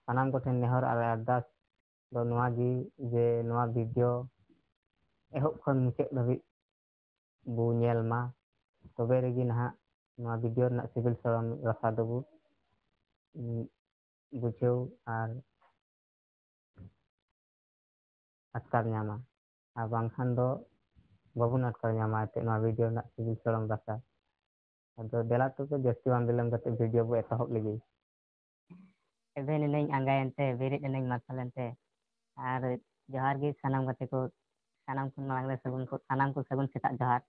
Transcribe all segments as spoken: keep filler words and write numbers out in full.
ᱥᱟᱱᱟᱢ ᱠᱚᱴᱷᱮᱱ ᱱᱮᱦᱚᱨ ᱟᱨ ᱟᱨᱫᱟᱥ ᱫᱚ ᱱᱚᱣᱟ ᱜᱮ, ᱡᱮ ᱱᱚᱣᱟ ᱵᱷᱤᱰᱤᱭᱳ ᱮᱦᱚᱵ ᱠᱷᱚᱱ ᱢᱩᱪᱟᱹᱫ ᱫᱷᱟᱹᱵᱤᱡ ᱵᱚ ᱧᱮᱞ ᱢᱟ, ᱛᱚᱵᱮ ᱨᱮᱜᱮ ᱱᱟᱦᱟᱜ ᱱᱚᱣᱟ ᱵᱷᱤᱰᱤᱭᱳ ᱨᱮᱱᱟᱜ ᱥᱤᱵᱤᱞ ᱥᱚᱲᱚᱢ ᱨᱟᱥᱟ ᱫᱚᱵᱚ, ᱩᱸ, ᱵᱩᱡᱷᱟᱹᱣ ᱟᱨ ᱟᱴᱠᱟᱨ ᱧᱟᱢᱟ, ᱟᱨ ᱵᱟᱝᱠᱷᱟᱱ ᱫᱚ ᱵᱟᱵᱚᱱ ᱟᱴᱠᱟᱨ ᱧᱟᱢᱟ ᱮᱱᱛᱮᱫ ᱱᱚᱣᱟ ᱵᱷᱤᱰᱤᱭᱳ ᱨᱮᱱᱟᱜ ᱥᱤᱵᱤᱞ ᱥᱚᱲᱚᱢ ᱨᱟᱥᱟ᱾ ᱟᱫᱚ ᱫᱮᱞᱟ ᱛᱚᱵᱮ ᱡᱟᱹᱥᱛᱤ ᱵᱟᱝ ᱵᱤᱞᱚᱢ ᱠᱟᱛᱮ ᱵᱷᱤᱰᱤᱭᱳ ᱵᱚ ᱮᱛᱚᱦᱚᱵ ᱞᱮᱜᱮ᱾ ᱮᱵᱷᱮᱱ ᱮᱱᱟᱹᱧ ᱟᱸᱜᱟᱭᱮᱱᱛᱮ, ᱵᱮᱨᱮᱫ ᱮᱱᱟᱹᱧ ᱢᱟᱨᱥᱟᱞᱮᱱᱛᱮ᱾ ᱟᱨ ᱡᱚᱦᱟᱨ ᱜᱮ ᱥᱟᱱᱟᱢ ᱜᱟᱛᱮ ᱠᱚ, ᱥᱟᱱᱟᱢ ᱠᱷᱚᱱ ᱢᱟᱲᱟᱝ ᱨᱮ ᱥᱟᱹᱜᱩᱱ ᱠᱚ, ᱥᱟᱱᱟᱢ ᱠᱚ ᱥᱟᱹᱜᱩᱱ ᱥᱮᱛᱟᱜ ᱡᱚᱦᱟᱨ᱾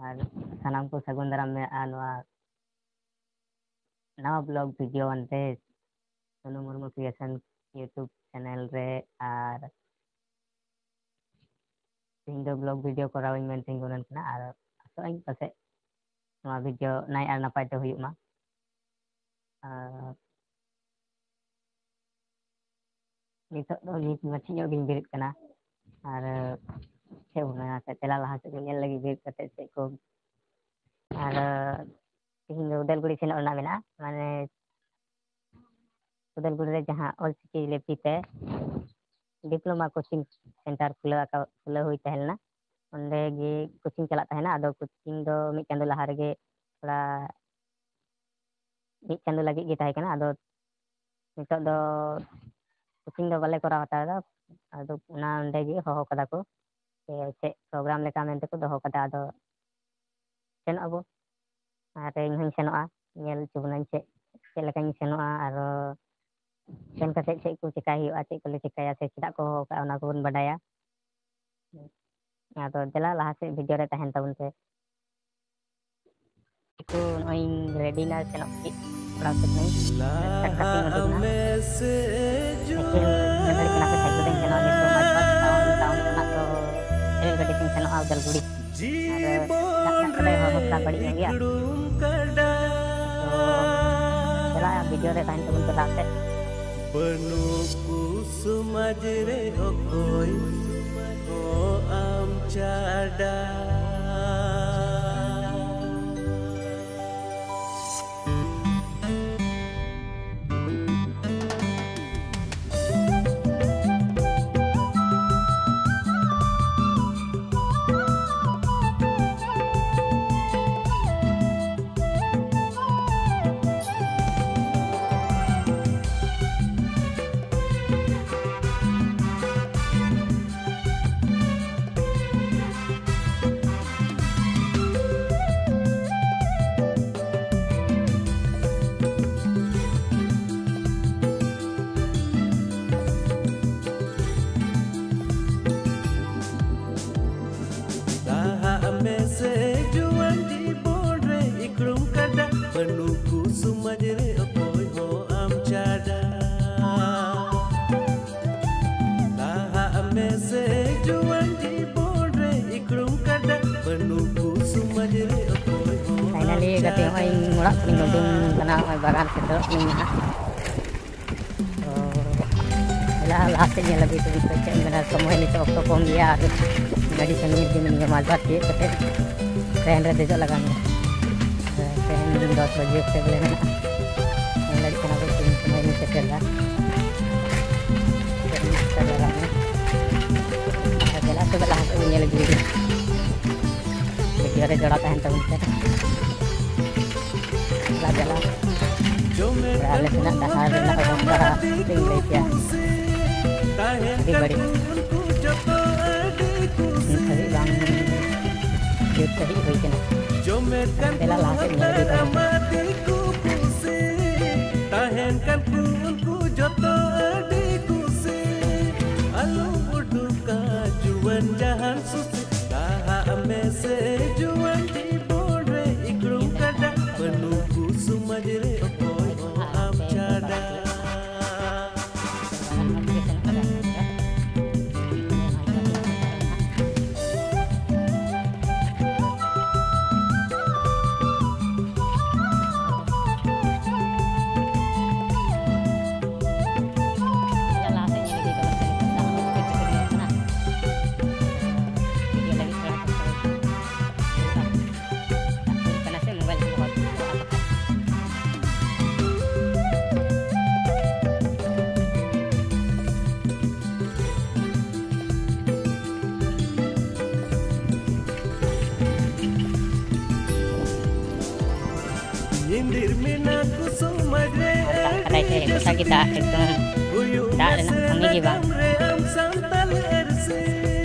ᱟᱨ ᱥᱟᱱᱟᱢ ᱠᱚ ᱥᱟᱹᱜᱩᱱ ᱫᱟᱨᱟᱢ ᱢᱮ ᱟᱨ ᱱᱚᱣᱟ ᱱᱟᱣᱟ ᱵᱞᱚᱜ ᱵᱷᱤᱰᱤᱭᱳ ᱟᱱᱛᱮ ᱥᱳᱱᱩ ᱢᱩᱨᱢᱩ ᱠᱨᱤᱭᱮᱥᱚᱱ YouTube ᱪᱮᱱᱮᱞ ᱨᱮ᱾ ᱟᱨ ᱛᱮᱦᱮᱧ ᱫᱚ ᱵᱞᱚᱜ ᱵᱷᱤᱰᱤᱭᱳ ᱠᱚᱨᱟᱣ ᱤᱧ ᱢᱮᱱᱛᱮᱧ ᱜᱩᱱᱟᱹᱱ ᱠᱟᱱᱟ, ᱟᱨ ᱟᱥᱚᱜ ᱟᱹᱧ ᱯᱟᱥᱮᱡ ᱱᱚᱣᱟ ᱵᱷᱤᱰᱤᱭᱳ ᱱᱟᱭ ᱟᱨ ᱱᱟᱯᱟᱭ ᱛᱮ ᱦᱩᱭᱩᱜ ᱢᱟ᱾ ᱟᱨ ᱱᱤᱛᱚᱜ ᱫᱚ ᱱᱤᱛ ᱢᱟᱪᱷᱟ ᱧᱚᱜ ᱜᱤᱧ ᱵᱮᱨᱮᱫ ᱠᱟᱱᱟ, ᱟᱨ ᱪᱮᱫ ᱵᱚᱱ ᱢᱮᱱᱟ, ᱪᱟᱞᱟᱜ ᱞᱟᱦᱟ ᱥᱮᱫ ᱧᱮᱞ ᱞᱟᱹᱜᱤᱫ ᱵᱮᱨᱮᱫ ᱠᱟᱛᱮ ᱪᱮᱫ ᱠᱚ᱾ ᱟᱨ ᱛᱮᱦᱮᱧ ᱫᱚ ᱩᱫᱟᱞᱜᱩᱲᱤ ᱥᱮᱱᱚᱜ ᱨᱮᱱᱟᱜ ᱢᱮᱱᱟᱜᱼᱟ, ᱢᱟᱱᱮ ᱩᱫᱟᱞᱜᱩᱲᱤ ᱨᱮ ᱡᱟᱦᱟᱸ ᱚᱞᱪᱤᱠᱤ ᱞᱤᱯᱤ ᱛᱮ ᱰᱤᱯᱞᱳᱢᱟ ᱠᱳᱪᱤᱝ ᱥᱮᱱᱴᱟᱨ ᱠᱷᱩᱞᱟᱹᱣ ᱟᱠᱟ-, ᱠᱷᱩᱞᱟᱹᱣ ᱦᱩᱭ ᱛᱟᱦᱮᱸ ᱞᱮᱱᱟ᱾ ᱚᱸᱰᱮ ᱜᱮ ᱠᱳᱪᱤᱝ ᱪᱟᱞᱟᱜ ᱛᱟᱦᱮᱱᱟ᱾ ᱟᱫᱚ ᱠᱳᱪᱤᱝ ᱫᱚ ᱢᱤᱫ ᱪᱟᱸᱫᱳ ᱞᱟᱦᱟ ᱨᱮᱜᱮ ᱛᱷᱚᱲᱟ ᱢᱤᱫ ᱪᱟᱸᱫᱳ ᱞᱟᱹᱜᱤᱫ ᱜᱮ ᱛᱟᱦᱮᱸ ᱠᱟᱱᱟ᱾ ᱟᱫᱚ ᱱᱤᱛᱚᱜ ᱫᱚ ᱠᱳᱪᱤᱝ ᱫᱚ ᱵᱟᱞᱮ ᱠᱚᱨᱟᱣ ᱦᱟᱛᱟᱲ ᱮᱫᱟ᱾ ᱟᱫᱚ ᱚᱱᱟ ᱚᱸᱰᱮ ᱜᱮ ᱦᱚᱦᱚ ᱠᱟᱫᱟ ᱠᱚ, ᱥᱮ ᱪᱮᱫ ᱯᱨᱳᱜᱨᱟᱢ ᱞᱮᱠᱟ ᱢᱮᱱᱛᱮ ᱠᱚ ᱫᱚᱦᱚ ᱠᱟᱫᱟ᱾ ᱟᱫᱚ ᱥᱮᱱᱚᱜ ᱟᱵᱚ᱾ ᱟᱨ ᱤᱧ ᱦᱚᱸᱧ ᱥᱮᱱᱚᱜᱼᱟ, ᱧᱮᱞ ᱦᱚᱪᱚ ᱵᱚᱱᱟᱹᱧ ᱪᱮᱫ, ᱪᱮᱫ ᱞᱮᱠᱟᱧ ᱥᱮᱱᱚᱜᱼᱟ, ᱟᱨᱚ ᱥᱮᱱ ᱠᱟᱛᱮᱫ ᱪᱮᱫ ᱠᱚ ᱪᱮᱠᱟᱭ ᱦᱩᱭᱩᱜᱼᱟ, ᱪᱮᱫ ᱠᱚᱞᱮ ᱪᱮᱠᱟᱭᱟ, ᱥᱮ ᱪᱮᱫᱟᱜ ᱠᱚ ᱦᱚᱦᱚ ᱠᱟᱜᱼᱟ, ᱚᱱᱟ ᱠᱚᱵᱚᱱ ᱵᱟᱰᱟᱭᱟ᱾ ᱟᱫᱚ ᱫᱮᱞᱟ ᱞᱟᱦᱟ ᱥᱮᱫ ᱵᱷᱤᱰᱤᱭᱳ ᱨᱮ ᱛᱟᱦᱮᱱ ᱛᱟᱵᱚᱱ ᱯᱮ᱾ ᱠᱚ ᱱᱚᱜᱼᱚᱭ ᱤᱧ ᱨᱮᱰᱤ ᱱᱟ, ᱥᱮᱱᱚᱜ ᱞᱟᱹᱜᱤᱫ ᱚᱲᱟᱜ ᱥᱮᱫ ᱱᱟᱹᱧ᱾ ᱥᱟᱴ ᱠᱟᱛᱮᱧ ᱩᱰᱩᱠ ᱱᱟ᱾ ᱥᱟᱭᱠᱮᱞ ᱜᱟᱹᱰᱤ ᱠᱟᱱᱟ ᱥᱮ, ᱥᱟᱭᱠᱮᱞ ᱛᱮᱧ ᱥᱮᱱᱚᱜᱼᱟ, ᱱᱤᱛᱚᱜ ᱢᱚᱡᱽ ᱢᱚᱡᱽ ᱴᱟᱣᱩᱱ, ᱴᱟᱣᱩᱱ ᱠᱷᱚᱱᱟᱜ ᱫᱚ ᱨᱮᱞ ᱜᱟᱹᱰᱤ ᱛᱮᱧ ᱥᱮᱱᱚᱜᱼᱟ ᱩᱫᱟᱞᱜᱩᱲᱤ᱾ ᱟᱨ ᱫᱟᱜ ᱫᱟᱜ ᱠᱟᱛᱮ ᱦᱚᱨᱢᱚ ᱛᱷᱚᱲᱟ ᱵᱟᱹᱲᱤᱡ ᱧᱚᱜ ᱜᱮᱭᱟ᱾ ᱛᱚ, ᱪᱟᱞᱟᱜᱼᱟ, ᱵᱷᱤᱰᱤᱭᱳ ᱨᱮ ᱛᱟᱦᱮᱱ ᱛᱟᱵᱚᱱ ᱯᱮ ᱞᱟᱦᱟ ᱥᱮᱫ᱾ ᱵᱟᱹᱱᱩᱜ ᱠᱚ ᱥᱚᱢᱟᱡᱽ ᱨᱮ ᱚᱠᱚᱭ ᱦᱚᱸ ᱟᱢ ᱪᱷᱟᱰᱟ᱾ ᱨᱮ ᱚᱠᱚᱭ ᱦᱚᱸ ᱟᱢ ᱪᱷᱟᱰᱟ᱾ ᱞᱟᱦᱟᱜ ᱢᱮᱥᱮ ᱡᱩᱣᱟᱹᱱ ᱡᱤᱵᱚᱱ ᱨᱮ ᱤᱠᱲᱩᱢ ᱠᱟᱰᱟ, ᱵᱟᱹᱱᱩᱜ ᱠᱚ ᱥᱚᱢᱟᱡᱽ ᱨᱮ ᱚᱠᱚᱭ ᱦᱚᱸ ᱟᱢ finally ᱜᱟᱛᱮ, ᱪᱷᱟᱰᱟ᱾ ᱱᱚᱜᱼᱚᱭ ᱤᱧ ᱚᱲᱟᱜ ᱠᱷᱚᱱᱤᱧ ᱩᱰᱩᱝ ᱠᱟᱱᱟ, ᱱᱚᱜᱼᱚᱭ ᱵᱟᱜᱟᱱ ᱥᱮᱫ ᱫᱚ ᱱᱤᱧ ᱱᱟᱦᱟᱜ᱾ ᱛᱚ, ᱫᱮᱞᱟ ᱞᱟᱦᱟ ᱥᱮᱫ ᱧᱮᱞ ᱟᱹᱜᱩᱭ ᱛᱟᱵᱚᱱ ᱯᱮ, ᱪᱮᱫ ᱮᱢ ᱢᱮᱱᱟ, ᱥᱚᱢᱚᱭ ᱱᱤᱛᱚᱜ ᱚᱠᱛᱚ ᱠᱚᱢ ᱜᱮᱭᱟ, ᱟᱨ ᱜᱟᱹᱰᱤ ᱥᱟᱺᱜᱤᱧ ᱨᱮᱜᱮ ᱢᱮᱱᱟᱧᱟ, ᱢᱟᱞᱫᱟ ᱛᱤᱭᱳᱜ ᱠᱟᱛᱮ train ᱨᱮ ᱫᱮᱡᱚᱜ ᱞᱟᱜᱟᱣ ᱢᱮᱭᱟ᱾ ᱛᱚ, train ᱫᱚᱥ ᱵᱟᱡᱮ ᱚᱠᱛᱮ ᱵᱚᱞᱮ ᱢᱮᱱᱟᱜᱼᱟ᱾ ᱧᱮᱞ ᱫᱟᱲᱮᱭᱟᱜ ᱠᱟᱱᱟ ᱵᱚᱱ ᱛᱤᱱ ᱥᱚᱢᱚᱭ ᱵᱚᱱ ᱥᱮᱴᱮᱨ ᱮᱫᱟ᱾ ᱟᱨ ᱫᱮᱞᱟ ᱛᱚᱵᱮ ᱞᱟᱦᱟ ᱥᱮᱫ ᱵᱚᱱ ᱧᱮᱞ ᱟᱹᱜᱩᱭᱮᱫᱟ᱾ video ᱨᱮ ᱡᱚᱲᱟᱣ ᱛᱟᱦᱮᱱ ᱛᱟᱵᱚᱱ ᱯᱮ᱾ ᱪᱟᱞᱟᱜ ᱪᱟᱞᱟᱜ ᱟᱞᱮ ᱥᱮᱱᱟᱜ ᱰᱟᱦᱟᱨ ᱨᱮᱱᱟᱜ ᱚᱵᱚᱥᱛᱟ ᱪᱮᱫ ᱤᱧ ᱞᱟᱹᱭ ᱠᱮᱭᱟ, ᱟᱹᱰᱤ ᱵᱟᱹᱲᱤᱡ᱾ ᱱᱤᱛ ᱦᱟᱹᱵᱤᱡ ᱵᱟᱝ ᱡᱩᱛ ᱥᱟᱺᱦᱤᱡ ᱦᱩᱭ ᱠᱟᱱᱟ᱾ ᱫᱮᱞᱟ ᱞᱟᱦᱟ ᱥᱮᱫ ᱧᱮᱞ ᱤᱫᱤ ᱛᱟᱵᱚᱱ ᱯᱮ᱾ ᱛᱟᱦᱮᱱ ᱠᱟᱱ ᱠᱚ ᱩᱱᱠᱩ ᱡᱚᱛᱚ ᱟᱹᱰᱤ ᱠᱩᱥᱤ, ᱟᱞᱚᱢ ᱩᱰᱩᱠᱟ ᱡᱩᱣᱟᱹᱱ ᱡᱟᱦᱟᱱ ᱥᱩᱥᱤ᱾ ᱞᱟᱦᱟᱜ ᱢᱮᱥᱮ ᱡᱩᱣᱟᱹᱱ ᱡᱤᱵᱚᱱ ᱨᱮ ᱤᱠᱲᱩᱢ ᱠᱟᱰᱟ, ᱵᱟᱹᱱᱩᱜ ᱠᱚ ᱥᱚᱢᱟᱡᱽ ᱨᱮ ᱚᱠᱚᱭ ᱦᱚᱸ ᱟᱢ ᱪᱷᱟᱰᱟ᱾ ᱧᱤᱫᱤᱨ ᱢᱮᱱᱟᱜ ᱠᱚ ᱥᱚᱢᱟᱡᱽ ᱨᱮ ᱫᱟᱜ ᱠᱟᱫᱟᱭ ᱥᱮ, ᱜᱚᱴᱟ ᱜᱮ ᱫᱟᱜ ᱮᱠᱫᱚᱢ᱾ ᱦᱩᱭᱩᱜ ᱫᱟᱜ ᱨᱮᱱᱟᱜ ᱢᱮᱥᱮ ᱠᱟᱹᱢᱤ ᱜᱮ ᱵᱟᱝ᱾ ᱱᱟᱜᱟᱢ ᱨᱮ ᱟᱢ ᱥᱟᱱᱛᱟᱞ ᱟᱹᱨᱥᱤ᱾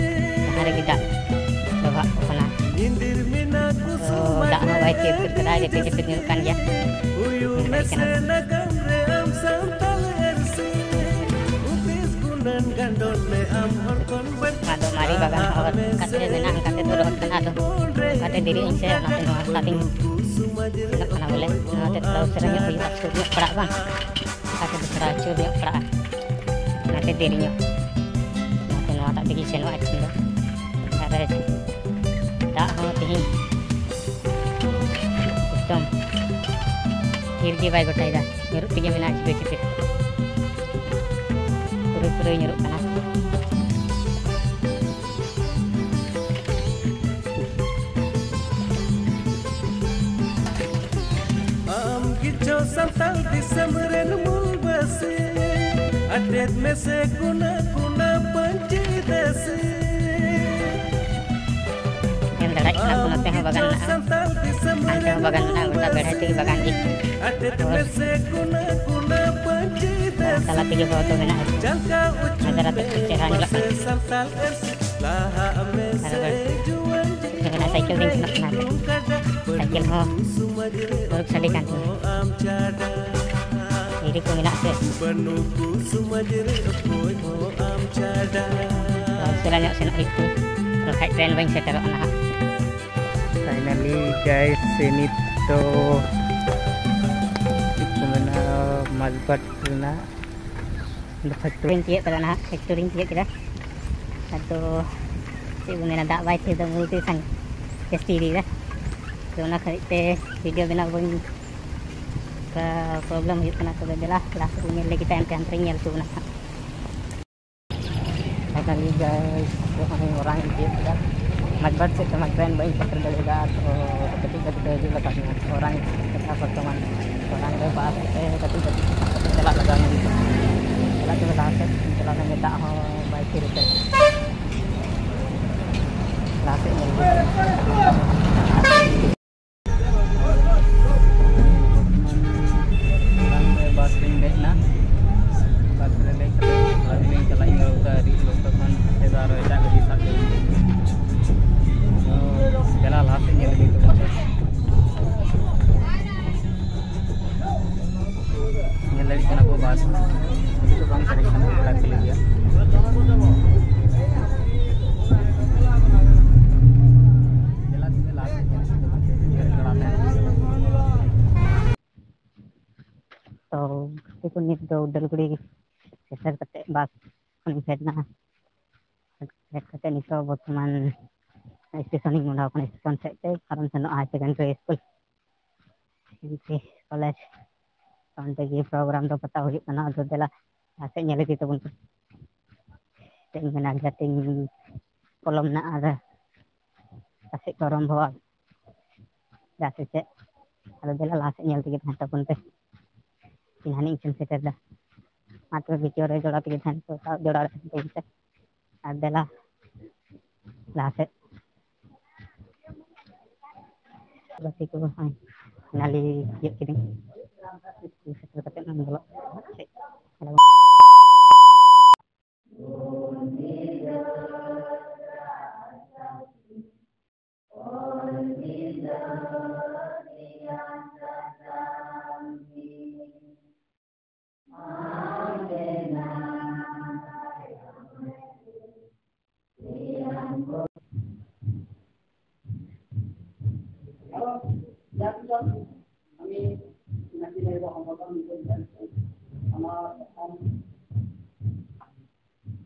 ᱡᱟᱦᱟᱸ ᱨᱮᱜᱮ ᱫᱟᱜ ᱰᱚᱵᱷᱟᱜ ᱠᱚ ᱠᱟᱱᱟ᱾ ᱧᱤᱫᱤᱨ ᱢᱮᱱᱟᱜ ᱠᱚ ᱛᱚ, ᱥᱚᱢᱟᱡᱽ ᱫᱟᱜ ᱦᱚᱸ ᱨᱮ ᱵᱟᱭ ᱛᱷᱤᱨ ᱩᱛᱟᱹᱨ ᱠᱟᱫᱟ, ᱡᱷᱤᱯᱤᱨ ᱡᱷᱤᱯᱤᱨ ᱧᱩᱨᱩᱜ ᱠᱟᱱ ᱜᱮᱭᱟ᱾ ᱦᱩᱭᱩᱜ ᱧᱮᱞ ᱫᱟᱲᱮᱭᱟᱜ ᱢᱮᱥᱮ ᱠᱟᱱᱟ᱾ ᱱᱟᱜᱟᱢ ᱨᱮ ᱟᱢ ᱥᱟᱱᱛᱟᱞ ᱟᱹᱨᱥᱤ᱾ ᱦᱩᱫᱤᱥ ᱜᱩᱱᱟᱹᱱ ᱜᱟᱱᱰᱚᱞ ᱢᱮ ᱟᱢ ᱦᱚᱲ ᱠᱷᱚᱱ ᱵᱟᱹᱲᱛᱤ᱾ ᱟᱫᱚ ᱢᱟᱨᱮ ᱵᱟᱜᱟᱱ ᱦᱚᱸ ᱚᱱᱠᱟᱛᱮ ᱢᱮᱱᱟᱜ, ᱚᱱᱠᱟᱛᱮ ᱫᱚ ᱨᱚᱦᱚᱭ ᱠᱟᱱᱟ᱾ ᱟᱫᱚ ᱚᱱᱠᱟᱛᱮ ᱫᱮᱨᱤᱜ ᱟᱹᱧ ᱥᱮ, ᱚᱱᱟᱛᱮ ᱱᱚᱣᱟ ᱦᱟᱛᱟᱣ ᱤᱧ ᱥᱮᱱᱚᱜ ᱠᱟᱱᱟ ᱵᱚᱞᱮ, ᱚᱱᱟᱛᱮ ᱛᱷᱚᱲᱟ ᱩᱥᱟᱹᱨᱟ ᱧᱚᱜ ᱦᱩᱭᱩᱜᱼᱟ, ᱥᱩᱨ ᱧᱚᱜ ᱯᱟᱲᱟᱜᱼᱟ ᱵᱟᱝ, ᱚᱱᱟᱛᱮ ᱫᱚ ᱛᱷᱚᱲᱟ ᱟᱹᱪᱩᱨ ᱧᱚᱜ ᱯᱟᱲᱟᱜᱼᱟ, ᱚᱱᱟᱛᱮ ᱫᱮᱨᱤ ᱧᱚᱜ, ᱚᱱᱟᱛᱮ ᱱᱚᱣᱟᱴᱟᱜ ᱛᱮᱜᱮ ᱥᱮᱱᱚᱜᱼᱟ ᱮᱠᱷᱚᱱ ᱫᱚ᱾ ᱟᱨ ᱫᱟᱜ ᱦᱚᱸ ᱛᱮᱦᱮᱧ ᱮᱠᱫᱚᱢ ᱛᱷᱤᱨ ᱜᱮ ᱵᱟᱭ ᱜᱚᱴᱟᱭᱮᱫᱟ, ᱧᱩᱨᱩᱜ ᱛᱮᱜᱮ ᱢᱮᱱᱟᱜᱼᱟ ᱡᱷᱤᱯᱤᱨ ᱡᱷᱤᱯᱤᱨ, ᱯᱩᱨᱟᱹ ᱯᱩᱨᱟᱹ ᱧᱩᱨᱩᱜ ᱠᱟᱱᱟ᱾ ᱟᱢ ᱜᱮᱪᱚ ᱥᱟᱱᱛᱟᱲ ᱫᱤᱥᱚᱢ ᱨᱮᱱ ᱢᱩᱞ ᱵᱟᱹᱥᱤ, ᱟᱴᱮᱫ ᱢᱮᱥᱮ ᱠᱩᱱᱟᱹ ᱠᱩᱱᱟᱹ ᱯᱟᱹᱧᱪᱤ ᱫᱟᱹᱥᱤ᱾ ᱧᱮᱞ ᱫᱟᱲᱮᱭᱟᱜ ᱠᱟᱱᱟ ᱠᱚ, ᱱᱚᱛᱮ ᱦᱚᱸ ᱵᱟᱜᱟᱱ ᱢᱮᱱᱟᱜᱼᱟ, ᱥᱟᱱᱛᱟᱲ ᱫᱤᱥᱚᱢ ᱦᱟᱱᱛᱮ ᱦᱚᱸ ᱵᱟᱜᱟᱱ ᱢᱮᱱᱟᱜᱼᱟ, ᱜᱚᱴᱟ ᱵᱮᱲᱦᱟᱭ ᱛᱮᱜᱮ ᱵᱟᱜᱟᱱ ᱜᱮ᱾ ᱟᱴᱮᱫ ᱢᱮᱥᱮ ᱠᱩᱱᱟᱹ ᱠᱩᱱᱟᱹ ᱯᱟᱹᱧᱪᱤ ᱫᱟᱹᱥᱤ᱾ ᱛᱟᱞᱟ ᱛᱮᱜᱮ ᱦᱚᱨ ᱫᱚ ᱢᱮᱱᱟᱜᱼᱟ, ᱡᱟᱞᱠᱟ ᱩᱪᱩ ᱟᱫᱚ ᱨᱟᱛᱮ ᱠᱚ ᱪᱮᱦᱨᱟ ᱧᱮᱞᱚᱜ ᱠᱟᱱᱟ᱾ ᱥᱟᱱᱛᱟᱲ ᱟᱨ ᱥᱟᱭᱠᱮᱞ ᱛᱮᱧ ᱥᱮᱱᱚᱜ ᱠᱟᱱᱟ᱾ ᱥᱟᱭᱠᱮᱞ ᱦᱚᱸ ᱵᱚᱨᱚᱠ ᱥᱟᱰᱮ ᱠᱟᱱ ᱛᱤᱧᱟᱹ᱾ ᱫᱷᱤᱨᱤ ᱠᱚ ᱢᱮᱱᱟᱜ ᱛᱮ᱾ ᱩᱥᱟᱹᱨᱟ ᱧᱚᱜ ᱥᱮᱱᱚᱜ ᱦᱩᱭᱩᱜ ᱛᱤᱧᱟᱹ, ᱵᱟᱠᱷᱟᱡ ᱴᱨᱮᱱ ᱵᱟᱹᱧ ᱥᱮᱴᱮᱨᱚᱜᱼᱟ ᱱᱟᱦᱟᱜ᱾ Finally guys, ᱥᱮ ᱱᱤᱛ ᱫᱚ ᱪᱮᱫ ᱠᱚ ᱢᱮᱱᱟ, ᱢᱟᱡᱽᱵᱟᱴ ᱨᱮᱱᱟᱜ ᱯᱷᱮᱠᱴᱚᱨᱤᱧ ᱛᱤᱭᱳᱜ ᱠᱮᱫᱟ ᱱᱟᱦᱟᱜ, ᱯᱷᱮᱠᱴᱚᱨᱤᱧ ᱛᱤᱭᱳᱜ ᱠᱮᱫᱟ᱾ ᱟᱫᱚ ᱪᱮᱫ ᱵᱚ ᱢᱮᱱᱟ, ᱫᱟᱜ ᱵᱟᱭ ᱛᱷᱤᱨ ᱮᱫᱟ, ᱢᱩᱨᱩ ᱛᱮ ᱥᱟᱸᱜᱮ ᱡᱟᱹᱥᱛᱤ ᱤᱫᱤᱭᱮᱫᱟ᱾ ᱛᱚ ᱚᱱᱟ ᱠᱷᱟᱹᱛᱤᱨ ᱛᱮ ᱵᱷᱤᱰᱤᱭᱳ ᱵᱮᱱᱟᱣ ᱵᱟᱹᱧ, ᱚᱱᱠᱟ ᱯᱨᱚᱵᱞᱮᱢ ᱦᱩᱭᱩᱜ ᱠᱟᱱᱟ᱾ ᱛᱚᱵᱮ ᱫᱮᱞᱟ ᱞᱟᱦᱟ ᱥᱮᱫ ᱵᱚᱱ ᱧᱮᱞ ᱞᱮᱜᱮ, ᱛᱟᱭᱚᱢ ᱛᱮ ᱦᱟᱱᱛᱮ ᱨᱤᱧ ᱧᱮᱞ ᱦᱚᱪᱚ ᱵᱚᱱᱟ ᱦᱟᱸᱜ᱾ Finally guys, ᱱᱚᱜᱼᱚᱭ ᱚᱲᱟᱜ ᱤᱧ ᱛᱤᱭᱳᱜ ᱠᱮᱫᱟ᱾ ᱢᱟᱡᱽᱵᱟᱴ ᱥᱮᱫ ᱛᱮ ᱢᱟᱡᱽᱵᱟᱴ ᱵᱟᱹᱧ ᱥᱮᱴᱮᱨ ᱫᱟᱲᱮᱭᱟᱫᱟ, ᱛᱚ ᱠᱟᱹᱴᱤᱡ ᱠᱟᱹᱴᱤᱡ ᱛᱮ ᱦᱤᱡᱩᱜ ᱞᱟᱜᱟᱣ ᱫᱤᱧᱟ᱾ ᱚᱲᱟᱜ ᱤᱧ ᱥᱮᱴᱮᱨ ᱵᱚᱨᱛᱚᱢᱟᱱ, ᱚᱲᱟᱜ ᱨᱮ ᱵᱟᱥ ᱛᱮ ᱠᱟᱹᱴᱤᱡ ᱠᱟᱹᱴᱤᱡ ᱛᱮ ᱪᱟᱞᱟᱜ ᱞᱟᱜᱟᱣ ᱤᱧᱟ᱾ ᱪᱟᱞᱟᱜ ᱛᱮᱜᱮ ᱞᱟᱦᱟ ᱥᱮᱫ ᱪᱟᱞᱟᱣ ᱞᱮᱱ ᱜᱮ, ᱫᱟᱜ ᱦᱚᱸ ᱵᱟᱭ ᱛᱷᱤᱨ ᱩᱛᱟᱹᱨ᱾ ᱞᱟᱦᱟ ᱥᱮᱫ ᱧᱮᱞ ᱦᱩᱭᱩᱜ ᱠᱟᱱᱟ᱾ ᱵᱟᱥ ᱨᱤᱧ ᱫᱮᱡ ᱮᱱᱟ᱾ ᱵᱟᱥ ᱨᱮ ᱫᱮᱡ ᱠᱟᱛᱮ ᱚᱲᱟᱜ ᱞᱤᱧ ᱪᱟᱞᱟᱜ ᱤᱧ ᱵᱟᱹᱦᱩ ᱛᱟᱹᱨᱤ ᱚᱠᱛᱚ ᱠᱷᱚᱱ ᱛᱮᱫᱚ ᱟᱨᱚ ᱮᱴᱟᱜ ᱜᱟᱹᱰᱤ ᱥᱟᱵ ᱦᱩᱭᱩᱜᱼᱟ᱾ ᱛᱚ ᱫᱮᱞᱟ ᱞᱟᱦᱟ ᱥᱮᱫ ᱧᱮᱞ ᱤᱫᱤ ᱛᱟᱵᱚᱱ ᱯᱮ᱾ ᱧᱮᱞ ᱫᱟᱲᱮᱭᱟᱜ ᱠᱟᱱᱟ ᱠᱚ ᱵᱟᱥ ᱱᱤᱛᱚᱜ ᱵᱟᱝ ᱯᱮᱨᱮᱡ ᱠᱟᱱᱟ, ᱜᱚᱴᱟ ᱠᱷᱟᱹᱞᱤ ᱜᱮᱭᱟ᱾ ᱫᱮᱞᱟ ᱫᱮᱞᱟ ᱞᱟᱦᱟ ᱥᱮᱫ ᱧᱮᱞ ᱤᱫᱤ ᱛᱟᱵᱚᱱ ᱯᱮ, ᱧᱮᱞ ᱠᱟᱲᱟ ᱛᱟᱦᱮᱱ᱾ ᱠᱚ ᱱᱤᱛ ᱫᱚ ᱩᱰᱟᱹᱞᱜᱩᱲᱤ ᱥᱮᱴᱮᱨ ᱠᱟᱛᱮ ᱵᱟᱥ ᱠᱷᱚᱱᱤᱧ ᱯᱷᱮᱰ ᱮᱱᱟ᱾ ᱯᱷᱮᱰ ᱠᱟᱛᱮ ᱱᱤᱛᱚᱜ ᱵᱚᱨᱛᱚᱢᱟᱱ ᱥᱴᱮᱥᱚᱱᱤᱧ ᱢᱚᱦᱰᱟᱣ ᱠᱟᱱᱟ, ᱥᱴᱮᱥᱚᱱ ᱥᱮᱫ ᱛᱮ ᱠᱟᱨᱚᱱ ᱥᱮᱱᱚᱜᱼᱟ ᱦᱟᱭᱟᱨ ᱥᱮᱠᱮᱱᱰᱟᱨᱤ ᱥᱠᱩᱞ ᱠᱚᱞᱮᱡᱽ᱾ ᱚᱱᱛᱮ ᱜᱮ ᱯᱨᱳᱜᱨᱟᱢ ᱫᱚ ᱯᱟᱛᱟ ᱦᱩᱭᱩᱜ ᱠᱟᱱᱟ᱾ ᱟᱫᱚ ᱫᱮᱞᱟ ᱞᱟᱦᱟ ᱥᱮᱫ ᱧᱮᱞ ᱤᱫᱤ ᱛᱟᱵᱚᱱ ᱯᱮ᱾ ᱪᱮᱫ ᱤᱧ ᱢᱮᱱᱟ, ᱡᱟᱹᱛᱤᱧ ᱯᱚᱞᱚᱢ ᱮᱱᱟ ᱟᱨ ᱯᱟᱥᱮᱡ ᱠᱚ ᱟᱨᱚᱢᱵᱷᱚᱜᱼᱟ ᱡᱟᱦᱟᱸ ᱥᱮ ᱪᱮᱫ᱾ ᱟᱫᱚ ᱫᱮᱞᱟ ᱞᱟᱦᱟ ᱥᱮᱫ ᱧᱮᱞ ᱛᱮᱜᱮ ᱛᱟᱦᱮᱱ ᱛᱟᱵᱚᱱ ᱯᱮ᱾ ᱤᱧ ᱦᱟᱱᱤᱧ ᱥᱮᱱ ᱥᱮᱴᱮᱨ ᱮᱫᱟ᱾ ᱢᱟ ᱛᱚᱵᱮ ᱵᱷᱤᱰᱤᱭᱳ ᱨᱮ ᱡᱚᱲᱟᱣ ᱛᱮᱜᱮ ᱛᱟᱦᱮᱱ ᱯᱮ, ᱡᱚᱲᱟᱣ ᱨᱮ ᱛᱟᱦᱮᱱ ᱛᱟᱵᱚᱱ ᱯᱮ᱾ ᱟᱨ ᱫᱮᱞᱟ ᱞᱟᱦᱟ ᱥᱮᱫ᱾ ᱜᱟᱛᱮ ᱠᱚ ᱦᱚᱸ ᱱᱟᱞᱤ ᱤᱭᱟᱹ ᱠᱤᱫᱟᱹᱧ᱾ ᱥᱮᱴᱮᱨ ᱠᱟᱛᱮ ᱱᱚᱰᱮ ᱵᱚᱞᱚᱜ ᱥᱮᱫ᱾ আৰু ইয়াৰ পিছত আমি চিনাকি লাগিব সংগঠন বিষয়ে। আমাৰ অসম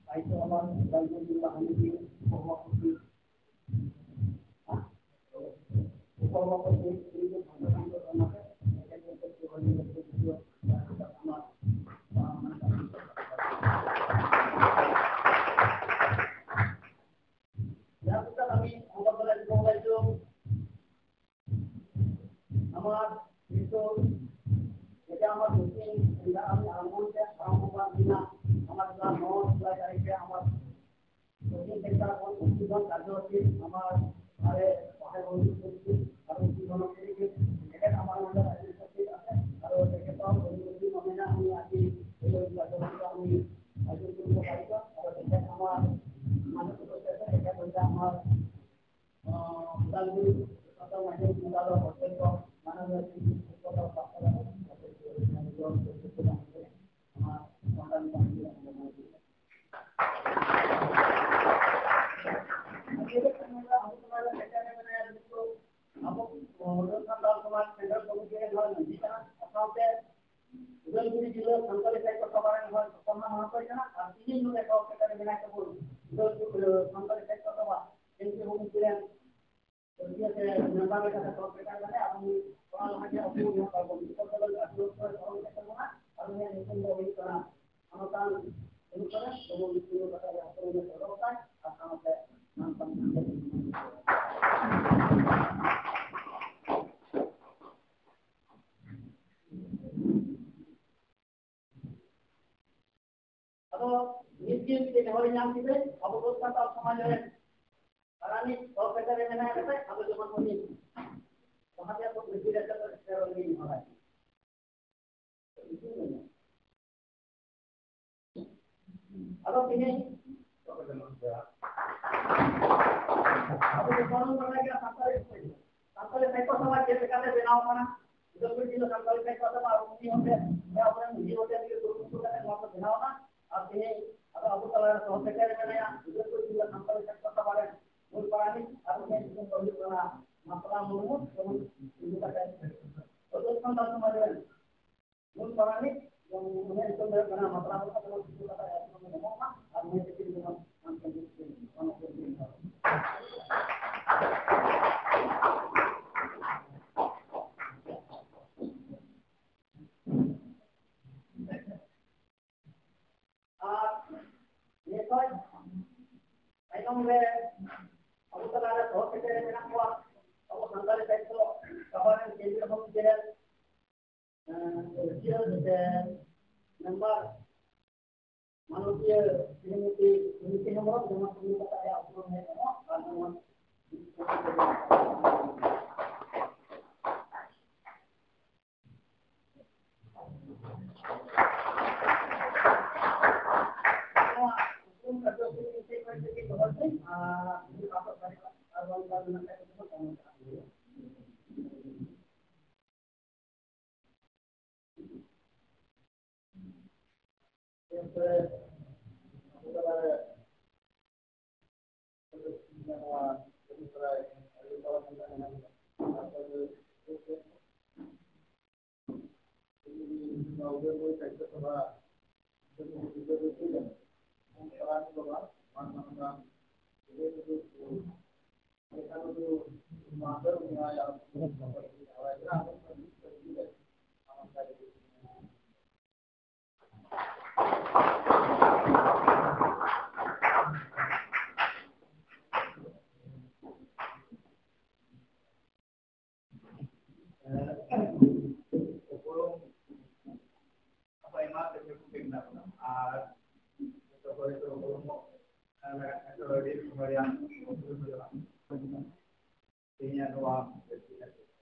সাহিত্য সভাৰ ওদালগুৰি জিলা সমিতিৰ সভাপতি, সভাপতি শ্ৰীযুত ভদ্ৰকান্ত শৰ্মাদেৱ, তেখেতে আমাৰ ইয়াৰ পিছত আমি সংগঠন দিব ওলাইছো। আমাৰ যিটো এতিয়া আমাৰ মিটিং, আমি আৰম্ভ হৈছে, আৰম্ভ হোৱাৰ দিনা আমাৰ কিবা ন জুলাই তাৰিখে আমাৰ মিটিং চেণ্টাৰ এখন উদ্বোধন কাৰ্যসূচী আমাৰ তাৰে সহায় সহযোগ কৰিছিল আৰু উদ্বোধন কৰিছিল। তেখেত আমাৰ মাজত আজি উপস্থিত আছে আৰু তেখেতৰ অনুমতি ক্ৰমে আমি আজি এই কাৰ্যসূচীটো আমি আয়োজন কৰিব পাৰিছোঁ আৰু তেখেত আমাৰ মাজত উপস্থিত আছে। তেখেত হৈছে আমাৰ ᱥᱟᱱᱛᱟᱲᱤ ᱥᱟᱦᱤᱛᱛᱚ ᱥᱚᱵᱷᱟ ᱮᱱ ᱯᱤ ᱦᱩᱞ ᱨᱮᱱ ᱥᱮ ᱢᱮᱢᱵᱟᱨ ᱞᱮᱠᱟᱛᱮ ᱠᱚ ᱥᱮᱴᱮᱨ ᱠᱟᱛᱮ ᱟᱵᱚ ᱚᱱᱟ ᱞᱟᱦᱟ ᱜᱮ ᱟᱵᱚ ᱱᱚᱣᱟ ᱠᱚ ᱵᱤᱥᱚᱭ ᱠᱚ ᱟᱹᱰᱤ ᱩᱛᱟᱹᱨ ᱛᱟᱵᱚᱱᱟ᱾ ᱟᱨ ᱩᱱᱤᱭᱟᱜ ᱧᱩᱛᱩᱢ ᱫᱚ ᱦᱩᱭᱩᱜ ᱠᱟᱱᱟ ᱚᱱᱠᱟᱱ ᱦᱩᱭᱩᱜ ᱠᱟᱱᱟ ᱡᱮᱢᱚᱱ ᱧᱩᱛᱩᱢ ᱠᱟᱛᱮ ᱟᱵᱚ ᱠᱚ ᱥᱚᱫᱚᱨ ᱠᱟᱜ ᱟᱨ ᱥᱟᱶᱛᱮ ᱱᱟᱢ ᱠᱟᱱ ᱟᱫᱚ ᱱᱤᱛ ᱜᱮ ᱢᱤᱫᱴᱮᱱ ᱱᱮᱦᱚᱨ ᱧᱟᱢ ᱠᱮᱫᱟ, ᱟᱵᱚ ᱫᱚ ᱥᱟᱱᱛᱟᱲ ᱥᱚᱢᱟᱡᱽ ᱨᱮ ᱯᱟᱨᱟᱱᱤᱠ ᱦᱚᱲ ᱠᱟᱪᱟ ᱨᱮ ᱢᱮᱱᱟᱭ ᱠᱟᱛᱮ ᱟᱵᱚ ᱡᱮᱢᱚᱱ ᱩᱱᱤ ᱡᱟᱦᱟᱸ ᱛᱮ ᱟᱵᱚ ᱵᱨᱤᱴᱤᱥ ᱨᱮ ᱥᱮᱴᱮᱨ ᱞᱟᱹᱜᱤᱫ ᱱᱮᱦᱚᱨᱟᱭ᱾ ᱟᱫᱚ ᱛᱮᱦᱮᱧ ᱟᱵᱚ ᱡᱚᱛᱚ ᱵᱚᱱ ᱵᱟᱲᱟᱭ ᱜᱮᱭᱟ ᱥᱟᱱᱛᱟᱲᱤ ᱥᱟᱱᱛᱟᱲᱤ ᱥᱟᱦᱤᱛᱛᱚ ᱥᱚᱵᱷᱟ ᱪᱮᱫ ᱞᱮᱠᱟᱛᱮ ᱵᱮᱱᱟᱣ ᱟᱠᱟᱱᱟ? ᱩᱫᱚᱭᱯᱩᱨ ᱡᱤᱞᱟ ᱥᱟᱱᱛᱟᱲᱤ ᱥᱟᱦᱤᱛᱛᱚ ᱥᱚᱵᱷᱟ ᱟᱨ ᱩᱱᱤ ᱦᱚᱛᱮ ᱥᱮ ᱟᱵᱚᱨᱮᱱ ᱢᱟᱹᱡᱷᱤ ᱦᱚᱛᱮ ᱛᱮᱜᱮ ᱠᱩᱨᱩᱢᱩᱴᱩ ᱠᱟᱛᱮ ᱱᱚᱣᱟ ᱠᱚ ᱵᱮᱱᱟᱣ ᱮᱱᱟ᱾ ᱟᱨ ᱛᱮᱦᱮᱧ ᱟᱫᱚ ᱟᱵᱚ ᱛᱟᱞᱟ ᱨᱮ ᱥᱚᱦᱚᱨ ᱥᱮᱴᱮᱨ ᱢᱮᱱᱟᱭᱟ ᱩᱫᱚᱭᱯᱩᱨ ᱡᱤᱞᱟ ᱥᱟᱱᱛᱟᱲᱤ ᱥᱟᱦᱤᱛᱛᱚ ᱥᱚᱵᱷᱟ ᱨᱮᱱ ᱢᱩᱞ ᱯᱟᱨᱟᱱᱤᱠ ᱟᱨ ᱩᱱᱤᱭᱟᱜ ᱧᱩᱛᱩᱢ ᱫᱚ ᱦᱩᱭᱩᱜ ᱠᱟᱱᱟ ᱢᱟᱛᱞᱟ ᱢᱩᱨᱢᱩ᱾ ᱡᱮᱢᱚᱱ ᱤᱫᱤ ᱠᱟᱛᱮ ᱥᱟᱱᱛᱟᱲ ᱥᱚᱢᱟᱡᱽ ᱨᱮᱱ ᱢᱩᱞ ᱯᱟᱨᱟᱱᱤᱠ ᱡᱮᱢᱚᱱ ᱩᱱᱤᱭᱟᱜ ᱧᱩᱛᱩᱢ ᱫᱚ ᱦᱩᱭᱩᱜ ᱠᱟᱱᱟ ᱢᱟᱛᱞᱟ ᱢᱩᱨᱢᱩ᱾ ᱡᱮᱢᱚᱱ ᱤᱫᱤ ᱠᱟᱛᱮ ᱟᱭᱟᱜ ᱧᱩᱛᱩᱢ ᱮᱢᱚᱜ ᱢᱟ ᱟᱨ ᱩᱱᱤ ᱪᱤᱠᱤ ᱡᱮᱢᱚᱱ ᱟᱨ ᱱᱤᱛᱚᱜ ᱛᱟᱭᱚᱢ ᱨᱮ ᱟᱵᱚ ᱛᱟᱞᱟ ᱨᱮ ᱥᱚᱦᱚᱨ ᱥᱮᱴᱮᱨ ᱨᱮ ᱢᱮᱱᱟᱜ ᱠᱚᱣᱟ ᱟᱵᱚ ᱥᱟᱱᱛᱟᱲᱤ ᱥᱟᱦᱤᱛᱛᱚ ᱥᱚᱵᱷᱟ ᱨᱮᱱ ᱠᱮᱱᱫᱨᱤᱭᱚ ᱠᱚᱢᱤᱴᱤ ᱨᱮᱱ, ᱮᱸ, ᱨᱩᱠᱷᱤᱭᱟᱹ ᱥᱮ ᱢᱮᱢᱵᱟᱨ ᱢᱟᱱᱚᱛᱤᱭᱟᱹ ᱥᱨᱤᱢᱚᱛᱤ ᱥᱩᱱᱤᱛᱤ ᱦᱮᱢᱵᱨᱚᱢ, ᱡᱮᱢᱚᱱ ᱩᱱᱤ ᱠᱟᱛᱷᱟ ᱨᱮᱭᱟᱜ ᱩᱯᱨᱩᱢ ᱦᱮᱡ ᱮᱱᱟ ᱟᱨ ᱡᱮᱢᱚᱱ ᱛᱮᱦᱮᱧᱟᱜ ᱱᱚᱣᱟ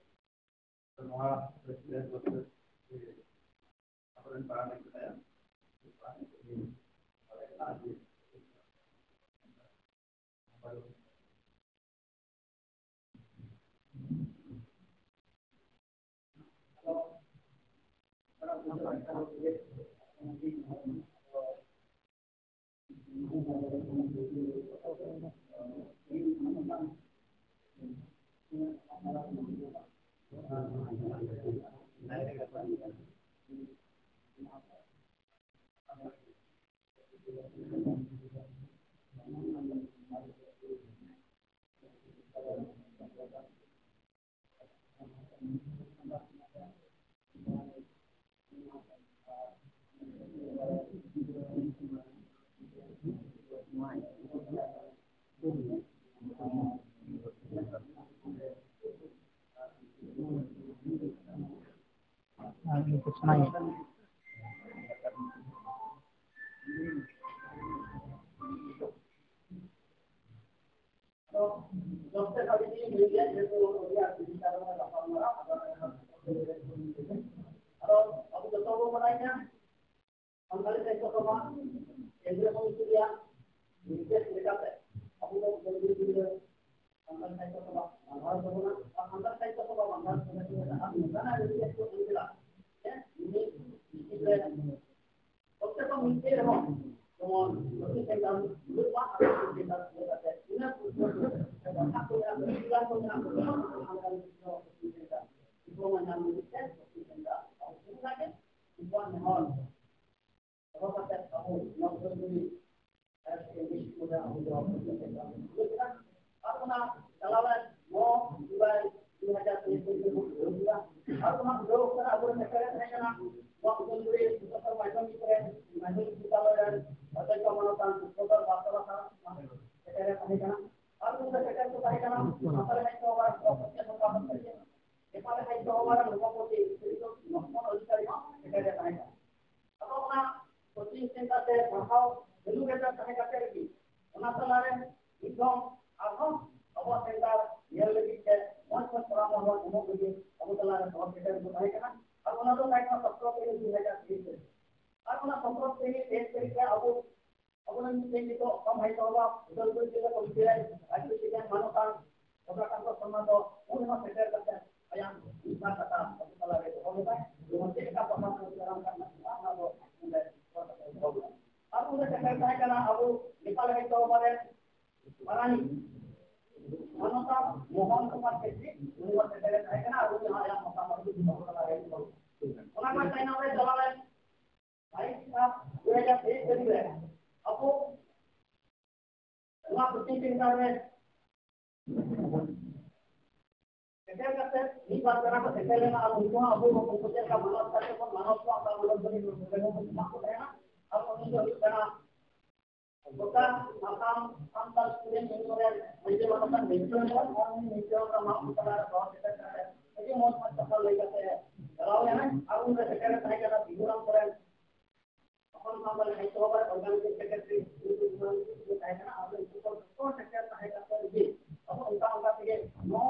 ᱱᱚᱣᱟ ᱟᱵᱚᱨᱮᱱ ᱯᱟᱨᱟᱱᱤᱠ ᱢᱮᱱᱟᱭᱟ᱾ ᱟᱨ ᱩᱱᱠᱩ ᱥᱚᱱᱟᱭᱮᱫ᱾ ᱥᱟᱱᱛᱟᱲᱤ ᱥᱟᱦᱤᱛᱛᱚ ᱥᱚᱵᱷᱟ ᱠᱮᱱᱫᱨᱤᱭᱚ ᱠᱚᱢᱤᱴᱤ ᱨᱮᱭᱟᱜ ᱱᱤᱨᱫᱮᱥ ᱞᱮᱠᱟᱛᱮ ᱟᱵᱚ ᱫᱚ ᱜᱤᱫᱽᱨᱟᱹ ᱥᱟᱱᱛᱟᱲ ᱥᱟᱦᱤᱛᱛᱚ ᱥᱚᱵᱷᱟ ᱵᱟᱝᱜᱟᱞ ᱛᱟᱵᱚᱱᱟ ᱟᱨ ᱥᱟᱱᱛᱟᱲ ᱥᱟᱦᱤᱛᱛᱚ ᱥᱚᱵᱷᱟ ᱵᱟᱝᱜᱟᱞ ᱥᱚᱸᱜᱮ ᱥᱚᱸᱜᱮ ᱟᱨ ᱱᱚᱝᱠᱟᱱᱟᱜ ᱱᱤᱨᱫᱮᱥ ᱠᱚ ᱮᱢ ᱠᱮᱫᱟ ᱡᱮ ᱢᱤᱢᱤᱫ ᱥᱠᱩᱞ ᱨᱮ ᱯᱨᱚᱛᱮᱠ ᱢᱤᱫᱴᱮᱡ ᱨᱮᱦᱚᱸ ᱡᱮᱢᱚᱱ ᱠᱳᱪᱤᱝ ᱥᱮᱱᱴᱟᱨ ᱫᱩᱲᱩᱵ ᱢᱟ ᱟᱨ ᱠᱳᱪᱤᱝ ᱥᱮᱱᱴᱟᱨ ᱠᱷᱩᱞᱟᱹᱣ ᱠᱟᱛᱮ ᱤᱱᱟᱹ ᱯᱚᱨᱤᱥᱠᱟᱨ ᱠᱚ ᱯᱟᱲᱦᱟᱜ ᱠᱚ ᱢᱮᱱᱟᱜ ᱠᱚ ᱥᱟᱱᱛᱟᱲ ᱜᱤᱫᱽᱨᱟᱹ ᱠᱳᱪᱤᱝ ᱥᱮᱱᱴᱟᱨ ᱰᱤᱯᱞᱳᱢᱟ ᱧᱟᱢ ᱞᱟᱹᱜᱤᱫ ᱛᱮ ᱠᱳᱪᱤᱝ ᱥᱮᱱᱴᱟᱨ ᱟᱵᱚ ᱥᱩᱨ ᱨᱮᱜᱮ ᱩᱱᱠᱩᱣᱟᱜ ᱱᱮᱦᱚᱨ ᱫᱚᱦᱚ ᱠᱟᱛᱮ ᱟᱵᱚ ᱱᱚᱣᱟ ᱠᱚᱨᱮ ᱡᱩᱫᱤ ᱟᱨ ᱚᱱᱟ ᱪᱟᱞᱟᱣᱮᱱ ᱱᱚ ᱡᱩᱞᱟᱭ ᱫᱩ ᱦᱟᱡᱟᱨ ᱛᱮᱭᱤᱥ ᱨᱮ ᱵᱷᱳᱴ ᱦᱩᱭᱩᱜᱼᱟ᱾ ᱟᱨ ᱚᱱᱟ ᱩᱰᱷᱟᱹᱣ ᱚᱠᱛᱚ ᱨᱮ ᱟᱵᱚᱨᱮᱱ ᱱᱮᱛᱟ ᱨᱮ ᱛᱟᱦᱮᱸ ᱠᱟᱱᱟ ᱱᱚᱣᱟ ᱩᱫᱟᱞᱜᱩᱲᱤ ᱩᱪᱪᱚᱛᱚᱨ ᱢᱟᱫᱽᱫᱷᱚᱢᱤᱠ ᱨᱮ ᱢᱟᱫᱽᱫᱷᱚᱢᱤᱠ ᱵᱤᱫᱽᱫᱟᱞᱚᱭ ᱨᱮᱱ ᱚᱫᱽᱫᱷᱚᱠᱠᱷᱚ ᱢᱟᱱᱚᱛᱟᱱ ᱰᱚᱠᱴᱚᱨ ᱵᱟᱨᱛᱚᱞᱟ ᱥᱟᱶ ᱥᱮᱴᱮᱨ ᱮ ᱛᱟᱦᱮᱸ ᱠᱟᱱᱟ᱾ ᱟᱨ ᱩᱱᱤ ᱫᱚ ᱥᱮᱴᱮᱨ ᱠᱚ ᱛᱟᱦᱮᱸ ᱠᱟᱱᱟ ᱥᱟᱱᱛᱟᱲ ᱥᱟᱶᱛᱟ ᱨᱮᱱᱟᱜ ᱱᱮᱯᱟᱞ ᱨᱮ ᱦᱮᱡ ᱫᱚᱦᱚ ᱵᱟᱲᱟ ᱱᱚᱵᱚᱯᱚᱛᱤ ᱥᱨᱤ ᱢᱚᱦᱚᱱ ᱚᱫᱷᱤᱠᱟᱨᱤ ᱦᱚᱸ ᱥᱮᱴᱮᱨ ᱨᱮ ᱛᱟᱦᱮᱸ ᱠᱟᱱᱟ᱾ ᱟᱫᱚ ᱚᱱᱟ ᱠᱳᱪᱤᱝ ᱥᱮᱱᱴᱟᱨ ᱨᱮ ᱯᱟᱲᱦᱟᱣ ᱪᱟᱹᱞᱩ ᱨᱮ ᱛᱟᱦᱮᱸ ᱠᱟᱛᱮ ᱨᱮᱜᱮ ᱚᱱᱟ ᱛᱟᱞᱟᱨᱮ ᱢᱤᱫ ᱫᱷᱟᱣ ᱟᱨᱦᱚᱸ ᱟᱵᱚᱣᱟᱜ ᱥᱮᱱᱴᱟᱨ ᱧᱮᱞ ᱞᱟᱹᱜᱤᱫ ᱛᱮ ᱢᱚᱡᱽ ᱢᱚᱡᱽ ᱯᱚᱨᱟᱢᱚᱨᱥᱚ ᱮᱢᱚᱜ ᱞᱟᱹᱜᱤᱫ ᱟᱵᱚ ᱛᱟᱞᱟᱨᱮ ᱦᱚᱲ ᱥᱮᱴᱮᱨ ᱠᱚ ᱛᱟᱦᱮᱸ ᱠᱟᱱᱟ᱾ ᱟᱨ ᱚᱱᱟ ᱫᱚ ᱛᱟᱦᱮᱸ ᱠᱟᱱᱟ ᱥᱚᱛᱨᱚ ᱛᱟᱹᱨᱤᱠᱷ ᱫᱩ ᱦᱟᱡᱟᱨ ᱛᱮᱭᱤᱥ ᱨᱮ᱾ ᱟᱨ ᱚᱱᱟ ᱥᱚᱛᱨᱚ ᱛᱟᱹᱨᱤᱠᱷ ᱛᱮᱭᱤᱥ ᱛᱟᱹᱨᱤᱠᱷ ᱨᱮ ᱟᱵᱚ ᱟᱵᱚᱨᱮᱱ ᱢᱤᱫᱴᱮᱱ ᱱᱤᱛᱚᱜ ᱠᱚᱢ ᱦᱟᱭ ᱛᱚᱞᱚᱵ ᱩᱫᱟᱞᱜᱩᱲᱤ ᱡᱮᱞᱟ ᱠᱚᱢᱤᱴᱤ ᱨᱮ ᱵᱷᱟᱭᱤᱥ ᱯᱨᱮᱥᱤᱰᱮᱱᱴ ᱢᱟᱱᱚᱛᱟᱱ ᱪᱚᱸᱫᱽᱨᱟᱠᱟᱱᱛ ᱥᱚᱨᱢᱟ ᱫᱚ ᱩᱱ ᱦᱚᱸ ᱥᱮᱴᱮᱨ ᱠᱟᱛᱮ ᱟᱭᱟᱜ ᱢᱤᱫ ᱵᱟᱨ ᱠᱟᱛᱷᱟ ᱟᱵᱚ ᱛᱟᱞᱟ ᱨᱮ ᱫᱚᱦᱚ ᱞᱮᱫᱟᱭ᱾ ᱡᱮᱢᱚᱱ ᱪᱮᱫ ᱞᱮᱠᱟ ᱯᱟᱲᱦᱟᱣ ᱠᱚ ᱪᱟᱞᱟᱣ ᱠᱟᱱᱟ, ᱚᱱᱟ ᱫᱚ ᱚᱸᱰᱮ ᱨᱚᱲ ᱠᱟᱛᱮ ᱫᱚᱦᱚ ᱞᱮᱫᱟ᱾ ᱟᱨ ᱚᱸᱰᱮ ᱥᱮᱴᱮᱨ ᱛᱟᱦᱮᱸ ᱠᱟᱱᱟ ᱟᱵᱚ ᱱᱮᱯᱟᱞ ᱦᱟᱭ ᱛᱚᱞᱚᱵ ᱨᱮᱱ ᱯᱟᱨᱟᱱᱤᱠ ᱢᱟᱱᱚᱛᱟᱱ ᱢᱳᱦᱚᱱ ᱠᱩᱢᱟᱨ ᱪᱷᱮᱛᱨᱤ, ᱩᱱᱤ ᱦᱚᱸ ᱥᱮᱴᱮᱨ ᱛᱟᱦᱮᱸ ᱠᱟᱱᱟ᱾ ᱟᱨ ᱩᱱᱤ ᱦᱚᱸ ᱟᱭᱟᱜ ᱢᱚᱛᱟᱢᱚᱛ ᱫᱚᱦᱚ ᱠᱟᱫᱟ᱾ ᱚᱱᱟ ᱠᱚ ᱛᱟᱭᱱᱚᱢ ᱨᱮ ᱪᱟᱞᱟᱣᱮᱱ ᱵᱟᱭᱤᱥ ᱥᱟᱛ ᱫᱩ ᱦᱟᱡᱟᱨ ᱛᱮᱭᱤᱥ ᱛᱟᱹᱨᱤᱠᱷ ᱨᱮ ᱟᱵᱚ ᱱᱚᱣᱟ ᱠᱳᱪᱤᱝ ᱥᱮᱱᱴᱟᱨ ᱨᱮ ᱥᱮᱴᱮᱨ ᱠᱟᱛᱮ ᱢᱤᱫ ᱵᱟᱨ ᱯᱮᱲᱟ ᱠᱚ ᱥᱮᱴᱮᱨ ᱞᱮᱱᱟ᱾ ᱟᱨ ᱩᱱᱠᱩ ᱦᱚᱸ ᱟᱵᱚ ᱠᱚ ᱪᱮᱫ ᱞᱮᱠᱟ ᱢᱟᱱᱟᱣ ᱠᱟᱛᱮ ᱵᱚᱱ ᱢᱟᱱᱟᱣ ᱠᱚᱣᱟ, ᱚᱱᱠᱟ ᱢᱟᱱᱟᱣ ᱠᱟᱛᱮ ᱵᱚᱱ ᱮᱢᱟ ᱠᱚ ᱛᱟᱦᱮᱱᱟ᱾ ᱟᱨ ᱩᱱᱤ ᱫᱚ ᱦᱩᱭᱩᱜ ᱠᱟᱱᱟ ᱜᱚᱴᱟ ᱟᱥᱟᱢ ᱥᱟᱱᱛᱟᱲ ᱥᱴᱩᱰᱮᱱᱴ ᱤᱭᱩᱱᱤᱭᱚᱱ ᱨᱮᱱ ᱢᱟᱹᱡᱷᱤ ᱢᱟᱱᱚᱛᱟᱱ ᱢᱤᱛᱨᱚ ᱦᱮᱢᱵᱨᱚᱢ, ᱟᱨ ᱩᱱᱤ ᱢᱤᱛᱨᱚ ᱦᱮᱢᱵᱨᱚᱢ ᱟᱵᱚ ᱛᱟᱞᱟ ᱨᱮ ᱥᱚᱦᱚᱨ ᱥᱮᱴᱮᱨ ᱠᱟᱛᱮ ᱟᱹᱰᱤ ᱢᱚᱡᱽ ᱢᱚᱡᱽ ᱠᱟᱛᱷᱟ ᱞᱟᱹᱭ ᱠᱟᱛᱮ ᱪᱟᱞᱟᱣ ᱞᱮᱱᱟᱭ᱾ ᱟᱨ ᱩᱱᱨᱮ ᱥᱮᱴᱮᱨ ᱛᱟᱦᱮᱸ ᱠᱟᱱᱟ ᱵᱤᱫᱷᱩᱨᱟᱢ ᱥᱚᱨᱮᱱ, ᱛᱚᱠᱷᱚᱱ ᱥᱟᱶᱛᱟ ᱞᱮ ᱦᱮᱡ ᱪᱟᱵᱟ ᱠᱟᱛᱮ ᱚᱨᱜᱟᱱᱟᱭᱡᱤᱝ ᱥᱮᱠᱨᱮᱴᱟᱨᱤ ᱩᱱᱤ ᱫᱚ ᱩᱱᱤ ᱫᱚ ᱛᱟᱦᱮᱸ ᱠᱟᱱᱟ᱾ ᱟᱫᱚ ᱩᱱᱠᱩ ᱠᱚ ᱡᱚᱛᱚ ᱥᱮᱴᱮᱨ ᱛᱟᱦᱮᱸ ᱠᱟᱛᱮ ᱜᱮ ᱟᱵᱚ ᱚᱱᱠᱟ ᱚᱱᱠᱟ ᱛᱮᱜᱮ ᱱᱚ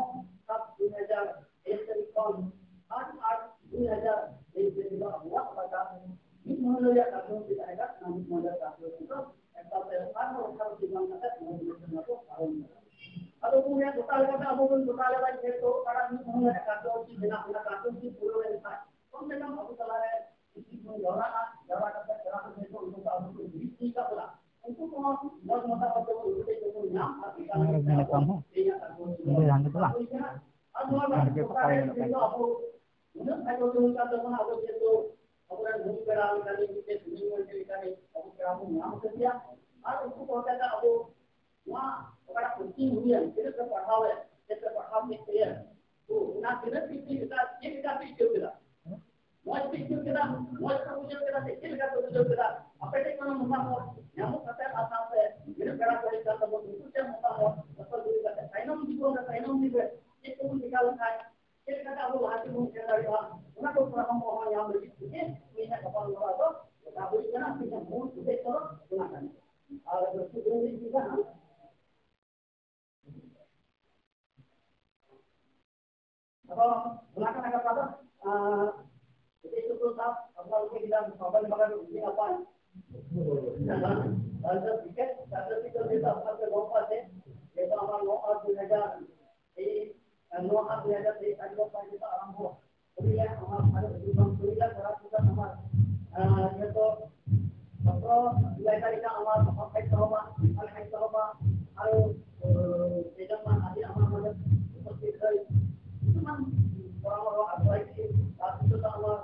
ᱥᱟᱛ ᱫᱩ ᱦᱟᱡᱟᱨ ᱛᱮᱭᱤᱥ ᱛᱟᱹᱨᱤᱠᱷ ᱠᱷᱚᱱ ᱟᱴ ᱟᱴ ᱫᱩ ᱦᱟᱡᱟᱨ ᱛᱮᱭᱤᱥ ᱛᱟᱹᱨᱤᱠᱷ ᱫᱚ ᱟᱵᱚᱣᱟᱜ ᱚᱠᱟᱴᱟᱜ ᱢᱤᱫ ᱢᱟᱹᱦᱱᱟᱹ ᱨᱮᱭᱟᱜ ᱠᱟᱨᱡᱚᱥᱩᱪᱤ ᱛᱟᱦᱮᱸ ᱠᱟᱱᱟ, ᱚᱱᱟ ᱢᱤᱫ ᱢᱟᱹᱦᱱᱟᱹ ᱨᱮᱭᱟᱜ ᱠᱟᱨᱡᱚᱥᱩᱪᱤ ᱫᱚ ᱮᱠᱟᱞ ᱛᱮ ᱟᱨᱦᱚᱸ ᱚᱱᱠᱟ ᱩᱪᱤᱛ ᱵᱟᱝ ᱠᱟᱛᱮ ᱱᱚᱣᱟ ᱢᱤᱫ ᱢᱟᱹᱦᱱᱟᱹ ᱠᱚ ᱯᱟᱨᱚᱢ ᱠᱟᱫᱟ᱾ ᱟᱫᱚ ᱩᱱ ᱨᱮᱭᱟᱜ ᱜᱚᱴᱟ ᱞᱮᱠᱟᱛᱮ ᱟᱵᱚ ᱵᱚᱱ ᱜᱚᱴᱟ ᱞᱮᱫᱟ ᱡᱮᱦᱮᱛᱩ ᱚᱠᱟᱴᱟᱜ ᱢᱤᱫ ᱢᱟᱹᱦᱱᱟᱹ ᱨᱮᱭᱟᱜ ᱠᱟᱨᱡᱚᱥᱩᱪᱤ ᱢᱮᱱᱟᱜ, ᱚᱱᱟ ᱠᱟᱨᱡᱚᱥᱩᱪᱤ ᱯᱩᱨᱟᱹᱣ ᱞᱮᱱᱠᱷᱟᱱ ᱠᱚᱢ ᱥᱮ ᱠᱚᱢ ᱟᱵᱚ ᱛᱟᱞᱟᱨᱮ ᱡᱟᱣᱨᱟᱜᱼᱟ, ᱡᱟᱣᱨᱟ ᱠᱟᱛᱮ ᱯᱮᱲᱟ ᱠᱚ ᱴᱷᱮᱱ ᱠᱷᱚᱱ ᱩᱱᱠᱩ ᱠᱚ ᱟᱵᱚ ᱠᱚ ᱡᱩᱨᱤ ᱦᱩᱭ ᱟᱠᱟᱫ ᱵᱚᱱᱟ᱾ ᱩᱱᱠᱩ ᱠᱚᱦᱚᱸ ᱢᱚᱡᱽ ᱢᱚᱛᱟᱢᱚᱛ ᱛᱮᱵᱚᱱ ᱩᱫᱩᱜ ᱟᱠᱚ ᱧᱟᱢ ᱟᱨ ᱚᱱᱠᱟ ᱟᱨ ᱞᱮᱠᱟᱛᱮ ᱢᱮᱱᱮᱫ ᱟᱵᱚ ᱠᱟᱱ ᱦᱚᱸ᱾ ᱛᱮᱦᱮᱧᱟᱜ ᱠᱟᱹᱢᱤ ᱫᱚ ᱩᱱᱤ ᱫᱚ ᱦᱟᱸᱜ ᱫᱚ ᱵᱟᱝ᱾ ᱦᱩᱭ ᱠᱟᱱᱟ᱾ ᱟᱨ ᱱᱚᱣᱟ ᱟᱨ ᱡᱚᱛᱚ ᱵᱟᱠᱷᱨᱟ ᱯᱟᱭ ᱛᱮ ᱧᱮᱞᱚᱜ ᱫᱚ ᱠᱟᱱ᱾ ᱟᱵᱚ ᱩᱱᱟᱹᱜ ᱵᱷᱟᱜᱮ ᱦᱩᱭ ᱠᱟᱱ ᱛᱟᱵᱚᱱᱟ, ᱟᱵᱚ ᱡᱮᱦᱮᱛᱩ ᱟᱵᱚᱨᱮᱱ ᱜᱩᱨᱩ ᱯᱮᱲᱟ ᱞᱮᱠᱟᱱᱤᱡ ᱢᱤᱫᱴᱮᱱ ᱥᱩᱱᱤᱞ ᱢᱚᱱᱰᱤ ᱞᱮᱠᱟᱱᱤᱡ ᱟᱵᱚ ᱯᱮᱲᱟ ᱵᱚᱱ ᱧᱟᱢ ᱠᱮᱫᱮᱭᱟ᱾ ᱟᱨ ᱩᱱᱠᱩ ᱠᱚ ᱤᱧ ᱦᱩᱭᱮᱱ, ᱛᱤᱱᱟᱹᱜ ᱯᱮ ᱯᱟᱲᱦᱟᱣᱮᱱ, ᱪᱮᱫ ᱯᱮ ᱯᱟᱲᱦᱟᱣ ᱠᱮᱫ ᱛᱮ? ᱛᱚ, ᱚᱱᱟ ᱛᱤᱱᱟᱹᱜ ᱯᱮ ᱪᱮᱫ ᱞᱮᱠᱟ, ᱪᱮᱫ ᱞᱮᱠᱟ ᱯᱮ ᱟᱹᱭᱠᱟᱹᱣ ᱠᱮᱫᱟ? ᱢᱚᱡᱽ ᱯᱮ ᱟᱹᱭᱠᱟᱹᱣ ᱠᱮᱫᱟ? ᱢᱚᱡᱽ ᱯᱮ ᱵᱩᱡᱷᱟᱹᱣ ᱠᱮᱫᱟ ᱥᱮ ᱪᱮᱫ ᱞᱮᱠᱟ ᱯᱮ ᱵᱩᱡᱷᱟᱹᱣ ᱠᱮᱫᱟ? ᱟᱯᱮ ᱴᱷᱮᱱ ᱠᱷᱚᱱ ᱢᱚᱛᱟᱢᱚᱛ ᱧᱟᱢᱚᱜ ᱠᱟᱛᱮ ᱟᱨ ᱥᱟᱶᱛᱮ ᱛᱤᱱᱟᱹᱜ ᱯᱮᱲᱟ ᱠᱚ ᱦᱮᱡ ᱠᱟᱱ ᱛᱟᱵᱚᱱ, ᱩᱱᱠᱩ ᱴᱷᱮᱱ ᱢᱚᱛᱟᱢᱚᱛ ᱡᱚᱛᱚ ᱡᱩᱫᱤ ᱠᱟᱛᱮ ᱛᱟᱭᱱᱚᱢ ᱡᱤᱵᱚᱱ ᱨᱮ, ᱛᱟᱭᱱᱚᱢ ᱫᱤᱱ ᱨᱮ ᱪᱮᱫ ᱠᱚᱵᱚᱱ ᱪᱮᱠᱟ ᱞᱮᱠᱷᱟᱱ ᱪᱮᱫ ᱞᱮᱠᱟᱛᱮ ᱟᱵᱚ ᱞᱟᱦᱟ ᱥᱮᱫ ᱵᱚᱱ ᱥᱮᱱ ᱫᱟᱲᱮᱭᱟᱜᱼᱟ, ᱚᱱᱟ ᱠᱚ ᱯᱚᱨᱟᱢᱚᱨᱥᱚ ᱦᱚᱸ ᱧᱟᱢ ᱞᱟᱹᱜᱤᱫ ᱛᱮᱜᱮ ᱛᱮᱦᱮᱧᱟᱜ ᱜᱟᱯᱟᱞᱢᱟᱨᱟᱣ ᱫᱚ ᱜᱚᱴᱟ ᱦᱩᱭ ᱠᱟᱱᱟ᱾ ᱛᱮᱦᱮᱧᱟᱜ ᱢᱩᱞ ᱩᱫᱽᱫᱮᱥᱥᱚ ᱫᱚ ᱚᱱᱟ ᱠᱟᱱᱟ᱾ ᱟᱨ ᱡᱟᱹᱥᱛᱤ ᱵᱟᱹᱧ ᱞᱟᱹᱭ ᱠᱮᱫᱟ ᱦᱟᱸᱜ᱾ ᱟᱫᱚ ᱚᱱᱟ ᱠᱟᱱᱟ ᱠᱟᱛᱷᱟ ᱫᱚ, ᱟᱸ, ᱡᱩᱫᱤ ᱥᱩᱫᱷᱩ ᱥᱟᱵ ᱟᱵᱚᱣᱟᱜ ᱞᱟᱹᱜᱤᱫ ᱜᱤᱫᱽᱨᱟᱹ ᱵᱟᱵᱟ ᱵᱟᱵᱟ ᱩᱱᱠᱤᱱ ᱟᱯᱟ, ᱟᱨ ᱡᱟᱦᱟᱸ ᱵᱤᱠᱮᱴ ᱥᱟᱨᱴᱤᱯᱷᱤᱠᱮᱴ ᱡᱮᱴᱟ ᱟᱯᱱᱟᱨ ᱯᱮ ᱜᱚᱜ ᱠᱟᱛᱮ, ᱡᱮᱴᱟ ᱟᱢᱟᱜ ᱱᱚ ᱟᱴ ᱫᱩ ᱦᱟᱡᱟᱨ ᱛᱮᱭᱤᱥ, ᱟᱨ ᱱᱚ ᱟᱴ ᱫᱩ ᱦᱟᱡᱟᱨ ᱛᱮᱭᱤᱥ ᱛᱟᱹᱨᱤᱠᱷ ᱠᱷᱚᱱ ᱡᱮᱴᱟ ᱟᱨᱟᱢᱵᱷᱚ ᱩᱱᱤᱭᱟᱜ ᱟᱢᱟᱜ ᱵᱷᱟᱨᱚᱛ ᱫᱤᱥᱚᱢ ᱩᱱᱤᱭᱟᱜ ᱠᱚᱨᱟᱣ ᱠᱟᱛᱮ ᱟᱢᱟᱜ, ᱟᱸ, ᱡᱚᱛᱚ ᱥᱚᱛᱨᱚ ᱡᱩᱞᱟᱭ ᱛᱟᱹᱨᱤᱠᱷ ᱟᱢᱟᱜ ᱦᱚᱠ ᱦᱮᱡ ᱛᱟᱦᱮᱱᱟ, ᱟᱨ ᱦᱮᱡ ᱛᱟᱦᱮᱱᱟ, ᱟᱨ, ᱟᱸ, ᱥᱮᱴᱟᱜ ᱢᱟ ᱟᱹᱰᱤ ᱟᱢᱟᱜ ᱢᱟᱱᱮ ᱩᱯᱚᱥᱛᱷᱤᱛ ᱦᱩᱭ, ᱠᱤᱪᱷᱩᱜᱟᱱ ᱯᱚᱨᱟᱢᱚᱨᱥᱚ ᱟᱨ ᱵᱟᱭ ᱠᱤ, ᱟᱨ ᱠᱤᱪᱷᱩ ᱫᱚ ᱟᱢᱟᱜ,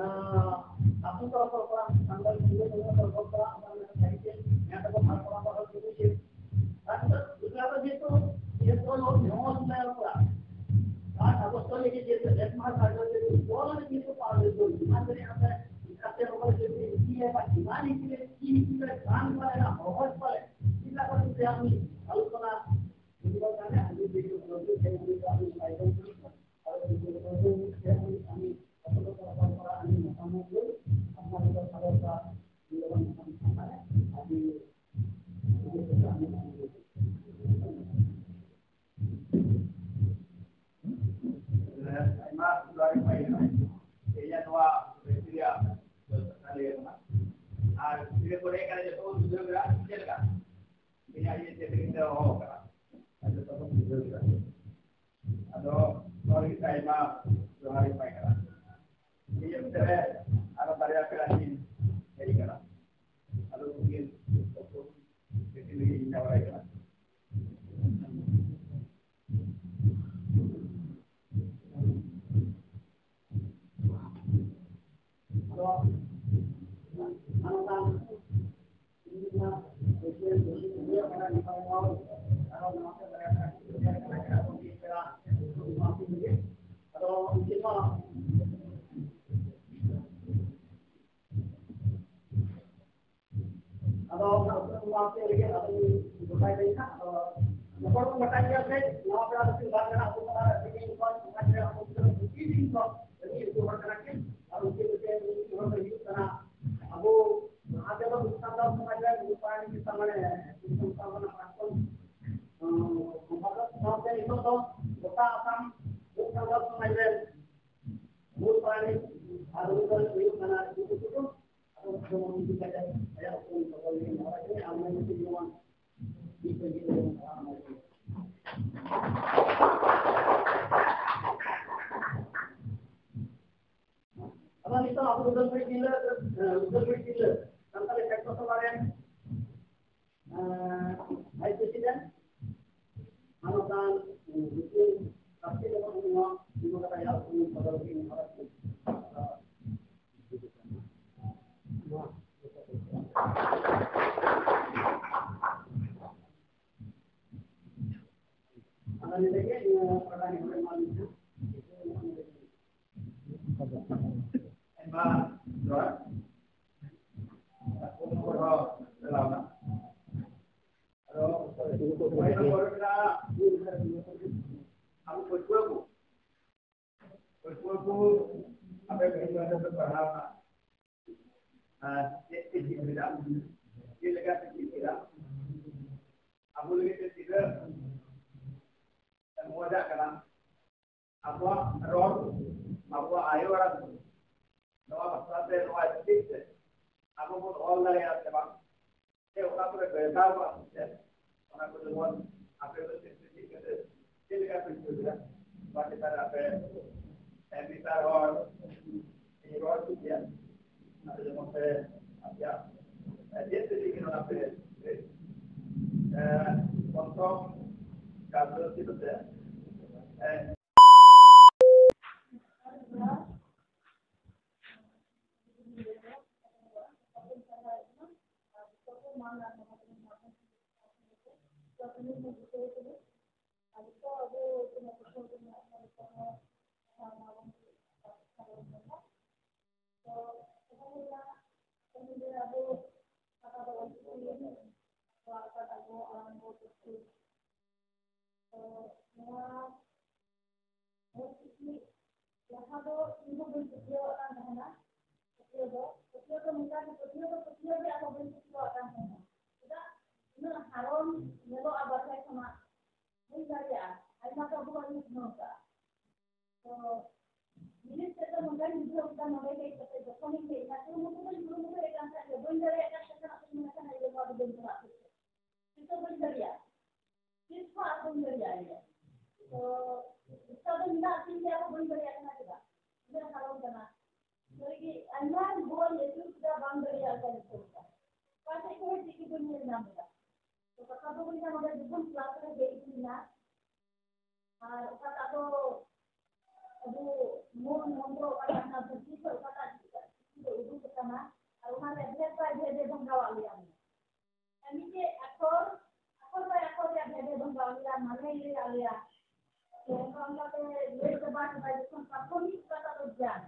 ᱟᱸ, ᱟᱹᱛᱩ ᱛᱚᱨᱚᱯ ᱠᱷᱚᱱ ᱥᱟᱱᱛᱟᱲ ᱥᱚᱸᱜᱮ ᱥᱚᱸᱜᱮ ᱛᱚᱨᱚᱯ ᱠᱷᱚᱱ ᱟᱢᱟᱜ ᱢᱤᱫᱴᱟᱝ ᱥᱟᱭᱤᱰ ᱨᱮ ᱢᱮᱱᱟᱜ ᱛᱟᱠᱚ ᱟᱨ ᱯᱚᱨᱟᱢᱚᱨᱥᱚ ᱠᱤᱪᱷᱩ ᱪᱮᱫ ᱟᱨ ᱱᱤᱛᱚᱜ ᱫᱩᱨᱜᱟ ᱫᱚ ᱡᱮᱦᱮᱛᱩ ᱡᱮᱦᱮᱛᱩ ᱱᱚᱣᱟ ᱱᱚᱣᱟ ᱥᱚᱢᱚᱭ ᱠᱚᱲᱟ, ᱟᱨ ᱟᱵᱚ ᱥᱚᱢᱟᱡᱽ ᱨᱮ ᱡᱮᱦᱮᱛᱩ ᱮᱠ ᱢᱟᱥ ᱟᱜᱮ ᱡᱮᱦᱮᱛᱩ ᱵᱚᱞ ᱨᱮ ᱡᱮᱦᱮᱛᱩ ᱯᱟᱲᱦᱟᱣ ᱦᱩᱭᱩᱜ ᱠᱟᱱᱟ, ᱚᱱᱟ ᱛᱮ ᱟᱯᱮ ᱠᱟᱛᱮ ᱦᱚᱸ ᱡᱮᱦᱮᱛᱩ ᱤᱭᱟᱹ ᱵᱟ ᱤᱢᱟᱱ ᱤᱥᱤ ᱨᱮ ᱪᱤ ᱤᱥᱤ ᱨᱮ ᱜᱟᱱ ᱵᱟᱲᱟᱭᱟ, ᱦᱚᱦᱚ ᱵᱟᱲᱟᱭᱟ, ᱪᱮᱫ ᱞᱮᱠᱟ ᱠᱟᱛᱮ ᱟᱢ ᱟᱞᱳᱪᱚᱱᱟ ᱤᱫᱤ ᱠᱟᱛᱮ ᱟᱹᱰᱤ ᱵᱮᱥ ᱠᱚ ᱟᱹᱰᱤ ᱟᱭᱳᱡᱚᱱ ᱠᱚ ᱟᱨ ᱟᱹᱰᱤ ᱟᱹᱰᱤ ᱟᱹᱰᱤ ᱟᱹᱰᱤ ᱢᱚᱛᱟᱢᱚᱛ ᱞᱟᱹᱭ ᱟᱯᱱᱟᱨ ᱠᱚ ᱥᱟᱶᱛᱟ ᱟᱹᱰᱤ ᱟᱭᱢᱟ ᱥᱩᱫᱷᱟᱹᱨ ᱦᱩᱭ ᱠᱟᱱᱟ᱾ ᱛᱮᱦᱮᱧᱟᱜ ᱱᱚᱣᱟ ᱵᱮᱠᱴᱤᱨᱤᱭᱟ ᱫᱚ ᱥᱟᱹᱨᱤ ᱠᱟᱱᱟ᱾ ᱟᱨ ᱜᱤᱫᱽᱨᱟᱹ ᱠᱚ ᱦᱮᱡ ᱠᱟᱱᱟ, ᱡᱚᱛᱚ ᱠᱚ ᱵᱩᱡᱷᱟᱹᱣ ᱠᱮᱫᱟ ᱪᱮᱫ ᱞᱮᱠᱟ? ᱛᱮᱦᱮᱧᱟᱜ ᱤᱭᱟᱹ ᱪᱮᱫ ᱞᱟᱹᱜᱤᱫ ᱛᱮ ᱦᱚᱦᱚ ᱠᱟᱱᱟ? ᱟᱨ ᱡᱚᱛᱚ ᱠᱚ ᱵᱩᱡᱷᱟᱹᱣ ᱠᱮᱫᱟ᱾ ᱟᱫᱚ ᱱᱚᱣᱟ ᱞᱟᱹᱜᱤᱫ ᱛᱮ ᱟᱭᱢᱟ ᱡᱚᱦᱟᱨ ᱤᱧ ᱮᱢᱟᱭ ᱠᱟᱱᱟ᱾ ᱱᱤᱭᱟᱹ ᱚᱠᱛᱮ ᱨᱮ ᱟᱨᱚ ᱵᱟᱨᱭᱟ ᱯᱮᱲᱟ ᱠᱤᱱ ᱦᱮᱡ ᱠᱟᱱᱟ᱾ ᱟᱫᱚ ᱩᱱᱠᱤᱱ ᱚᱠᱛᱚ ᱞᱟᱹᱜᱤᱫ ᱤᱧ ᱱᱮᱦᱚᱨᱟᱭ ᱠᱟᱱᱟ᱾ ᱛᱚ, ᱚᱱᱟ ᱩᱛᱛᱚᱨ ᱱᱚᱣᱟ ᱦᱚᱛᱮ ᱨᱮᱜᱮ ᱟᱫᱚᱧ ᱜᱚᱴᱟᱭ ᱫᱟᱹᱧ ᱦᱟᱸᱜ᱾ ᱟᱫᱚ ᱡᱚᱛᱚ ᱦᱚᱲ ᱵᱚᱱ ᱵᱟᱰᱟᱭ ᱜᱮᱭᱟ ᱥᱮ, ᱱᱚᱣᱟ ᱯᱮᱲᱟ ᱫᱚ ᱵᱟᱨ ᱠᱟᱱᱟ, ᱟᱵᱚ ᱛᱟᱞᱟ ᱨᱮ ᱟᱹᱰᱤ ᱫᱤᱱ ᱠᱷᱚᱱ ᱥᱚᱢᱟᱡᱽ ᱨᱮ ᱟᱵᱚ ᱫᱚ ᱟᱹᱰᱤ ᱫᱤᱱ ᱠᱷᱚᱱ ᱟᱹᱰᱤ ᱩᱛᱟᱹᱨ ᱦᱚᱲ ᱠᱟᱱᱟ ᱠᱤᱱ᱾ ᱟᱨ ᱩᱱᱠᱤᱱ ᱢᱤᱫᱴᱮᱱ ᱢᱤᱫ ᱦᱚᱲ ᱫᱚ ᱦᱩᱭᱩᱜ ᱠᱟᱱᱟ ᱟᱵᱚ ᱞᱟᱦᱟ ᱛᱮᱫᱚ ᱥᱟᱱᱛᱟᱲ ᱥᱚᱢᱟᱡᱽ ᱨᱮ ᱱᱩᱠᱩ ᱯᱟᱨᱟᱱᱤᱠ ᱪᱮᱛᱟᱱ ᱢᱟᱱᱮ ᱥᱟᱱᱛᱟᱲ ᱠᱷᱚᱱ, ᱩᱸ, ᱵᱷᱟᱨᱚᱛ ᱥᱟᱶᱛᱮ ᱱᱤᱛᱚᱜ ᱫᱚ ᱜᱚᱴᱟ ᱟᱥᱟᱢ ᱥᱟᱱᱛᱟᱲ ᱥᱚᱢᱟᱡᱽ ᱨᱮ ᱢᱩᱞ ᱯᱟᱨᱟᱱᱤᱠ ᱟᱨ ᱩᱱᱤ ᱫᱚ ᱦᱩᱭᱩᱜ ᱠᱟᱱᱟ ᱡᱤᱵᱩ ᱴᱩᱰᱩ᱾ ᱟᱫᱚ ᱡᱮᱢᱚᱱ ᱤᱫᱤ ᱠᱟᱛᱮ ᱟᱭᱟᱜ ᱩᱯᱨᱩᱢ ᱫᱚᱦᱚ ᱞᱟᱹᱜᱤᱫ ᱱᱚᱣᱟ ᱜᱮ ᱟᱨ ᱢᱟᱹᱭ ᱵᱤᱴᱤ ᱡᱮᱢᱚᱱ ᱢᱤᱫ ᱵᱟᱹᱜᱤ ᱨᱮ ᱯᱟᱲᱦᱟᱜ ᱢᱟ᱾ ᱟᱫᱚ ᱱᱤᱛᱚᱜ ᱟᱵᱚ ᱩᱫᱟᱹᱨ ᱵᱤᱨ ᱛᱤᱨᱞᱟᱹ, ᱮ, ᱩᱫᱟᱹᱨ ᱵᱤᱨ ᱛᱤᱨᱞᱟᱹ ᱥᱟᱱᱛᱟᱲᱤ ᱥᱟᱦᱤᱛᱛᱚ ᱥᱚᱵᱷᱟ ᱨᱮᱱ, ᱮ, ᱵᱷᱟᱭᱤᱥ ᱯᱨᱮᱥᱤᱰᱮᱱᱴ, ᱢᱟᱱᱚᱛᱟᱱ, ᱮ, ᱵᱤᱯᱩᱞ ᱵᱟᱥᱠᱮ ᱡᱮᱢᱚᱱ ᱱᱚᱣᱟ ᱛᱤᱸᱜᱩ ᱠᱟᱛᱮ ᱟᱭᱟᱜ ᱩᱯᱨᱩᱢ ᱥᱚᱫᱚᱨ ᱞᱟᱹᱜᱤᱫ ᱱᱮᱦᱚᱨ ᱠᱟᱱᱟ᱾ ᱟᱫᱚ ᱱᱚᱰᱮ ᱜᱮ, ᱮ, ᱯᱨᱚᱫᱷᱟᱱ ᱮᱢ ᱮᱢᱟ ᱞᱤᱧᱟ᱾ ᱟᱭᱢᱟ ᱡᱚᱦᱟᱨ᱾ ᱟᱫᱚ, ᱯᱚᱭᱮᱱᱴ ᱱᱚᱢᱵᱚᱨ ᱢᱮᱱᱟᱜᱼᱟ, ᱟᱵᱚ ᱯᱟᱹᱴᱷᱩᱣᱟᱹ ᱠᱚ, ᱯᱟᱹᱴᱷᱩᱣᱟᱹ ᱠᱚ ᱟᱯᱮ ᱵᱷᱤᱱ ᱵᱷᱤᱱ ᱯᱮ ᱯᱟᱲᱦᱟᱣ ᱮᱱᱟ, ᱟᱨ ᱪᱮᱫ ᱯᱮ ᱪᱮᱫ ᱠᱮᱫᱟ, ᱪᱮᱫ ᱞᱮᱠᱟ ᱯᱮ ᱪᱮᱫ ᱠᱮᱫᱟ, ᱟᱵᱚ ᱞᱟᱹᱜᱤᱫ ᱛᱮ ᱛᱤᱱᱟᱹᱜ ᱢᱚᱡᱟᱜ ᱠᱟᱱᱟ, ᱟᱵᱚᱣᱟᱜ ᱨᱚᱲ, ᱟᱵᱚᱣᱟᱜ ᱟᱭᱳ ᱟᱲᱟᱝ, ᱱᱚᱣᱟ ᱵᱷᱟᱥᱟ ᱛᱮ, ᱱᱚᱣᱟ ᱥᱠᱨᱤᱯᱴ ᱛᱮ ᱟᱵᱚ ᱵᱚᱱ ᱚᱞ ᱫᱟᱲᱮᱭᱟᱜᱼᱟ ᱥᱮ ᱵᱟᱝ, ᱥᱮ ᱚᱠᱟ ᱠᱚᱨᱮ ᱵᱮᱨᱵᱟᱨᱚᱜᱼᱟ ᱥᱮ ᱪᱮᱫ, ᱚᱱᱟ ᱠᱚ ᱡᱮᱢᱚᱱ ᱟᱯᱮ ᱠᱚ ᱪᱮᱫ ᱯᱮ ᱪᱮᱫ ᱠᱟᱛᱮ ᱪᱮᱫ ᱞᱮᱠᱟ ᱯᱮ ᱵᱩᱡᱷᱟᱹᱣ ᱠᱮᱫᱟ, ᱱᱚᱣᱟ ᱪᱮᱛᱟᱱ ᱨᱮ ᱟᱯᱮ, ᱮ, ᱢᱤᱫ ᱵᱟᱨ ᱦᱚᱲ ᱤᱧ ᱨᱚᱲ ᱦᱚᱪᱚ ᱠᱮᱭᱟ, ᱟᱯᱮ ᱡᱮᱢᱚᱱ ᱯᱮ ᱟᱯᱮᱭᱟᱜ, ᱮ, ᱪᱮᱫ ᱯᱮ ᱪᱮᱫ ᱠᱮᱫᱟ ᱚᱱᱟ ᱯᱮ, ᱮ, ᱯᱨᱚᱛᱷᱚᱢ ᱠᱟᱨᱡᱚᱥᱩᱪᱤ ᱠᱚᱛᱮ, ᱮ, ᱟᱨᱟᱢᱵᱚ ᱠᱚᱨᱛᱮ, ᱛᱚ, ᱱᱚᱣᱟ ᱚᱞ ᱪᱤᱠᱤ ᱡᱟᱦᱟᱸ ᱫᱚ ᱤᱧ ᱦᱚᱸ ᱵᱟᱹᱧ ᱯᱟᱹᱛᱭᱟᱹᱣᱟᱜ ᱠᱟᱱ ᱛᱟᱦᱮᱱᱟ, ᱯᱟᱹᱛᱭᱟᱹᱣ ᱫᱚ, ᱯᱟᱹᱛᱭᱟᱹᱣ ᱫᱚ ᱱᱚᱝᱠᱟ ᱜᱮ, ᱯᱟᱹᱛᱭᱟᱹᱣ ᱫᱚ ᱯᱟᱹᱛᱭᱟᱹᱣ ᱜᱮ, ᱟᱨᱦᱚᱸ ᱵᱟᱹᱧ ᱯᱟᱹᱛᱭᱟᱹᱣᱟᱜ ᱠᱟᱱ ᱛᱟᱦᱮᱱᱟ᱾ ᱪᱮᱫᱟᱜ ᱩᱱᱟᱹᱜ ᱦᱟᱨᱚᱱ ᱧᱮᱞᱚᱜᱼᱟ ᱵᱟᱨᱦᱮ ᱠᱷᱚᱱᱟᱜ, ᱵᱟᱹᱧ ᱫᱟᱲᱮᱭᱟᱜᱼᱟ, ᱟᱭᱢᱟ ᱠᱚ ᱟᱵᱚ ᱵᱚᱱ ᱩᱛᱱᱟᱹᱣ ᱠᱟᱜᱼᱟ᱾ ᱛᱚ, ᱡᱤᱱᱤᱥ ᱛᱮᱫ ᱫᱚ ᱱᱚᱝᱠᱟᱧ ᱵᱩᱡᱷᱟᱹᱣ ᱠᱮᱫᱟ, ᱱᱚᱰᱮ ᱦᱮᱡ ᱠᱟᱛᱮ ᱡᱚᱠᱷᱚᱱᱤᱧ ᱦᱮᱡ ᱮᱱᱟ, ᱠᱩᱨᱩᱢᱩᱴᱩ ᱫᱚᱧ ᱠᱩᱨᱩᱢᱩᱴᱩᱭᱮᱫ ᱠᱟᱱ ᱛᱟᱦᱮᱸᱫ ᱜᱮ, ᱵᱟᱹᱧ ᱫᱟᱲᱮᱭᱟᱜ ᱠᱟᱱ ᱛᱟᱦᱮᱸᱫ, ᱱᱚᱣᱟ ᱫᱚ ᱵᱟᱹᱧ ᱯᱟᱲᱦᱟᱜ ᱠᱟᱱᱟ᱾ ᱛᱤᱥ ᱦᱚᱸ ᱵᱟᱹᱧ ᱫᱟᱲᱮᱭᱟᱜᱼᱟ, ᱛᱤᱥ ᱦᱚᱸ ᱟᱨ ᱵᱟᱹᱧ ᱫᱟᱲᱮᱭᱟᱜᱼᱟ ᱤᱧ ᱫᱚ᱾ ᱛᱚ, ᱤᱪᱪᱷᱟ ᱫᱚ ᱢᱮᱱᱟᱜ ᱛᱤᱧ ᱜᱮᱭᱟ, ᱟᱨ ᱵᱟᱹᱧ ᱫᱟᱲᱮᱭᱟᱜ ᱠᱟᱱᱟ᱾ ᱪᱮᱫᱟᱜ? ᱩᱱᱟᱹᱜ ᱦᱟᱨᱚᱱ ᱠᱟᱱᱟ᱾ ᱥᱟᱹᱨᱤᱜᱮ ᱟᱭᱢᱟ ᱵᱚᱦᱚᱜ ᱤᱧ ᱟᱹᱪᱩᱨ ᱠᱮᱫᱟ, ᱵᱟᱝ ᱫᱟᱲᱮᱭᱟᱜ ᱞᱮᱠᱟᱧ ᱟᱹᱭᱠᱟᱹᱣ ᱠᱮᱫᱟ᱾ ᱚᱠᱟ ᱥᱮᱫ ᱠᱷᱚᱱ ᱪᱮᱫ ᱜᱮ ᱵᱟᱹᱧ ᱧᱮᱞ ᱧᱟᱢ ᱮᱫᱟ᱾ ᱛᱚ, ᱠᱟᱛᱷᱟ ᱫᱚ ᱦᱩᱭᱱᱟ, ᱱᱚᱰᱮ ᱡᱚᱠᱷᱚᱱ ᱠᱞᱟᱥ ᱨᱮ ᱦᱮᱡ ᱦᱩᱭᱱᱟ, ᱟᱨ ᱚᱠᱟᱴᱟᱜ ᱫᱚ ᱟᱵᱚ ᱢᱩᱞ ᱢᱚᱱᱛᱨᱚ ᱚᱠᱟᱴᱟᱜ ᱠᱟᱱᱟ, ᱫᱷᱟᱹᱨᱛᱤ ᱠᱷᱚᱱ ᱚᱠᱟᱴᱟᱜ ᱪᱤᱠᱤ ᱫᱚ ᱩᱰᱩᱠ ᱟᱠᱟᱱᱟ, ᱟᱨ ᱚᱱᱟ ᱨᱮᱭᱟᱜ ᱵᱷᱮᱫ ᱵᱟᱭ ᱵᱷᱮᱫ ᱮ ᱵᱷᱟᱜᱟᱣᱟᱜ ᱞᱮᱭᱟ᱾ ᱟᱨ ᱢᱤᱫᱴᱮᱡ ᱟᱠᱷᱚᱨ, ᱟᱠᱷᱚᱨ ᱵᱟᱭ ᱟᱠᱷᱚᱨ ᱨᱮᱭᱟᱜ ᱵᱷᱮᱫ ᱮ ᱵᱷᱟᱜᱟᱣᱟᱜ ᱞᱮᱭᱟ, ᱢᱟᱱᱮ ᱞᱟᱹᱭᱟᱜ ᱞᱮᱭᱟ᱾ ᱛᱚ ᱚᱱᱠᱟ ᱚᱱᱠᱟ ᱛᱮ ᱞᱟᱹᱭ ᱪᱟᱵᱟ ᱠᱮᱫᱟ, ᱡᱚᱠᱷᱚᱱ ᱯᱨᱟᱛᱷᱚᱢᱤᱠ ᱚᱠᱟᱴᱟᱜ ᱫᱚ ᱜᱮᱭᱟᱱ,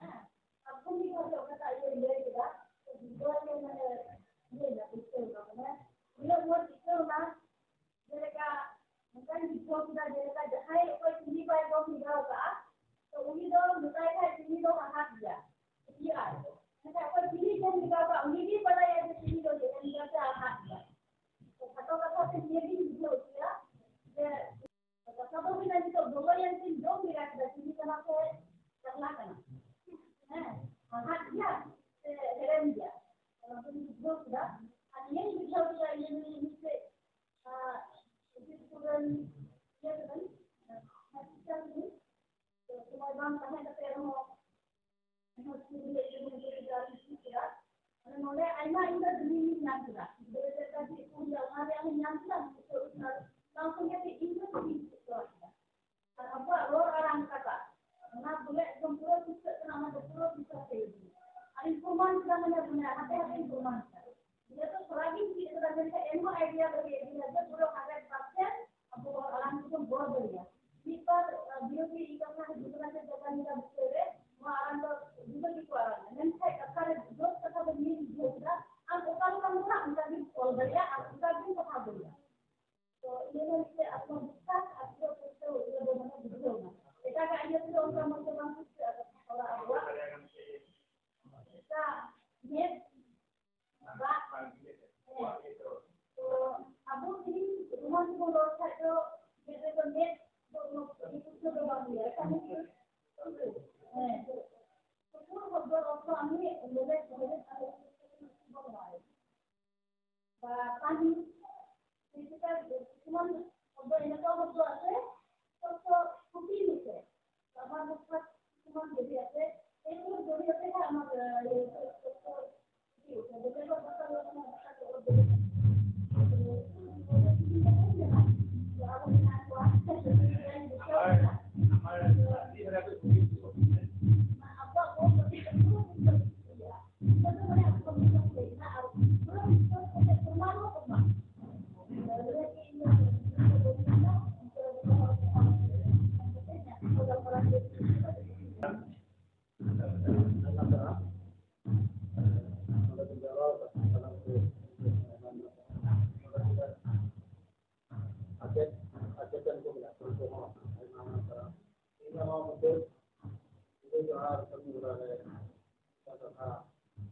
ᱦᱮᱸ, ᱯᱨᱟᱛᱷᱚᱢᱤᱠ ᱵᱷᱟᱵᱮ ᱚᱠᱟᱴᱟᱜ ᱤᱭᱟᱹ ᱞᱟᱹᱭ ᱠᱮᱫᱟ, ᱛᱚ ᱜᱤᱫᱽᱨᱟᱹ ᱜᱮ ᱢᱟᱱᱮ ᱤᱭᱟᱹᱭᱮᱱᱟ, ᱵᱩᱡᱷᱟᱹᱣ ᱮᱱᱟ, ᱢᱟᱱᱮ ᱩᱱᱟᱹᱜ ᱢᱚᱡᱽ ᱟᱹᱭᱠᱟᱹᱣ ᱮᱱᱟ᱾ ᱡᱮᱞᱮᱠᱟ ᱱᱚᱝᱠᱟᱧ ᱵᱩᱡᱷᱟᱹᱣ ᱠᱮᱫᱟ, ᱡᱮᱞᱮᱠᱟ ᱡᱟᱦᱟᱸᱭ ᱚᱠᱚᱭ ᱪᱤᱱᱤ ᱵᱟᱭ ᱡᱚᱢ ᱞᱮᱜᱟᱣ ᱠᱟᱜᱼᱟ, ᱛᱚ ᱩᱱᱤ ᱫᱚ ᱢᱮᱛᱟᱭ ᱠᱷᱟᱡ ᱪᱤᱱᱤ ᱫᱚ ᱦᱟᱲᱦᱟᱫ ᱜᱮᱭᱟ, ᱠᱩᱥᱤᱭᱟᱜᱼᱟᱭ᱾ ᱢᱮᱱᱠᱷᱟᱱ ᱚᱠᱚᱭ ᱪᱤᱱᱤ ᱡᱚᱢ ᱞᱮᱜᱟᱣ ᱠᱟᱜᱼᱟ, ᱩᱱᱤ ᱜᱮᱭ ᱵᱟᱰᱟᱭᱟ ᱡᱮ ᱪᱤᱱᱤ ᱫᱚ ᱪᱮᱫ ᱠᱟᱱᱟ, ᱪᱮᱫᱟᱜ ᱥᱮ ᱦᱟᱲᱦᱟᱫ ᱜᱮᱭᱟ᱾ ᱛᱚ ᱠᱷᱟᱴᱚ ᱠᱟᱛᱷᱟ ᱛᱮ ᱱᱤᱭᱟᱹ ᱜᱤᱧ ᱵᱩᱡᱷᱟᱹᱣ ᱦᱚᱪᱚᱭᱟ ᱡᱮ ᱠᱟᱛᱷᱟ ᱫᱚ ᱦᱩᱭᱱᱟ, ᱱᱤᱛᱚᱜ ᱫᱚᱞᱚᱭᱮᱱ ᱛᱤᱧ ᱡᱚᱢ ᱞᱮᱜᱟ ᱠᱮᱫᱟ, ᱪᱤᱱᱤ ᱠᱟᱱᱟ ᱥᱮ ᱪᱟᱠᱷᱱᱟ ᱠᱟᱱᱟ? ᱦᱮᱸ, ᱦᱟᱲᱦᱟᱫ ᱜᱮᱭᱟ ᱥᱮ ᱦᱮᱲᱮᱢ ᱜᱮᱭᱟ? ᱚᱱᱟ ᱫᱚᱧ ᱵᱩᱡᱷᱟᱹᱣ ᱠᱮᱫᱟ᱾ ᱟᱨ ᱱᱤᱭᱟᱹᱧ ᱵᱩᱡᱷᱟᱹᱣ ᱠᱮᱫᱟ, ᱤᱧ ᱢᱤᱫᱴᱮᱡ, ᱟᱸ, ᱩᱪᱤᱛ ᱥᱠᱩᱞ ᱨᱮᱱ ᱤᱭᱟᱹ ᱠᱟᱹᱱᱟᱹᱧ, ᱟᱸ, ᱴᱤᱪᱟᱨ ᱠᱟᱹᱱᱟᱹᱧ᱾ ᱛᱚ, ᱥᱚᱢᱚᱭ ᱵᱟᱝ ᱛᱟᱦᱮᱸ ᱠᱟᱛᱮ ᱨᱮᱦᱚᱸ ᱤᱧ ᱦᱚᱸ ᱥᱠᱩᱞ ᱨᱮ ᱤᱭᱟᱹ ᱠᱟᱹᱱᱟᱹᱧ, ᱪᱮᱫ ᱠᱮᱫᱟ᱾ ᱢᱟᱱᱮ, ᱱᱚᱰᱮ ᱟᱭᱢᱟ ᱤᱧ ᱫᱚ ᱡᱤᱱᱤᱥ ᱤᱧ ᱧᱟᱢ ᱠᱮᱫᱟ᱾ ᱜᱤᱫᱽᱨᱟᱹ ᱪᱮᱫ ᱞᱮᱠᱟ ᱪᱮᱫ ᱠᱚ ᱦᱩᱭᱩᱜᱼᱟ, ᱚᱱᱟ ᱨᱮᱭᱟᱜ ᱦᱚᱸᱧ ᱧᱟᱢ ᱠᱮᱫᱟ᱾ ᱥᱟᱶ ᱥᱚᱸᱜᱮ ᱛᱮ ᱤᱧ ᱦᱚᱸ ᱪᱮᱫ ᱤᱧ ᱪᱮᱫ ᱠᱮᱫᱟ᱾ ᱟᱨ ᱟᱵᱚᱣᱟᱜ ᱨᱚᱲ ᱟᱲᱟᱝ ᱚᱠᱟᱴᱟᱜ, ᱚᱱᱟ ᱵᱚᱞᱮ ᱮᱠᱫᱚᱢ ᱯᱩᱨᱟᱹ ᱯᱩᱥᱴᱟᱹᱜ ᱠᱟᱱᱟ, ᱚᱱᱟ ᱫᱚ ᱯᱩᱨᱟᱹ ᱯᱩᱥᱴᱟᱹᱜ ᱛᱮ ᱦᱤᱡᱩᱜ ᱠᱟᱱᱟ᱾ ᱟᱨ ᱤᱧ ᱯᱨᱚᱢᱟᱱ ᱠᱮᱫᱟ, ᱢᱟᱱᱮ, ᱢᱟᱱᱮ, ᱦᱟᱛᱮ ᱦᱟᱛᱮᱧ ᱯᱨᱚᱢᱟᱱ ᱠᱮᱫᱟ᱾ ᱡᱮᱦᱮᱛᱩ ᱛᱷᱚᱲᱟ ᱜᱤᱧ ᱪᱮᱫ ᱠᱟᱫᱟ, ᱢᱮᱱᱠᱷᱟᱱ ᱮᱱᱦᱚᱸ idea ᱵᱟᱹᱧ ᱟᱹᱜᱩ ᱞᱮᱫᱟ ᱡᱮ ᱯᱩᱨᱟᱹ hundred percent ᱟᱵᱚ ᱦᱚᱲ ᱟᱲᱟᱝ ᱛᱮᱵᱚᱱ ᱨᱚᱲ ᱫᱟᱲᱮᱭᱟᱜᱼᱟ᱾ ᱢᱤᱫ ᱵᱟᱨ, ᱟᱸ, ᱵᱤᱨᱳᱫᱷᱤ ᱤᱧ ᱠᱟᱛᱷᱟ ᱦᱤᱡᱩᱜ ᱠᱟᱱᱟ ᱡᱮ ᱡᱟᱭᱜᱟ ᱧᱤᱫᱟᱹ ᱵᱤᱥᱚᱭ ᱨᱮ ᱱᱚᱣᱟ ᱟᱲᱟᱝ ᱫᱚ ᱡᱩᱫᱟᱹ ᱜᱮᱠᱚ ᱟᱲᱟᱝ ᱮᱫᱟ, ᱢᱮᱱᱠᱷᱟᱱ ᱠᱟᱛᱷᱟ ᱨᱮ ᱡᱚᱥ ᱠᱟᱛᱷᱟ ᱫᱚ ᱱᱤᱭᱟᱹ ᱵᱩᱡᱷᱟᱹᱣ ᱠᱮᱫᱟ, ᱟᱢ ᱚᱠᱟ ᱞᱮᱠᱟᱢ ᱨᱚᱲᱟ ᱚᱱᱠᱟ ᱜᱮᱢ ᱚᱞ ᱫᱟᱲᱮᱭᱟᱜᱼᱟ, ᱟᱨ ᱚᱱᱠᱟ ᱜᱮᱢ ᱨᱚᱲ ᱠᱷᱟᱡ ᱫᱚ ᱢᱮᱫ ᱨᱮᱫᱚ ᱢᱮᱫ ᱫᱚ ᱩᱱᱟᱹᱜ ᱯᱩᱥᱴᱟᱹᱣ ᱫᱚ ᱵᱟᱝ ᱦᱩᱭᱩᱜᱼᱟ᱾ ᱦᱮᱸ᱾ ᱥᱩᱯᱩᱨ ᱦᱚᱲ ᱫᱚ ᱚᱠᱛᱚ ᱟᱢ ᱢᱤᱫ ᱞᱮᱵᱮᱫ ᱞᱮᱵᱮᱫ ᱟᱨ ᱵᱚᱞᱚ ᱟᱭ᱾ ᱵᱟ ᱯᱟᱹᱦᱤᱞ ᱰᱤᱡᱤᱴᱟᱞ ᱥᱤᱥᱴᱮᱢ ᱦᱚᱲ ᱫᱚ ᱮᱱᱮ ᱠᱚ ᱦᱚᱲ ᱫᱚ ᱟᱥᱮ ᱥᱚᱠᱛᱚ ᱠᱩᱴᱤ ᱢᱮᱥᱮ᱾ ᱟᱢᱟᱜ ᱱᱚᱠᱥᱟ ᱥᱤᱥᱴᱮᱢ ᱡᱩᱫᱤ ᱟᱥᱮ ᱮᱱᱮ ᱡᱩᱫᱤ ᱟᱥᱮ ᱟᱢᱟᱜ ᱤᱭᱟᱹ ᱥᱚᱠᱛᱚ ᱟᱪᱮᱛ, ᱟᱪᱮᱛᱟᱱ ᱠᱚ ᱢᱮᱱᱟᱜ ᱠᱚᱣᱟ, ᱩᱱᱠᱩ ᱦᱚᱸ ᱟᱭᱢᱟ ᱟᱭᱢᱟ ᱥᱟᱨᱦᱟᱣ᱾ ᱤᱧ ᱦᱚᱸ ᱱᱚᱣᱟ ᱢᱩᱪᱟᱹᱫ ᱧᱤᱫᱟᱹ ᱡᱚᱦᱟᱨ ᱠᱟᱹᱢᱤ ᱦᱚᱨᱟ ᱨᱮ ᱢᱤᱫᱴᱟᱝ ᱠᱟᱛᱷᱟ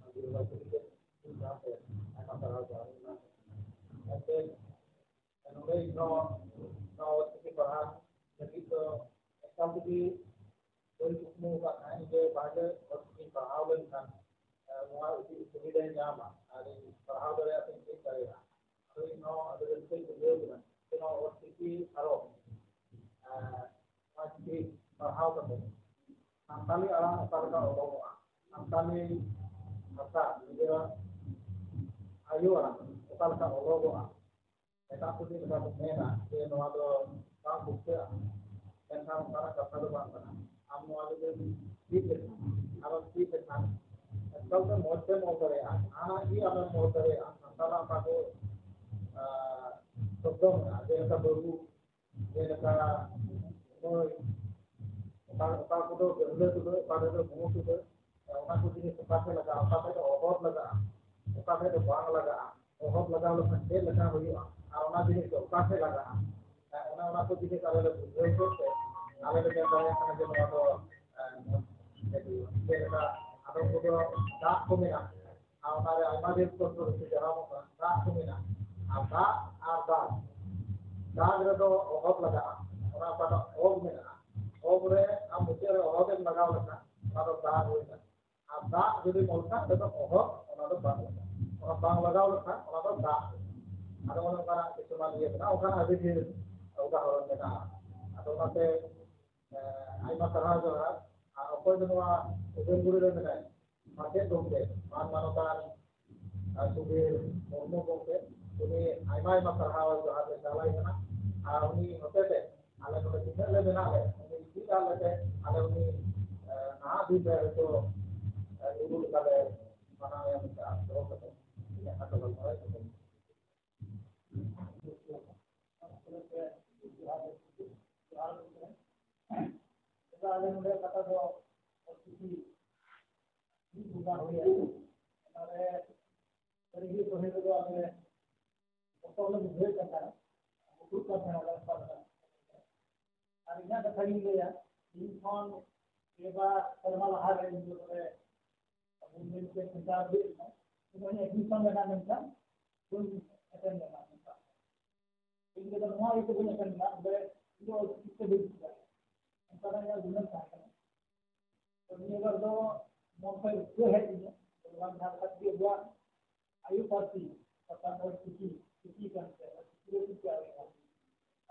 ᱢᱟᱹᱡᱷᱤ ᱵᱟᱵᱟ ᱠᱚ ᱞᱟᱹᱜᱤᱫ ᱤᱧ ᱥᱟᱶᱛᱮ ᱟᱭᱢᱟ ᱥᱟᱨᱦᱟᱣ ᱡᱚᱦᱟᱨ ᱤᱧ ᱮᱢᱟ ᱠᱚ ᱠᱟᱱᱟ᱾ ᱮᱱᱛᱮ ᱱᱚᱰᱮ ᱤᱧ ᱦᱚᱸ ᱱᱚᱣᱟ ᱚᱞᱪᱤᱠᱤ ᱯᱟᱲᱦᱟᱣ ᱞᱟᱹᱜᱤᱫ ᱫᱚ ᱮᱠᱟᱞ ᱛᱮᱜᱮ ᱵᱟᱹᱧ ᱠᱩᱠᱢᱩ ᱟᱠᱟᱫ ᱛᱟᱦᱮᱸᱫ ᱡᱮ ᱵᱟᱦᱨᱮ ᱚᱞᱪᱤᱠᱤᱧ ᱯᱟᱲᱦᱟᱣ ᱞᱮᱱᱠᱷᱟᱱ, ᱮ, ᱱᱚᱣᱟ ᱤᱫᱤ ᱥᱩᱵᱤᱫᱷᱟᱧ ᱧᱟᱢᱟ ᱟᱨ ᱤᱧ ᱯᱟᱲᱦᱟᱣ ᱫᱟᱲᱮᱭᱟᱜ ᱛᱮᱧ ᱪᱮᱫ ᱫᱟᱲᱮᱭᱟᱜᱼᱟ᱾ ᱟᱫᱚ ᱤᱧ ᱦᱚᱸ ᱟᱹᱰᱤ ᱨᱟᱹᱥᱠᱟᱹᱧ ᱵᱩᱡᱷᱟᱹᱣ ᱠᱮᱫᱟ ᱡᱮ ᱱᱚᱣᱟ ᱚᱞᱪᱤᱠᱤ ᱟᱨᱚ, ᱮ, ᱱᱚᱣᱟ ᱪᱤᱠᱤ ᱯᱟᱲᱦᱟᱣ ᱠᱟᱛᱮ ᱥᱟᱱᱛᱟᱞᱤ ᱟᱲᱟᱝ ᱚᱠᱟ ᱞᱮᱠᱟ ᱚᱞᱚᱜᱚᱜᱼᱟ, ᱥᱟᱱᱛᱟᱞᱤ ᱵᱷᱟᱥᱟ ᱱᱤᱡᱮᱨᱟᱜ ᱟᱭᱳ ᱟᱲᱟᱝ ᱚᱠᱟ ᱞᱮᱠᱟ ᱚᱞᱚᱜᱚᱜᱼᱟ, ᱮᱴᱟᱜ ᱠᱚ ᱪᱮᱫ ᱞᱮᱠᱟ ᱠᱚ ᱢᱮᱱᱟ ᱡᱮ ᱱᱚᱣᱟ ᱫᱚ ᱵᱟᱝ ᱯᱩᱥᱴᱟᱹᱜᱼᱟ, ᱢᱮᱱᱠᱷᱟᱱ ᱚᱱᱠᱟᱱᱟᱜ ᱠᱟᱛᱷᱟ ᱫᱚ ᱵᱟᱝ ᱠᱟᱱᱟ᱾ ᱟᱢ ᱱᱚᱣᱟ ᱡᱩᱫᱤᱢ ᱪᱮᱫ ᱞᱮᱠᱷᱟᱱ, ᱟᱨᱚᱢ ᱪᱮᱫ ᱞᱮᱠᱷᱟᱱ, ᱮᱠᱟᱞ ᱛᱮ ᱢᱚᱡᱽ ᱛᱮᱢ ᱚᱞ ᱫᱟᱲᱮᱭᱟᱜᱼᱟ, ᱡᱟᱦᱟᱱᱟᱜ ᱜᱮ ᱟᱢᱮᱢ ᱚᱞ ᱫᱟᱲᱮᱭᱟᱜᱼᱟ᱾ ᱥᱟᱱᱛᱟᱲᱟᱜ ᱚᱠᱟ ᱠᱚ, ᱟᱸ, ᱥᱚᱵᱫᱚ ᱢᱮᱱᱟᱜᱼᱟ, ᱡᱮᱞᱮᱠᱟ ᱵᱟᱹᱵᱩ, ᱡᱮᱞᱮᱠᱟ ᱱᱩᱭ, ᱚᱠᱟ, ᱚᱠᱟ ᱠᱚᱫᱚ ᱜᱟᱹᱦᱞᱟᱹ ᱴᱩᱰᱟᱹᱜ, ᱚᱠᱟ ᱨᱮᱫᱚ ᱜᱩᱢᱩ ᱴᱩᱰᱟᱹᱜ, ᱚᱱᱟ ᱠᱚ ᱡᱤᱱᱤᱥ ᱚᱠᱟ ᱴᱷᱮᱡ ᱞᱟᱜᱟᱜᱼᱟ, ᱚᱠᱟ ᱴᱷᱮᱡ ᱫᱚ ᱚᱦᱚᱫ ᱞᱟᱜᱟᱜᱼᱟ, ᱚᱠᱟ ᱴᱷᱮᱡ ᱫᱚ ᱵᱟᱝ ᱞᱟᱜᱟᱜᱼᱟ, ᱚᱦᱚᱫ ᱞᱟᱜᱟᱣ ᱞᱮᱠᱷᱟᱱ ᱪᱮᱫ ᱞᱮᱠᱟ ᱦᱩᱭᱩᱜᱼᱟ, ᱟᱨ ᱚᱱᱟ ᱡᱤᱱᱤᱥ ᱫᱚ ᱚᱠᱟ ᱴᱷᱮᱡ ᱞᱟᱜᱟᱜᱼᱟ, ᱚᱱᱟ, ᱚᱱᱟ ᱠᱚ ᱡᱤᱱᱤᱥ ᱟᱞᱮ ᱞᱮ ᱵᱩᱡᱷᱟᱹᱣ ᱠᱮᱫ ᱛᱮ ᱟᱞᱮ ᱞᱮ ᱢᱮᱱ ᱫᱟᱲᱮᱭᱟᱜ ᱠᱟᱱᱟ ᱡᱮ ᱱᱚᱣᱟ ᱫᱚ, ᱮᱸ, ᱪᱮᱫ ᱞᱮᱠᱟ ᱟᱫᱚᱢ ᱠᱚᱫᱚ ᱫᱟᱜ ᱠᱚ ᱢᱮᱱᱟᱜᱼᱟ, ᱟᱨ ᱚᱱᱟᱨᱮ ᱟᱭᱢᱟ ᱫᱤᱱ ᱠᱷᱚᱱ ᱠᱚ ᱡᱟᱱᱟᱢᱚᱜ ᱠᱟᱱᱟ, ᱫᱟᱜ ᱠᱚ ᱢᱮᱱᱟᱜᱼᱟ, ᱟᱨ ᱫᱟᱜ ᱟᱨ ᱫᱟᱜ ᱫᱟᱜᱽ ᱨᱮᱫᱚ ᱚᱦᱚᱵ ᱞᱟᱜᱟᱜᱼᱟ᱾ ᱚᱱᱟ ᱚᱠᱟᱴᱟᱜ ᱚᱦᱚᱵ ᱢᱮᱱᱟᱜᱼᱟ, ᱚᱦᱚᱵ ᱨᱮ ᱟᱢ ᱢᱩᱪᱟᱹᱫ ᱨᱮ ᱚᱦᱚᱵ ᱮᱢ ᱞᱟᱜᱟᱣ ᱞᱮᱠᱷᱟᱱ ᱚᱱᱟ ᱫᱚ ᱫᱟᱜᱽ ᱦᱩᱭᱱᱟ᱾ ᱟᱨ ᱫᱟᱜ ᱡᱩᱫᱤ ᱚᱞᱠᱷᱟᱱ ᱨᱮᱫᱚ ᱚᱦᱚᱵ, ᱚᱱᱟ ᱫᱚ ᱵᱟᱝ ᱞᱟᱜᱟᱜᱼᱟ᱾ ᱚᱱᱟ ᱵᱟᱝ ᱞᱟᱜᱟᱣ ᱞᱮᱠᱷᱟᱱ ᱚᱱᱟ ᱫᱚ ᱫᱟᱜ ᱦᱩᱭᱱᱟ᱾ ᱟᱫᱚ ᱚᱱᱮ ᱚᱱᱠᱟᱱᱟᱜ ᱠᱤᱪᱷᱩ ᱜᱟᱱ ᱤᱭᱟᱹ ᱢᱮᱱᱟᱜᱼᱟ, ᱚᱱᱠᱟᱱᱟᱜ ᱟᱹᱰᱤ ᱰᱷᱮᱨ ᱩᱫᱟᱦᱚᱨᱚᱱ ᱢᱮᱱᱟᱜᱼᱟ᱾ ᱟᱫᱚ ᱚᱱᱟᱛᱮ, ᱮ, ᱟᱭᱢᱟ ᱥᱟᱨᱦᱟᱣ ᱡᱚᱦᱟᱨ᱾ ᱟᱨ ᱚᱠᱚᱭ ᱫᱚ ᱱᱚᱣᱟ ᱩᱫᱟᱹᱱᱜᱩᱲᱤ ᱨᱮ ᱢᱮᱱᱟᱭ, ᱢᱟᱪᱮᱫ ᱜᱚᱢᱠᱮ, ᱢᱟᱱ ᱢᱟᱱᱚᱛᱟᱱ, ᱟᱨ ᱥᱩᱫᱷᱤᱨ ᱢᱩᱨᱢᱩ ᱜᱚᱢᱠᱮ, ᱩᱱᱤ ᱟᱭᱢᱟ ᱟᱭᱢᱟ ᱥᱟᱨᱦᱟᱣ ᱡᱚᱦᱟᱨ ᱞᱮ ᱪᱟᱞ ᱟᱭ ᱠᱟᱱᱟ᱾ ᱟᱨ ᱩᱱᱤ ᱦᱚᱛᱮᱛᱮ ᱟᱞᱮ ᱱᱚᱰᱮ ᱛᱤᱱᱟᱹᱜ ᱞᱮ ᱢᱮᱱᱟᱜ ᱞᱮ, ᱩᱱᱤ ᱪᱮᱫ ᱟᱞᱮ ᱛᱮ, ᱟᱞᱮ ᱩᱱᱤ, ᱮ, ᱱᱟᱦᱟᱜ ᱫᱤᱱ ᱨᱮ ᱦᱚᱭᱛᱳ, ᱮ, ᱜᱩᱨᱩ ᱞᱮᱠᱟᱞᱮ ᱢᱟᱱᱟᱣᱮᱭᱟ ᱢᱮᱱᱛᱮ ᱟᱥ ᱫᱚᱦᱚ ᱠᱟᱛᱮ ᱤᱧᱟᱹᱜ ᱠᱟᱛᱷᱟ ᱫᱚ ᱱᱚᱰᱮ ᱜᱮ᱾ ᱟᱞᱮ ᱱᱚᱰᱮ ᱠᱟᱛᱷᱟ ᱫᱚ ᱚᱞᱪᱤᱠᱤ ᱢᱤᱫ ᱵᱚᱸᱜᱟ ᱦᱩᱭᱟ᱾ ᱚᱱᱟᱨᱮ ᱥᱟᱹᱨᱤᱜᱮ ᱯᱟᱹᱦᱤᱞ ᱨᱮᱫᱚ ᱟᱞᱮ ᱵᱚᱛᱚᱨ ᱞᱮ ᱵᱩᱡᱷᱟᱹᱣᱮᱫ ᱠᱟᱱ ᱛᱟᱦᱮᱸᱱᱟ, ᱵᱚᱛᱚᱨᱚᱜ ᱠᱟᱱ ᱛᱟᱦᱮᱸᱱᱟ ᱞᱮ ᱚᱠᱟ ᱞᱮᱠᱟ᱾ ᱟᱨ ᱤᱧᱟᱹᱜ ᱠᱟᱛᱷᱟ ᱜᱤᱧ ᱞᱟᱹᱭᱟ, ᱤᱧ ᱠᱷᱚᱱ ᱯᱮ ᱵᱟᱨ ᱥᱮᱨᱢᱟ ᱞᱟᱦᱟ ᱨᱮ ᱤᱧ ᱫᱚ ᱱᱚᱰᱮ ᱟᱵᱚ ᱢᱤᱫᱴᱮᱱ ᱥᱮᱱᱴᱟᱨ ᱦᱩᱭᱩᱜ ᱠᱟᱱᱟ, ᱩᱱ ᱤᱧ ᱮᱰᱢᱤᱥᱚᱱ ᱞᱮᱱᱟ, ᱢᱮᱱᱠᱷᱟᱱ ᱵᱟᱹᱧ ᱮᱴᱮᱱᱰ ᱞᱮᱱᱟ᱾ ᱢᱮᱱᱠᱷᱟᱱ ᱤᱧ ᱫᱚ ᱱᱚᱣᱟ ᱤᱭᱟᱹᱛᱮ ᱵᱟᱹᱧ ᱮᱴᱮᱱᱰ ᱞᱮᱱᱟ, ᱚᱸᱰᱮ ᱤᱧ ᱫᱚ ᱚᱞᱪᱤᱠᱤ ᱛᱮ ᱵᱟᱹᱧ ᱪᱮᱫ ᱫᱟᱲᱮᱭᱟᱜᱼᱟ, ᱚᱱᱠᱟᱱᱟᱜ ᱤᱧᱟᱹᱜ ᱜᱩᱱᱟᱹᱱ ᱛᱟᱦᱮᱸ ᱠᱟᱱᱟ᱾ ᱛᱚ ᱱᱤᱭᱟᱹ ᱵᱟᱨ ᱫᱚ ᱢᱚᱱ ᱠᱷᱚᱱ ᱨᱟᱹᱥᱠᱟᱹ ᱦᱮᱡ ᱤᱧᱟᱹ, ᱵᱟᱝ ᱡᱟᱦᱟᱸ ᱞᱮᱠᱟ ᱛᱮᱜᱮ ᱟᱵᱚᱣᱟᱜ ᱟᱭᱳ ᱯᱟᱹᱨᱥᱤ, ᱥᱟᱱᱛᱟᱲ ᱯᱟᱹᱨᱥᱤ ᱪᱤᱠᱤ, ᱪᱤᱠᱤ ᱠᱟᱱ ᱛᱮ, ᱪᱤᱠᱤ ᱨᱮ ᱪᱤᱠᱤ ᱟᱞᱮ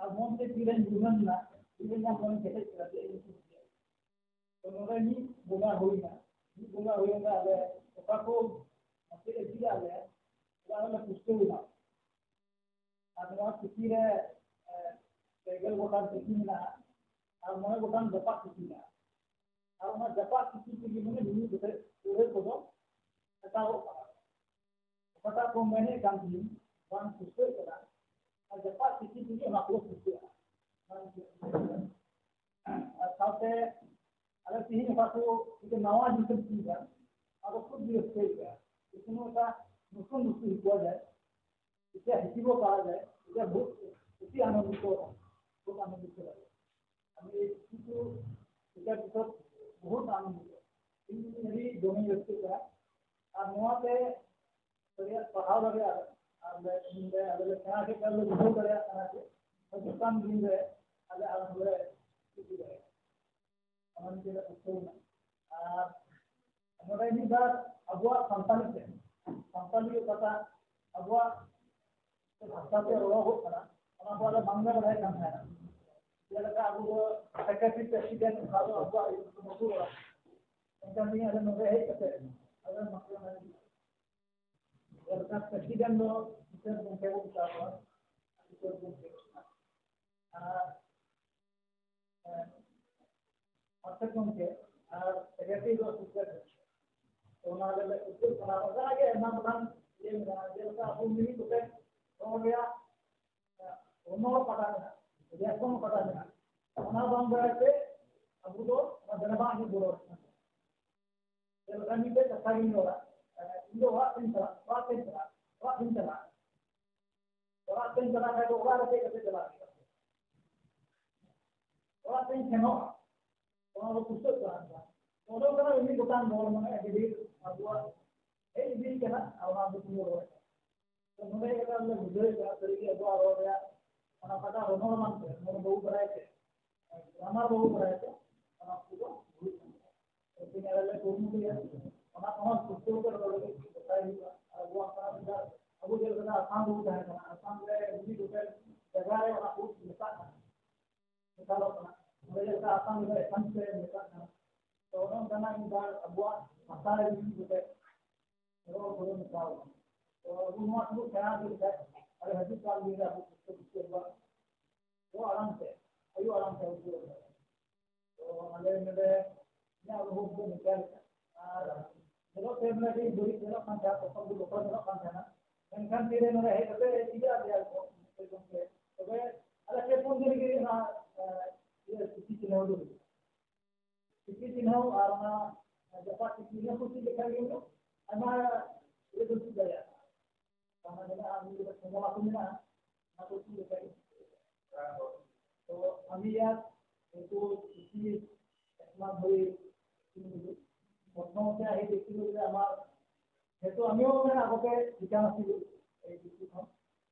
ᱟᱨ ᱢᱚᱱ ᱛᱮ ᱛᱤᱨᱮᱧ ᱜᱩᱱᱟᱹᱱ ᱮᱱᱟ, ᱛᱤᱨᱮ ᱤᱧᱟᱹᱜ ᱢᱚᱱᱮ ᱠᱮᱴᱮᱡ ᱠᱮᱫᱟ ᱡᱮ ᱤᱧ ᱪᱤᱠᱤᱭᱟ᱾ ᱛᱚ ᱱᱚᱰᱮ ᱢᱤᱫ ᱵᱚᱸᱜᱟ ᱦᱩᱭᱱᱟ, ᱢᱤᱫ ᱵᱚᱸᱜᱟ ᱦᱩᱭᱱᱟ, ᱟᱞᱮ ᱚᱠᱟ ᱠᱚ ᱢᱟᱪᱮᱫ ᱮ ᱪᱮᱫ ᱟᱫ ᱞᱮᱭᱟ, ᱚᱱᱟ ᱟᱞᱮ ᱯᱩᱥᱴᱟᱹᱣ ᱮᱱᱟ᱾ ᱟᱨ ᱱᱚᱣᱟ ᱯᱩᱛᱷᱤ ᱨᱮ, ᱮ, ᱯᱮ ᱜᱮᱞ ᱜᱚᱴᱟᱝ ᱪᱤᱠᱤ ᱢᱮᱱᱟᱜᱼᱟ ᱟᱨ ᱢᱚᱬᱮ ᱜᱚᱴᱟᱝ ᱡᱟᱯᱟᱜ ᱪᱤᱠᱤ ᱢᱮᱱᱟᱜᱼᱟ᱾ ᱟᱨ ᱚᱱᱟ ᱡᱟᱯᱟᱜ ᱪᱤᱠᱤ ᱛᱮᱜᱮ ᱢᱟᱱᱮ ᱢᱤᱢᱤᱫ ᱜᱚᱴᱮᱡ ᱯᱟᱹᱲᱦᱟᱹ ᱠᱚᱫᱚ ᱮᱛᱚᱦᱚᱵᱚᱜ ᱠᱟᱱᱟ᱾ ᱚᱠᱟᱴᱟᱜ ᱠᱚ ᱢᱮᱱᱮᱫ ᱠᱟᱱ ᱛᱟᱦᱮᱸ ᱵᱟᱝ ᱯᱩᱥᱴᱟᱹᱜ ᱠᱟᱱᱟ, ᱟᱨ ᱡᱟᱯᱟᱜ ᱪᱤᱠᱤ ᱛᱮᱜᱮ ᱚᱱᱟ ᱠᱚᱫᱚ ᱯᱩᱥᱴᱟᱹᱜᱼᱟ᱾ ᱟᱨ ᱥᱟᱶᱛᱮ ᱟᱞᱮ ᱛᱮᱦᱮᱧ ᱚᱠᱟ ᱠᱚ ᱢᱤᱫᱴᱮᱱ ᱱᱟᱣᱟ ᱡᱤᱱᱤᱥ ᱮᱢ ᱪᱮᱫ ᱮᱫᱟ, ᱚᱱᱟ ᱫᱚ ᱠᱷᱩᱵ ᱜᱮ ᱨᱟᱹᱥᱠᱟᱹ ᱟᱹᱭᱠᱟᱹᱜᱼᱟ᱾ ᱡᱮᱠᱳᱱᱳ ᱚᱠᱟ ᱱᱚᱛᱩᱱ ᱵᱚᱥᱛᱩ ᱦᱤᱡᱩᱜᱼᱟ ᱡᱟᱭ, ᱮᱴᱟᱜ ᱦᱤᱡᱩᱜ ᱠᱟᱱᱟ ᱡᱟᱭ, ᱮᱴᱟᱜ ᱵᱚᱦᱩᱛ ᱟᱹᱰᱤ ᱟᱱᱚᱱᱫᱤᱛᱚ, ᱠᱷᱩᱵ ᱟᱱᱚᱱᱫᱤᱛᱚ ᱞᱟᱜᱮ᱾ ᱟᱢ ᱮᱭ ᱠᱤᱪᱷᱩ ᱮᱴᱟᱜ ᱠᱤᱪᱷᱩ ᱵᱚᱦᱩᱛ ᱟᱱᱚᱱᱫᱤᱛᱚ᱾ ᱤᱧ ᱟᱹᱰᱤ ᱫᱚᱢᱮᱧ ᱨᱟᱹᱥᱠᱟᱹᱜ ᱠᱟᱱᱟ᱾ ᱟᱨ ᱱᱚᱣᱟ ᱛᱮ ᱥᱟᱹᱨᱤᱭᱟᱜ ᱯᱟᱲᱦᱟᱣ ᱫᱟᱲᱮᱭᱟᱜᱼᱟ᱾ ᱟᱨ ᱞᱮ, ᱤᱧ ᱞᱮ, ᱟᱞᱮ ᱞᱮ ᱥᱮᱬᱟ ᱠᱮᱫ ᱠᱷᱟᱱ ᱞᱮ ᱵᱩᱡᱷᱟᱹᱣ ᱫᱟᱲᱮᱭᱟᱜ ᱠᱟᱱᱟ ᱡᱮ ᱦᱤᱡᱩᱜ ᱠᱟᱱ ᱫᱤᱱ ᱨᱮ ᱟᱞᱮ ᱟᱨᱦᱚᱸ ᱞᱮ ᱤᱫᱤ ᱫᱟᱲᱮᱭᱟᱜᱼᱟ᱾ ᱚᱱᱟ ᱢᱤᱫᱴᱮᱱ ᱩᱛᱥᱟᱦᱚ ᱢᱮᱱᱟᱜᱼᱟ᱾ ᱟᱨ ᱱᱚᱰᱮ ᱢᱤᱫ ᱵᱟᱨ ᱟᱵᱚᱣᱟᱜ ᱥᱟᱱᱛᱟᱞᱤ ᱛᱮ, ᱥᱟᱱᱛᱟᱞᱤ ᱚᱠᱟᱴᱟᱜ ᱟᱵᱚᱣᱟᱜ ᱵᱷᱟᱥᱟ ᱛᱮ ᱨᱚᱲᱚᱜᱚᱜ ᱠᱟᱱᱟ, ᱚᱱᱟ ᱠᱚ ᱟᱞᱮ ᱵᱟᱝᱞᱮ ᱵᱟᱲᱟᱭ ᱠᱟᱱ ᱛᱟᱦᱮᱱᱟ᱾ ᱡᱮᱞᱮᱠᱟ ᱟᱵᱚ ᱫᱚ ᱥᱮᱠᱨᱮᱴᱟᱨᱤ ᱯᱨᱮᱥᱤᱰᱮᱱᱴ, ᱚᱱᱟ ᱫᱚ ᱟᱵᱚᱣᱟᱜ ᱤᱭᱟᱹ ᱛᱮᱫᱚ ᱵᱟᱠᱚ ᱨᱚᱲᱟ᱾ ᱮᱱᱠᱷᱟᱱ ᱱᱤᱭᱟᱹ ᱟᱞᱮ ᱱᱚᱰᱮ ᱦᱮᱡ ᱠᱟᱛᱮ ᱟᱞᱮ ᱢᱟᱥᱴᱟᱨ ᱢᱟᱹᱡᱷᱤ ᱡᱮᱞᱮᱠᱟ ᱯᱨᱮᱥᱤᱰᱮᱱᱴ ᱫᱚ ᱠᱤᱥᱳᱨ ᱜᱚᱢᱠᱮ ᱵᱚᱱ ᱢᱮᱛᱟ ᱠᱚᱣᱟ, ᱠᱤᱥᱳᱨ ᱜᱚᱢᱠᱮ᱾ ᱟᱨ ᱢᱟᱥᱴᱟᱨ ᱜᱚᱢᱠᱮ ᱟᱨ ᱥᱮᱠᱨᱮᱴᱟᱨᱤ ᱫᱚ ᱥᱩᱠᱨᱮ ᱛᱟᱦᱮᱸ᱾ ᱛᱚ ᱚᱱᱟ ᱨᱮᱞᱮ ᱩᱫᱩᱜ ᱠᱟᱱᱟ, ᱚᱱᱠᱟᱱᱟᱜ ᱜᱮ ᱟᱭᱢᱟ ᱜᱚᱴᱟᱝ ᱤᱭᱟᱹ ᱢᱮᱱᱟᱜᱼᱟ, ᱡᱮᱞᱮᱠᱟ ᱟᱵᱚ ᱢᱤᱢᱤᱫ ᱜᱚᱴᱮᱡ ᱦᱚᱲ ᱨᱮᱭᱟᱜ ᱨᱚᱱᱚᱲ ᱚᱠᱟᱴᱟᱜ ᱢᱮᱱᱟᱜᱼᱟ, ᱵᱮᱠᱚᱨᱚᱱ ᱚᱠᱟᱴᱟᱜ ᱢᱮᱱᱟᱜᱼᱟ, ᱚᱱᱟ ᱵᱟᱝ ᱵᱟᱲᱟᱭ ᱛᱮ ᱟᱵᱚ ᱫᱚ ᱚᱱᱟ ᱫᱚ ᱵᱟᱝ ᱵᱚᱞᱚ ᱠᱟᱱᱟ᱾ ᱪᱮᱫ ᱞᱮᱠᱟ ᱢᱤᱫᱴᱮᱡ ᱠᱟᱛᱷᱟ ᱜᱤᱧ ᱨᱚᱲᱟ, ᱤᱧ ᱫᱚ ᱚᱲᱟᱜ ᱛᱤᱧ ᱪᱟᱞᱟᱜ, ᱚᱲᱟᱜ ᱛᱤᱧ ᱪᱟᱞᱟᱜ, ᱚᱲᱟᱜ ᱛᱤᱧ ᱪᱟᱞᱟᱜ, ᱚᱲᱟᱜ ᱛᱤᱧ ᱪᱟᱞᱟᱜ ᱠᱷᱟᱡ ᱫᱚ ᱚᱲᱟᱜ ᱨᱮ ᱪᱮᱫ ᱠᱟᱛᱮ ᱪᱟᱞᱟᱜ ᱦᱩᱭᱩᱜᱼᱟ? ᱚᱲᱟᱜ ᱛᱤᱧ ᱥᱮᱱᱚᱜᱼᱟ, ᱚᱱᱟ ᱫᱚ ᱯᱩᱥᱟᱹᱜ ᱠᱟᱱᱟ᱾ ᱚᱱᱟ ᱠᱟᱱᱟ ᱢᱤᱫ ᱜᱚᱴᱟᱝ ᱨᱚᱲ, ᱢᱟᱱᱮ ᱟᱹᱰᱤ ᱰᱷᱮᱨ ᱟᱵᱚᱣᱟᱜ ᱦᱮᱡ ᱤᱫᱤ ᱠᱟᱱᱟ, ᱟᱨ ᱚᱱᱟ ᱫᱚ ᱠᱚ ᱨᱚᱲ ᱠᱟᱱᱟ᱾ ᱛᱚ ᱱᱚᱰᱮ ᱜᱮ ᱟᱞᱮ ᱵᱩᱡᱷᱟᱹᱣ ᱠᱟᱜᱼᱟ, ᱥᱟᱹᱨᱤ ᱜᱮ ᱟᱵᱚᱣᱟᱜ ᱨᱚᱲ ᱨᱮᱭᱟᱜ ᱚᱱᱟ ᱚᱠᱟᱴᱟᱜ ᱨᱚᱱᱚᱲ ᱵᱟᱝ ᱛᱮ, ᱨᱚᱱᱚᱲ ᱵᱟᱵᱚ ᱵᱟᱲᱟᱭ ᱛᱮ, ᱜᱨᱟᱢᱟᱨ ᱵᱟᱵᱚ ᱵᱟᱲᱟᱭ ᱛᱮ, ᱚᱱᱟ ᱠᱚᱫᱚ ᱦᱩᱭᱩᱜ ᱠᱟᱱᱟ᱾ ᱛᱚ ᱛᱮᱦᱮᱧ ᱟᱞᱮ ᱞᱮ ᱠᱩᱨᱩᱢᱩᱴᱩᱭᱟ, ᱚᱱᱟ ᱠᱚᱦᱚᱸ ᱯᱩᱥᱴᱟᱹᱣ ᱛᱮ ᱨᱚᱲ ᱞᱟᱹᱜᱤᱫ ᱜᱚᱴᱟᱭ ᱦᱩᱭᱩᱜᱼᱟ᱾ ᱟᱨ ᱟᱵᱚᱣᱟᱜ ᱚᱱᱟ ᱨᱮᱭᱟᱜ, ᱟᱵᱚ ᱪᱮᱫ ᱞᱮᱠᱟ ᱟᱥᱟᱢ ᱨᱮᱵᱚ ᱛᱟᱦᱮᱸ ᱠᱟᱱᱟ, ᱟᱥᱟᱢ ᱨᱮ ᱢᱤᱫ ᱜᱚᱴᱮᱡ ᱡᱟᱭᱜᱟ ᱨᱮ ᱚᱱᱟ ᱠᱚ ᱢᱮᱛᱟᱜ ᱠᱟᱱᱟ, ᱢᱮᱛᱟᱜ ᱠᱟᱱᱟ᱾ ᱚᱸᱰᱮ ᱪᱮᱫ ᱞᱮᱠᱟ ᱟᱥᱟᱢ ᱨᱮᱫᱚ ᱮᱠᱷᱟᱱ ᱥᱮ ᱢᱮᱛᱟᱜ ᱠᱟᱱᱟ᱾ ᱛᱚ ᱚᱱᱮ ᱚᱱᱠᱟᱱᱟᱜ ᱢᱤᱫ ᱵᱟᱨ ᱟᱵᱚᱣᱟᱜ ᱵᱷᱟᱥᱟ ᱨᱮ ᱢᱤᱫ ᱜᱚᱴᱮᱡ ᱨᱚᱲ ᱠᱚᱫᱚ ᱢᱮᱛᱟᱣ ᱠᱟᱱᱟ᱾ ᱛᱚ ᱟᱵᱚ ᱱᱚᱣᱟ ᱠᱚᱵᱚ ᱥᱮᱬᱟ ᱤᱫᱤ ᱞᱮᱠᱷᱟᱡ, ᱟᱞᱮ ᱦᱤᱡᱩᱜ ᱠᱟᱱ ᱫᱤᱱ ᱨᱮ ᱟᱵᱚ ᱯᱩᱥᱴᱟᱹ ᱯᱩᱥᱴᱟᱹ ᱟᱵᱚᱣᱟᱜ ᱜᱚ ᱟᱲᱟᱝ ᱛᱮ, ᱟᱭᱳ ᱟᱲᱟᱝ ᱛᱮ ᱩᱫᱩᱜ ᱟᱵᱚᱱᱟ᱾ ᱛᱚ ᱟᱞᱮ ᱱᱚᱰᱮ ᱤᱧᱟᱹᱜ ᱚᱱᱩᱵᱷᱚᱵ ᱫᱚ ᱱᱤᱝᱠᱟ ᱞᱮᱠᱟ᱾ ᱟᱨ ᱧᱮᱞᱚᱜ ᱛᱮ ᱢᱟᱱᱮ ᱟᱹᱰᱤ ᱵᱟᱹᱲᱤᱡ ᱧᱮᱞᱚᱜ ᱠᱟᱱ ᱛᱟᱦᱮᱸᱫ, ᱛᱚᱠᱷᱚᱱ ᱫᱚ ᱵᱚᱛᱚᱨ ᱧᱮᱞᱚᱜ ᱠᱟᱱ ᱛᱟᱦᱮᱱᱟ᱾ ᱢᱮᱱᱠᱷᱟᱱ ᱛᱤᱨᱮ ᱱᱚᱰᱮ ᱦᱮᱡ ᱠᱟᱛᱮ ᱪᱮᱫ ᱟᱫ ᱞᱮᱭᱟ ᱠᱚ, ᱛᱚᱵᱮ ᱟᱞᱮ ᱯᱮ ᱯᱩᱱ ᱫᱤᱱ ᱨᱮᱜᱮ ᱚᱱᱟ, ᱮ, ᱤᱭᱟᱹ, ᱪᱤᱠᱤ ᱪᱤᱱᱦᱟᱹᱣ ᱫᱚ ᱦᱩᱭᱩᱜᱼᱟ᱾ ᱪᱤᱠᱤ ᱪᱤᱱᱦᱟᱹᱣ ᱟᱨ ᱚᱱᱟ ᱡᱟᱯᱟᱜ ᱪᱤᱠᱤ, ᱤᱱᱟᱹ ᱠᱚ ᱪᱮᱫ ᱞᱮᱠᱷᱟᱱ ᱜᱮ ᱟᱭᱢᱟ ᱤᱭᱟᱹ ᱠᱚ ᱪᱮᱫ ᱫᱟᱲᱮᱭᱟᱜᱼᱟ᱾ ᱚᱱᱟ ᱢᱮᱱᱟᱜᱼᱟ, ᱢᱤᱫ ᱞᱮᱠᱟ ᱥᱚᱢᱚᱞᱟ ᱠᱚ ᱢᱮᱱᱟᱜᱼᱟ, ᱚᱱᱟ ᱠᱚ ᱪᱮᱫ ᱞᱮᱠᱷᱟᱱ ᱜᱮ᱾ ᱛᱚ ᱟᱢᱤᱭᱟ ᱩᱱᱠᱩ ᱪᱤᱠᱤ ᱮᱠᱢᱟ ᱵᱷᱟᱹᱭ ᱯᱨᱚᱛᱷᱚᱢ ᱛᱮ ᱟᱹᱰᱤ ᱫᱮᱠᱷᱤ ᱞᱮ ᱟᱢᱟᱨ ᱡᱮᱦᱮᱛᱩ ᱟᱢᱤᱭᱟ ᱢᱮᱱᱟᱜ ᱠᱚᱛᱮ ᱴᱷᱤᱠᱟᱱᱟ ᱥᱤ ᱮᱭ ᱪᱤᱠᱤ ᱠᱷᱚᱱ᱾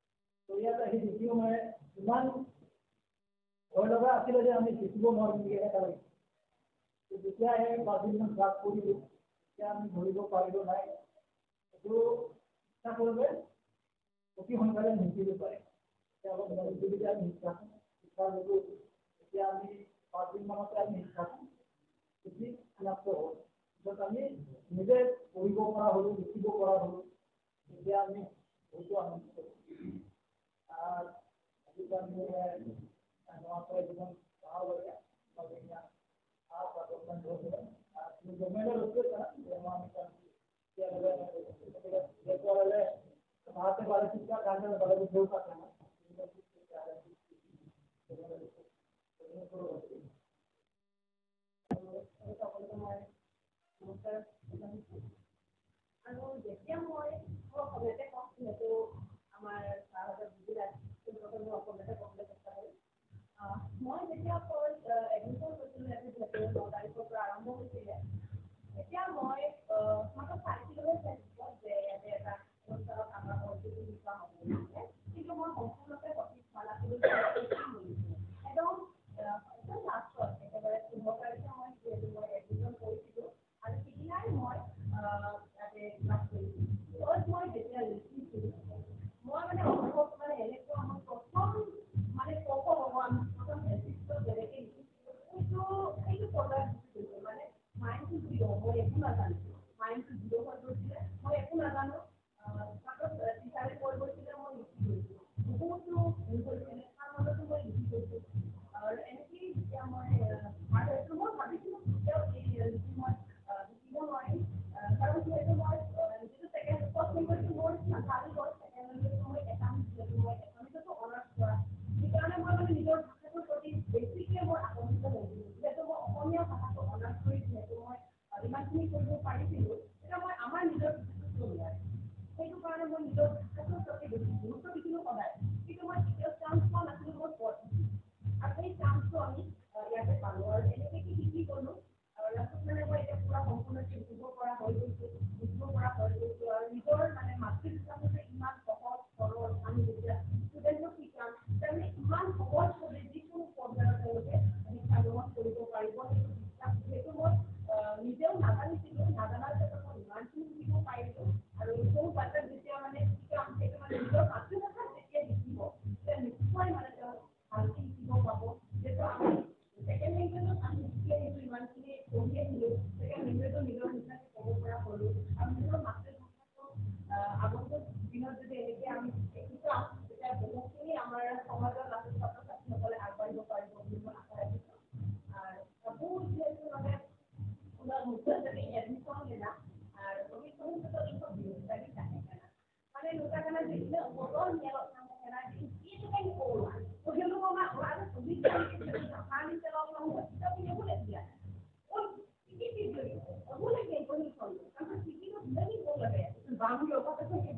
ᱛᱚ ᱤᱭᱟ ᱛᱮ ᱟᱹᱰᱤ ᱫᱮᱠᱷᱤ ᱢᱟᱱᱮ ইমান ভয় লগা আছিলে যে আমি শিকিব নোৱাৰিম নেকি এটা। তো যেতিয়া এই পাঁচদিনমান ক্লাছ কৰিলোঁ, তেতিয়া আমি ধৰিব পাৰিলোঁ নাই। এইটো ইচ্ছা কৰিলে অতি সোনকালে আমি শিকিব পাৰিম। এতিয়া অলপ মনোযোগেদি আমি শিক্ষাটো শিক্ষা ল'লোঁ। এতিয়া আমি পাঁচদিনমানতে আমি শিক্ষাটো শিকি সমাপ্ত হ'ল। পিছত আমি নিজে পঢ়িব পৰা হ'লোঁ, লিখিব পৰা হ'লোঁ। এতিয়া আমি বহুতো আনন্দিত। আর আজিকালি, আহ, নতুন একজন পাওয়া গেল, নতুন আর পাঁচজন ধরে, আর তুমি জমেলে রয়েছে না, যেমন আমি তার, যে করে, মাতে পারে, ঠিক আছে, কাজে পারে, কেউ পারে না। আৰু যেতিয়া মই, মই অসমীয়াতে কওঁ, যিহেতু আমাৰ ছাৰহঁতে বুজি পায়, কিন্তু মই অসমীয়াতে ক'বলৈ চেষ্টা কৰিম। আহ, মই যেতিয়া ফাৰ্ষ্ট, আহ, এডমিশ্যন লৈছিলোঁ, ইয়াতে যিহেতু ন তাৰিখৰ পৰা আৰম্ভ হৈছিলে, তেতিয়া মই, আহ, মাত্ৰ চাইছিলোঁহে ফেচবুকত যে ইয়াতে এটা অনুষ্ঠানত আমাৰ অৰ্জুন লিখা হ'ব বুলি। কিন্তু মই সম্পূৰ্ণকে সঠিক হোৱা নাছিলোঁ যে এইটো কি বুলি। একদম, আহ, একদম লাষ্টত একেবাৰে পোন্ধৰ তাৰিখে মই যিহেতু মই এডমিশ্যন কৰিছিলোঁ আৰু সিদিনাই মই, আহ, ইয়াতে ক্লাছ কৰিছিলোঁ। ফাৰ্ষ্ট মই যেতিয়া লিখিছিলোঁ, মই মানে অনুভৱ মানে এনেকুৱা, মই প্ৰথম মানে ক খ গ ঘ আমি প্ৰথম এলপি স্কুলত যেনেকে লিখিছিলোঁ, সেইটো, সেইটো পৰ্যায়ত গুচি গৈছোঁ। মানে মাইণ্ডটো জিৰ', মই একো নাজানো। মাইণ্ডটো জিৰ' হৈ গৈছিলে, মই একো নাজানো। আহ, ছাত্ৰ, আহ, টিচাৰে কৈ গৈছিলে, মই লিখি গৈছোঁ। বহুতো ভুল হৈছিলে, তাৰ মাজতো মই লিখি গৈছোঁ। আৰু এনেকেই যেতিয়া মই, আহ, আৰু এইটো মই ভাবিছিলোঁ কেতিয়াও এই, আহ, লিখি মই, আহ, লিখিব নোৱাৰিম। আহ, কাৰণ যিহেতু মই, আহ, যিটো ছেকেণ্ড, ফাৰ্ষ্ট লেংগুৱেজটো মোৰ নেপালী হয়, ছেকেণ্ড লেংগুৱেজটো মই এছামিজ, যিহেতু মই এছামিজতো অনাৰ্ছ কৰা। সেইকাৰণে মই মানে নিজৰ ভাষাটোৰ প্ৰতি বেছিকৈ মোৰ আকৰ্ষিত হৈছিলোঁ। যিহেতু মই অসমীয়া ভাষাটো অনাৰ্ছ কৰি যিহেতু মই ইমানখিনি কৰিব পাৰিছিলোঁ, তেতিয়া মই আমাৰ নিজৰ ভাষাটো কিয় নোৱাৰিম? সেইটো কাৰণে মই নিজৰ ভাষাটোৰ প্ৰতি বেছি গুৰুত্ব দিছিলোঁ সদায়। কিন্তু মই কেতিয়াও চান্স পোৱা নাছিলোঁ মোৰ পথ। আৰু সেই চান্সটো আমি, আহ, ইয়াতে পালোঁ। আৰু এনেকৈ কি শিকি গ'লোঁ। আৰু লাষ্টত মানে মই এতিয়া পূৰা সম্পূৰ্ণকৈ লিখিব পৰা হৈ গৈছোঁ, বুজিব পৰা হৈ গৈছোঁ। আৰু নিজৰ মানে মাতৃভাষাটো যে ইমান সহজ, সৰল, আমি যেতিয়া ষ্টুডেণ্টক শিকাম, তাৰমানে ᱱᱤᱡᱮᱨ ᱢᱟᱛᱨᱤᱵᱷᱟᱥᱟ ᱡᱮ ᱞᱤᱠᱷᱤᱵᱚ, ᱥᱮ ᱱᱤᱥᱪᱚᱭ ᱢᱟᱱᱮ ᱫᱚ ᱵᱷᱟᱨᱚᱛᱤᱭᱚ ᱞᱤᱠᱷᱤᱵᱚ ᱯᱟᱵᱚ, ᱡᱮᱦᱮᱛᱩ ᱟᱵᱚ second language ᱫᱚ ᱥᱟᱱᱛᱟᱲᱤ ᱜᱮ, ᱱᱤᱛᱚᱜ ᱤᱢᱟᱱ ᱠᱤᱱᱤ ᱠᱚᱢᱤᱭᱟ ᱦᱤᱞᱳ second language ᱫᱚ ᱱᱤᱡᱮᱨ ᱢᱟᱛᱨᱤᱵᱷᱟᱥᱟ ᱠᱚ ᱯᱚᱲᱟ ᱦᱚᱞᱳ, ᱟᱨ ᱱᱤᱡᱮᱨ ᱢᱟᱛᱨᱤᱵᱷᱟᱥᱟ ᱠᱚ, ᱟᱵᱚ ᱫᱚ ᱫᱤᱱᱚ ᱡᱩᱫᱤ ᱮᱱᱮᱡ ᱟᱢ ᱮᱠᱴᱩ ᱟᱢ, ᱡᱮᱴᱟ ᱵᱚᱦᱩᱛ ᱠᱤᱱᱤ ᱟᱢᱟᱨ ᱥᱚᱢᱟᱡᱽ ᱨᱮ ᱱᱟᱥᱮ ᱥᱟᱛᱨᱚ ᱥᱟᱛᱨᱤ ᱠᱚ ᱞᱮ ᱟᱜᱽᱣᱟᱭ ᱫᱚ ᱯᱟᱨᱤ ᱵᱚᱱ ᱟᱠᱟᱨᱟ ᱡᱤᱛᱩ᱾ ᱟᱨ ᱟᱵᱚ ᱡᱮᱦᱮᱛᱩ ᱱᱚᱰᱮ ᱚᱱᱟ ᱢᱩᱪᱟᱹᱫ ᱨᱮᱜᱮ admission ᱞᱮᱱᱟ, ᱟᱨ ᱩᱱᱤ ᱥᱚᱢᱚᱭ ᱛᱮᱫᱚ ᱤᱧ ᱦᱚᱸ ᱵᱤᱨᱳᱫᱷᱤᱛᱟ ᱜᱮ ᱛᱟᱦᱮᱸ ᱠᱟᱱᱟ᱾ ᱢᱟᱱᱮ ᱱᱚᱝᱠᱟ ᱠᱟᱱᱟ ᱡᱮ ᱤᱧᱟᱹᱜ ᱵᱚᱛᱚᱨ ᱧᱮᱞᱚᱜ ᱠᱟᱱ ᱛᱟᱦᱮᱱᱟ ᱡᱮ ᱤᱧ ᱪᱮᱫ ᱞᱮᱠᱟᱧ ᱚᱞᱟ᱾ ᱯᱟᱹᱦᱤᱞ ᱢᱟ ᱚᱲᱟᱜ ᱨᱮ ᱥᱚᱝᱜᱤᱛ ᱠᱟᱹᱢᱤ ᱠᱚ ᱪᱮᱫ ᱞᱮᱠᱟ ᱵᱟᱝ ᱤᱧ ᱪᱟᱞᱟᱣ ᱠᱟᱱᱟ, ᱩᱱᱟᱹᱜ ᱠᱤᱛᱟᱹᱵ ᱤᱧ ᱟᱹᱜᱩ ᱞᱮᱫ ᱜᱮᱭᱟ᱾ ᱚᱞ ᱪᱤᱠᱤ ᱛᱮ ᱡᱚᱲᱤᱛ ᱟᱹᱜᱩ ᱞᱮᱫ ᱜᱮᱭᱟᱧ ᱯᱟᱹᱦᱤᱞ ᱠᱷᱚᱱ ᱜᱮ᱾ ᱠᱟᱨᱚᱱ ᱪᱤᱠᱤ ᱫᱚ ᱫᱷᱤᱱᱟᱹᱝ ᱤᱧ ᱚᱞ ᱫᱟᱲᱮᱭᱟᱜᱼᱟ, ᱠᱤᱱᱛᱩ ᱵᱟᱝ ᱦᱩᱭᱩᱜᱼᱟ, ᱚᱠᱟ ᱠᱟᱛᱷᱟ ᱜᱮ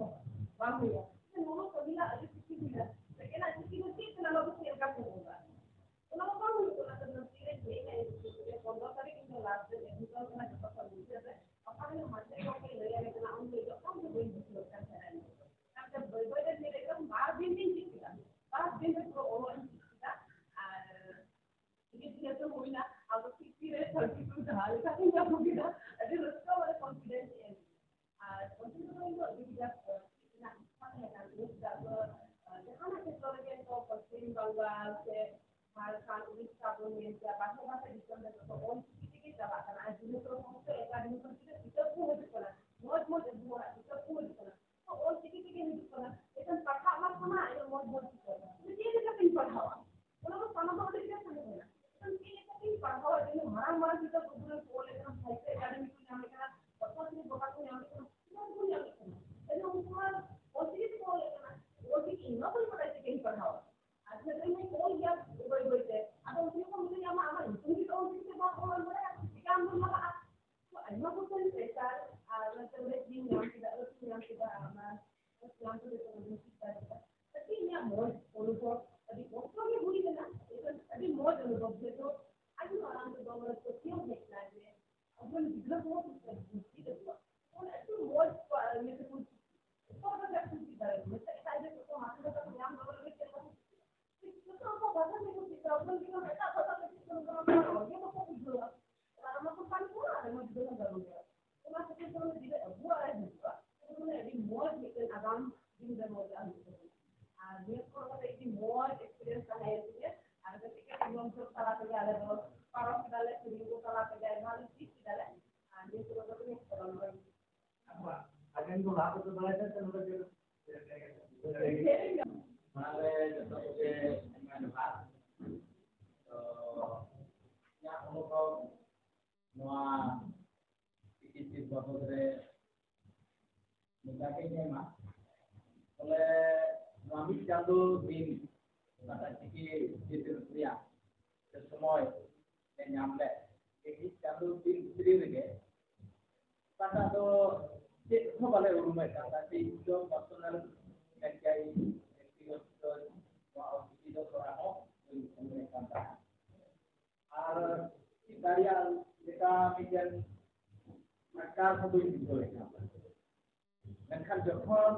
ᱵᱟᱝ ᱦᱩᱭᱩᱜᱼᱟ᱾ ᱱᱚᱣᱟ ᱯᱟᱹᱦᱤᱞᱟᱜ ᱟᱹᱰᱤ ᱪᱤᱠᱤ ᱦᱩᱭᱱᱟ, second ᱟᱜ ᱪᱤᱠᱤ ᱫᱚ ᱪᱮᱫ ᱠᱟᱱᱟ, ᱱᱚᱣᱟ ᱫᱚ ᱪᱮᱫ ᱞᱮᱠᱟ ᱠᱚ ᱚᱞᱟ? ᱚᱱᱟ ᱢᱟ ᱵᱟᱝ ᱦᱩᱭᱩᱜ ᱠᱟᱱᱟ᱾ ᱛᱚ ᱱᱚᱛᱮ ᱨᱮ ᱦᱮᱡ ᱮᱱᱟ, ᱯᱚᱱᱨᱚ ᱛᱟᱹᱨᱤᱠᱷ ᱤᱧ ᱫᱚ last date admission ᱠᱟᱱᱟ, ᱡᱚᱛᱚ ᱠᱷᱚᱱ ᱢᱩᱪᱟᱹᱫ ᱨᱮ᱾ ᱚᱠᱟ ᱨᱮ ᱢᱟᱪᱮᱫ ᱜᱚᱢᱠᱮ ᱞᱟᱹᱭ ᱟᱞᱮ ᱠᱟᱱᱟ, ᱩᱱ ᱫᱚ ᱡᱚᱛᱚ ᱠᱷᱚᱱ ᱫᱚ ᱵᱟᱹᱧ ᱵᱩᱡᱷᱟᱹᱣ ᱠᱟᱱ ᱛᱟᱦᱮᱸᱱᱟ᱾ ᱛᱟᱨᱯᱚᱨᱮ ᱵᱟᱹᱭ ᱵᱟᱹᱭ ᱛᱮ ᱫᱷᱤᱨᱮ ᱫᱷᱤᱨᱮ ᱵᱟᱨ ᱫᱤᱱ ᱛᱤᱧ ᱪᱮᱫ ᱠᱮᱫᱟ, ᱵᱟᱨ ᱫᱤᱱ ᱛᱮ ᱯᱩᱨᱟᱹ ᱚᱞᱚᱜ ᱤᱧ ᱪᱮᱫ ᱠᱮᱫᱟ᱾ ᱟᱨ ᱫᱷᱤᱨᱮ ᱫᱷᱤᱨᱮ ᱛᱮ ᱦᱩᱭᱱᱟ, ᱟᱫᱚ ᱥᱤᱠᱥᱴᱤ ᱨᱮ ᱛᱷᱟᱨᱴᱤ ᱴᱩ ᱡᱟᱦᱟᱸ ᱞᱮᱠᱟ ᱛᱤᱧ ᱧᱟᱢ ᱠᱮᱫᱟ, ᱟᱹᱰᱤ ᱨᱟᱹᱥᱠᱟᱹ, ᱢᱟᱱᱮ confidence ᱮ ᱮᱢ ᱠᱮᱫᱟ᱾ ᱟᱨ ᱚᱱᱛᱮ ᱫᱚ ᱤᱧ ᱫᱚ ᱟᱹᱰᱤ ᱠᱟᱡᱟᱠ, ᱟᱸ, ᱪᱮᱫ ᱨᱮᱱᱟᱜ ᱤᱪᱪᱷᱟ ᱛᱟᱦᱮᱸ ᱠᱟᱱ ᱛᱤᱧᱟᱹ, ᱪᱮᱫᱟᱜ ᱥᱮ, ᱟᱸ, ᱡᱟᱦᱟᱱᱟᱜ ᱠᱷᱮᱛᱨᱚ ᱨᱮᱜᱮ ᱱᱤᱛᱚᱜ ᱯᱚᱥᱪᱤᱢ ᱵᱟᱝᱜᱟᱞ ᱥᱮ ᱡᱷᱟᱲᱠᱷᱚᱸᱰ, ᱩᱲᱤᱥᱥᱟ ᱵᱚᱱ ᱧᱮᱞ ᱠᱮᱭᱟ, ᱵᱟᱦᱨᱮ ᱵᱷᱟᱥᱟ ᱫᱤᱥᱚᱢ ᱨᱮ ᱡᱚᱛᱚ ᱚᱞ ᱪᱤᱠᱤ ᱛᱮᱜᱮ ᱪᱟᱞᱟᱜ ᱠᱟᱱᱟ᱾ ᱟᱨ ᱡᱤᱱᱤᱥ ᱨᱮ ᱥᱚᱢᱚᱥᱛᱚ ᱮᱠᱟᱰᱮᱢᱤ ᱠᱷᱚᱱ ᱡᱩᱫᱤ ᱠᱤᱛᱟᱹᱵ ᱠᱚ ᱦᱤᱡᱩᱜ ᱠᱟᱱᱟ, ᱢᱚᱡᱽ ᱢᱚᱡᱽ ᱟᱵᱚ ᱦᱚᱲᱟᱜ ᱠᱤᱛᱟᱹᱵ ᱠᱚ ᱦᱤᱡᱩᱜ ᱠᱟᱱᱟ, ᱛᱚ ᱚᱞ ᱪᱤᱠᱤ ᱛᱮᱜᱮ ᱦᱤᱡᱩᱜ ᱠᱟᱱᱟ᱾ ᱮᱱᱠᱷᱟᱱ ᱯᱟᱲᱦᱟᱜ ᱢᱟ ᱥᱟᱱᱟ, ᱤᱱᱟᱹ ᱢᱚᱡᱽ ᱢᱚᱡᱽ ᱠᱤᱛᱟᱹᱵ᱾ ᱛᱚ ᱪᱮᱫ ᱞᱮᱠᱟᱛᱤᱧ ᱯᱟᱲᱦᱟᱣᱟ? ᱚᱱᱟ ᱢᱟ ᱥᱟᱱᱟ ᱢᱟ ᱟᱹᱰᱤ ᱜᱮ ᱛᱟᱦᱮᱸ ᱠᱟᱱᱟ᱾ ᱮᱱᱠᱷᱟᱱ ᱪᱮᱫ ᱞᱮᱠᱟᱛᱤᱧ ᱯᱟᱲᱦᱟᱣᱟ? ᱡᱮ ᱢᱟᱨᱟᱝ ᱢᱟᱨᱟᱝ ᱠᱤᱛᱟᱹᱵ ᱠᱚ ᱯᱩᱨᱟᱹ ᱠᱚ ᱚᱞ ᱮᱫ ᱠᱟᱱᱟ, ᱥᱟᱦᱤᱛᱛᱚ ᱮᱠᱟᱰᱮᱢᱤ ᱠᱚ ᱧᱟᱢᱮᱫ ᱠᱟᱱᱟ, ᱯᱚᱫᱽᱢᱚᱥᱨᱤ ᱵᱟᱵᱟ ᱠᱚ ᱧᱟᱢᱮᱫ ᱠᱟᱱᱟ, ᱪᱮᱫᱟᱜ ᱵᱟᱠᱚ ᱧᱟᱢᱮᱫ ᱠᱟᱱᱟ? ᱮᱱᱠᱷᱟᱱ ᱩᱱᱠᱩ ᱢᱟ ᱚᱞ ᱪᱤᱠᱤ ᱛᱮᱠᱚ ᱚᱞᱮᱫ ᱠᱟᱱᱟ᱾ ᱚᱞ ᱪᱤᱠᱤ ᱤᱧ ᱢᱟ ᱵᱟᱹᱧ ᱵᱟᱰᱟᱭ ᱪᱤᱠᱟᱹᱧ ᱯᱟᱲᱦᱟᱣᱟ᱾ ᱟᱨ ᱡᱟᱦᱟᱸ ᱤᱧ ᱚᱞ ᱜᱮᱭᱟ ᱵᱟᱹᱭ ᱵᱟᱹᱭ ᱛᱮ, ᱟᱫᱚ ᱩᱱᱠᱩ ᱠᱚ ᱢᱤᱛᱟᱹᱧᱟ, "ᱟᱢᱟᱜ, ᱟᱢᱟᱜ ᱧᱩᱛᱩᱢ ᱜᱮᱛᱚ ᱚᱞ ᱪᱤᱠᱤ ᱛᱮ ᱵᱟᱢ ᱚᱞ ᱫᱟᱲᱮᱭᱟᱜᱼᱟ, ᱪᱤᱠᱟᱹᱢ ᱚᱞ ᱞᱟᱦᱟᱜᱼᱟ?" ᱛᱚ ᱟᱭᱢᱟ ᱵᱚᱪᱷᱚᱨ ᱯᱨᱮᱥᱟᱨ ᱟᱨ ᱚᱱᱟ ᱛᱟᱭᱚᱢ ᱨᱮ ᱤᱧ ᱧᱟᱢ ᱠᱮᱫᱟ, ᱟᱹᱲᱟᱹ ᱧᱟᱢ ᱠᱮᱫᱟ, ᱟᱨ ᱚᱱᱟ ᱧᱟᱢ ᱠᱟᱛᱮ ᱛᱚ ᱵᱟᱹᱧ ᱪᱮᱫ ᱫᱟᱲᱮᱭᱟᱜᱼᱟ᱾ ᱟᱹᱰᱤ ᱤᱧᱟᱹᱜ ᱢᱚᱡᱽ ᱚᱱᱩᱵᱷᱚᱵ, ᱟᱹᱰᱤ ᱠᱚᱥᱴᱚ ᱜᱮ ᱦᱩᱭ ᱞᱮᱱᱟ, ᱮᱱᱠᱷᱟᱱ ᱟᱹᱰᱤ ᱢᱚᱡᱽ ᱚᱱᱩᱵᱷᱚᱵ, ᱡᱮᱦᱮᱛᱩ ᱟᱹᱰᱤ ᱢᱟᱨᱟᱝ ᱛᱮᱫᱚ ᱢᱟᱱᱮ ᱯᱟᱹᱛᱭᱟᱹᱣ ᱦᱮᱡ ᱮᱱᱟ ᱡᱮ ᱟᱵᱚᱨᱮᱱ ᱜᱤᱫᱽᱨᱟᱹ ᱠᱚᱦᱚᱸ ᱠᱚ ᱪᱮᱫ ᱟᱠᱚᱣᱟ᱾ ᱢᱟᱱᱮ ᱟᱹᱰᱤ ᱢᱚᱡᱽ ᱠᱚ ᱤᱭᱟᱹ ᱛᱮᱠᱚ ᱪᱮᱫ, ᱡᱚᱛᱚ ᱦᱚᱲ ᱜᱮ ᱪᱮᱫ ᱪᱮᱫ ᱫᱟᱲᱮᱭᱟᱜᱼᱟ᱾ ᱢᱮᱱᱠᱷᱟᱱ ᱮᱴᱟᱜ ᱡᱟᱹᱛ ᱠᱚ ᱢᱟᱛᱨᱤᱵᱷᱟᱥᱟ ᱠᱚ ᱧᱟᱢ ᱫᱚᱦᱚ ᱞᱟᱹᱜᱤᱫ ᱪᱮᱫ ᱞᱮᱠᱟ ᱠᱚ ᱪᱮᱫ? ᱡᱚᱛᱚ ᱟᱠᱚ ᱵᱷᱟᱥᱟ ᱛᱮᱠᱚ ᱪᱮᱫᱟ, ᱩᱱᱠᱩ ᱡᱩᱫᱤ ᱮᱴᱟᱜ ᱵᱷᱟᱥᱟ ᱛᱮ ᱪᱮᱫ ᱠᱚ ᱢᱮᱛᱟᱢᱟ, ᱚᱱᱟ ᱨᱚᱲ ᱜᱮ ᱵᱟᱠᱚ ᱵᱩᱡᱷᱟᱹᱣᱟ᱾ ᱟᱨ ᱚᱱᱟ ᱠᱚ ᱠᱟᱹᱢᱤ ᱠᱚ ᱟᱞᱮ ᱢᱟ ᱡᱩᱫᱟᱹ ᱞᱮ ᱜᱟᱞᱚᱪᱟ᱾ ᱚᱱᱟ ᱠᱷᱟᱹᱛᱤᱨ ᱛᱮ ᱢᱟᱱᱮ ᱡᱩᱫᱤ ᱟᱵᱚᱣᱟᱜ ᱨᱮ ᱦᱤᱡᱩᱜᱼᱟ, ᱛᱚᱵᱮ ᱢᱟᱱᱮ ᱟᱹᱰᱤ ᱢᱚᱡᱽ ᱢᱤᱫᱴᱮᱱ ᱟᱜᱟᱢ ᱥᱩᱵᱤᱫᱷᱟ ᱢᱚᱡᱽ ᱟᱹᱭᱠᱟᱹᱜ ᱠᱟᱱᱟ᱾ ᱟᱨ ᱱᱤᱭᱟᱹ ᱯᱚᱨ ᱠᱟᱛᱮ ᱤᱧ ᱢᱚᱡᱽ experience ᱛᱟᱦᱮᱸᱭᱮᱱ ᱛᱤᱧᱟᱹ᱾ ᱟᱨ ᱠᱟᱹᱴᱤᱡ ᱠᱟᱹᱴᱤᱡ ᱡᱚᱢ ᱡᱚᱢ ᱛᱟᱞᱟ ᱛᱮᱜᱮ ᱟᱞᱮ ᱫᱚ ᱯᱟᱨᱚᱢ ᱠᱮᱫᱟᱞᱮ, ᱥᱮᱨᱮᱧ ᱠᱚ ᱛᱟᱞᱟ ᱛᱮᱜᱮ ᱟᱭᱢᱟ ᱞᱮ ᱪᱮᱫ ᱠᱮᱫᱟᱞᱮ᱾ ᱟᱨ ᱱᱤᱭᱟᱹ ᱯᱚᱨ ᱠᱟᱛᱮ ᱤᱧ ᱯᱟᱨᱚᱢ ᱠᱮᱫᱟ᱾ ᱟᱵᱚᱣᱟᱜ ᱟᱜᱮᱱ ᱫᱚ ᱞᱟᱦᱟ ᱛᱮᱫᱚ ᱵᱟᱲᱟᱭ ᱛᱟᱦᱮᱸ ᱠᱟᱱᱟ, ᱱᱚᱰᱮ ᱜᱮ ᱢᱟᱲᱟᱝ ᱨᱮ ᱡᱚᱛᱚ ᱠᱚᱜᱮ ᱟᱭᱢᱟ ᱡᱚᱦᱟᱨ᱾ ᱛᱚ, ᱤᱧᱟᱹᱜ ᱚᱱᱩᱵᱷᱚᱵ ᱱᱚᱣᱟ ᱪᱤᱠᱤ ᱪᱮᱫ ᱵᱟᱵᱚᱫ ᱨᱮ ᱱᱚᱝᱠᱟ ᱜᱮᱧ ᱮᱢᱟ᱾ ᱵᱚᱞᱮ, ᱱᱚᱣᱟ ᱢᱤᱫ ᱪᱟᱸᱫᱳ ᱫᱤᱱ ᱚᱠᱟᱴᱟᱜ ᱪᱤᱠᱤ ᱪᱮᱫ ᱨᱮᱭᱟᱜ ᱥᱮ ᱥᱚᱢᱚᱭ ᱞᱮ ᱧᱟᱢ ᱞᱮᱫ, ᱡᱮ ᱢᱤᱫ ᱪᱟᱸᱫᱳ ᱫᱤᱱ ᱵᱷᱤᱛᱨᱤ ᱨᱮᱜᱮ ᱚᱠᱟᱴᱟᱜ ᱫᱚ ᱪᱮᱫ ᱦᱚᱸ ᱵᱟᱞᱮ ᱩᱨᱩᱢᱮᱫ ᱠᱟᱱ ᱛᱟᱦᱮᱸᱫ, ᱥᱮ ᱤᱧ ᱫᱚ personal ᱢᱮᱱ ᱠᱮᱭᱟ, ᱤᱧ ᱵᱮᱠᱛᱤᱜᱚᱛᱚ ᱱᱚᱣᱟ ᱚᱞᱪᱤᱠᱤ ᱫᱚ ᱛᱷᱚᱲᱟ ᱦᱚᱸ ᱵᱟᱹᱧ ᱩᱨᱩᱢᱮᱫ ᱠᱟᱱ ᱛᱟᱦᱮᱸᱫ᱾ ᱟᱨ ᱪᱮᱫ ᱫᱟᱲᱮᱭᱟᱜ ᱞᱮᱠᱟ ᱢᱤᱫᱴᱮᱱ ᱟᱴᱠᱟᱨ ᱦᱚᱸ ᱵᱟᱹᱧ ᱵᱩᱡᱷᱟᱹᱣᱮᱫ ᱠᱟᱱ ᱛᱟᱦᱮᱸᱫ᱾ ᱢᱮᱱᱠᱷᱟᱱ ᱡᱚᱠᱷᱚᱱ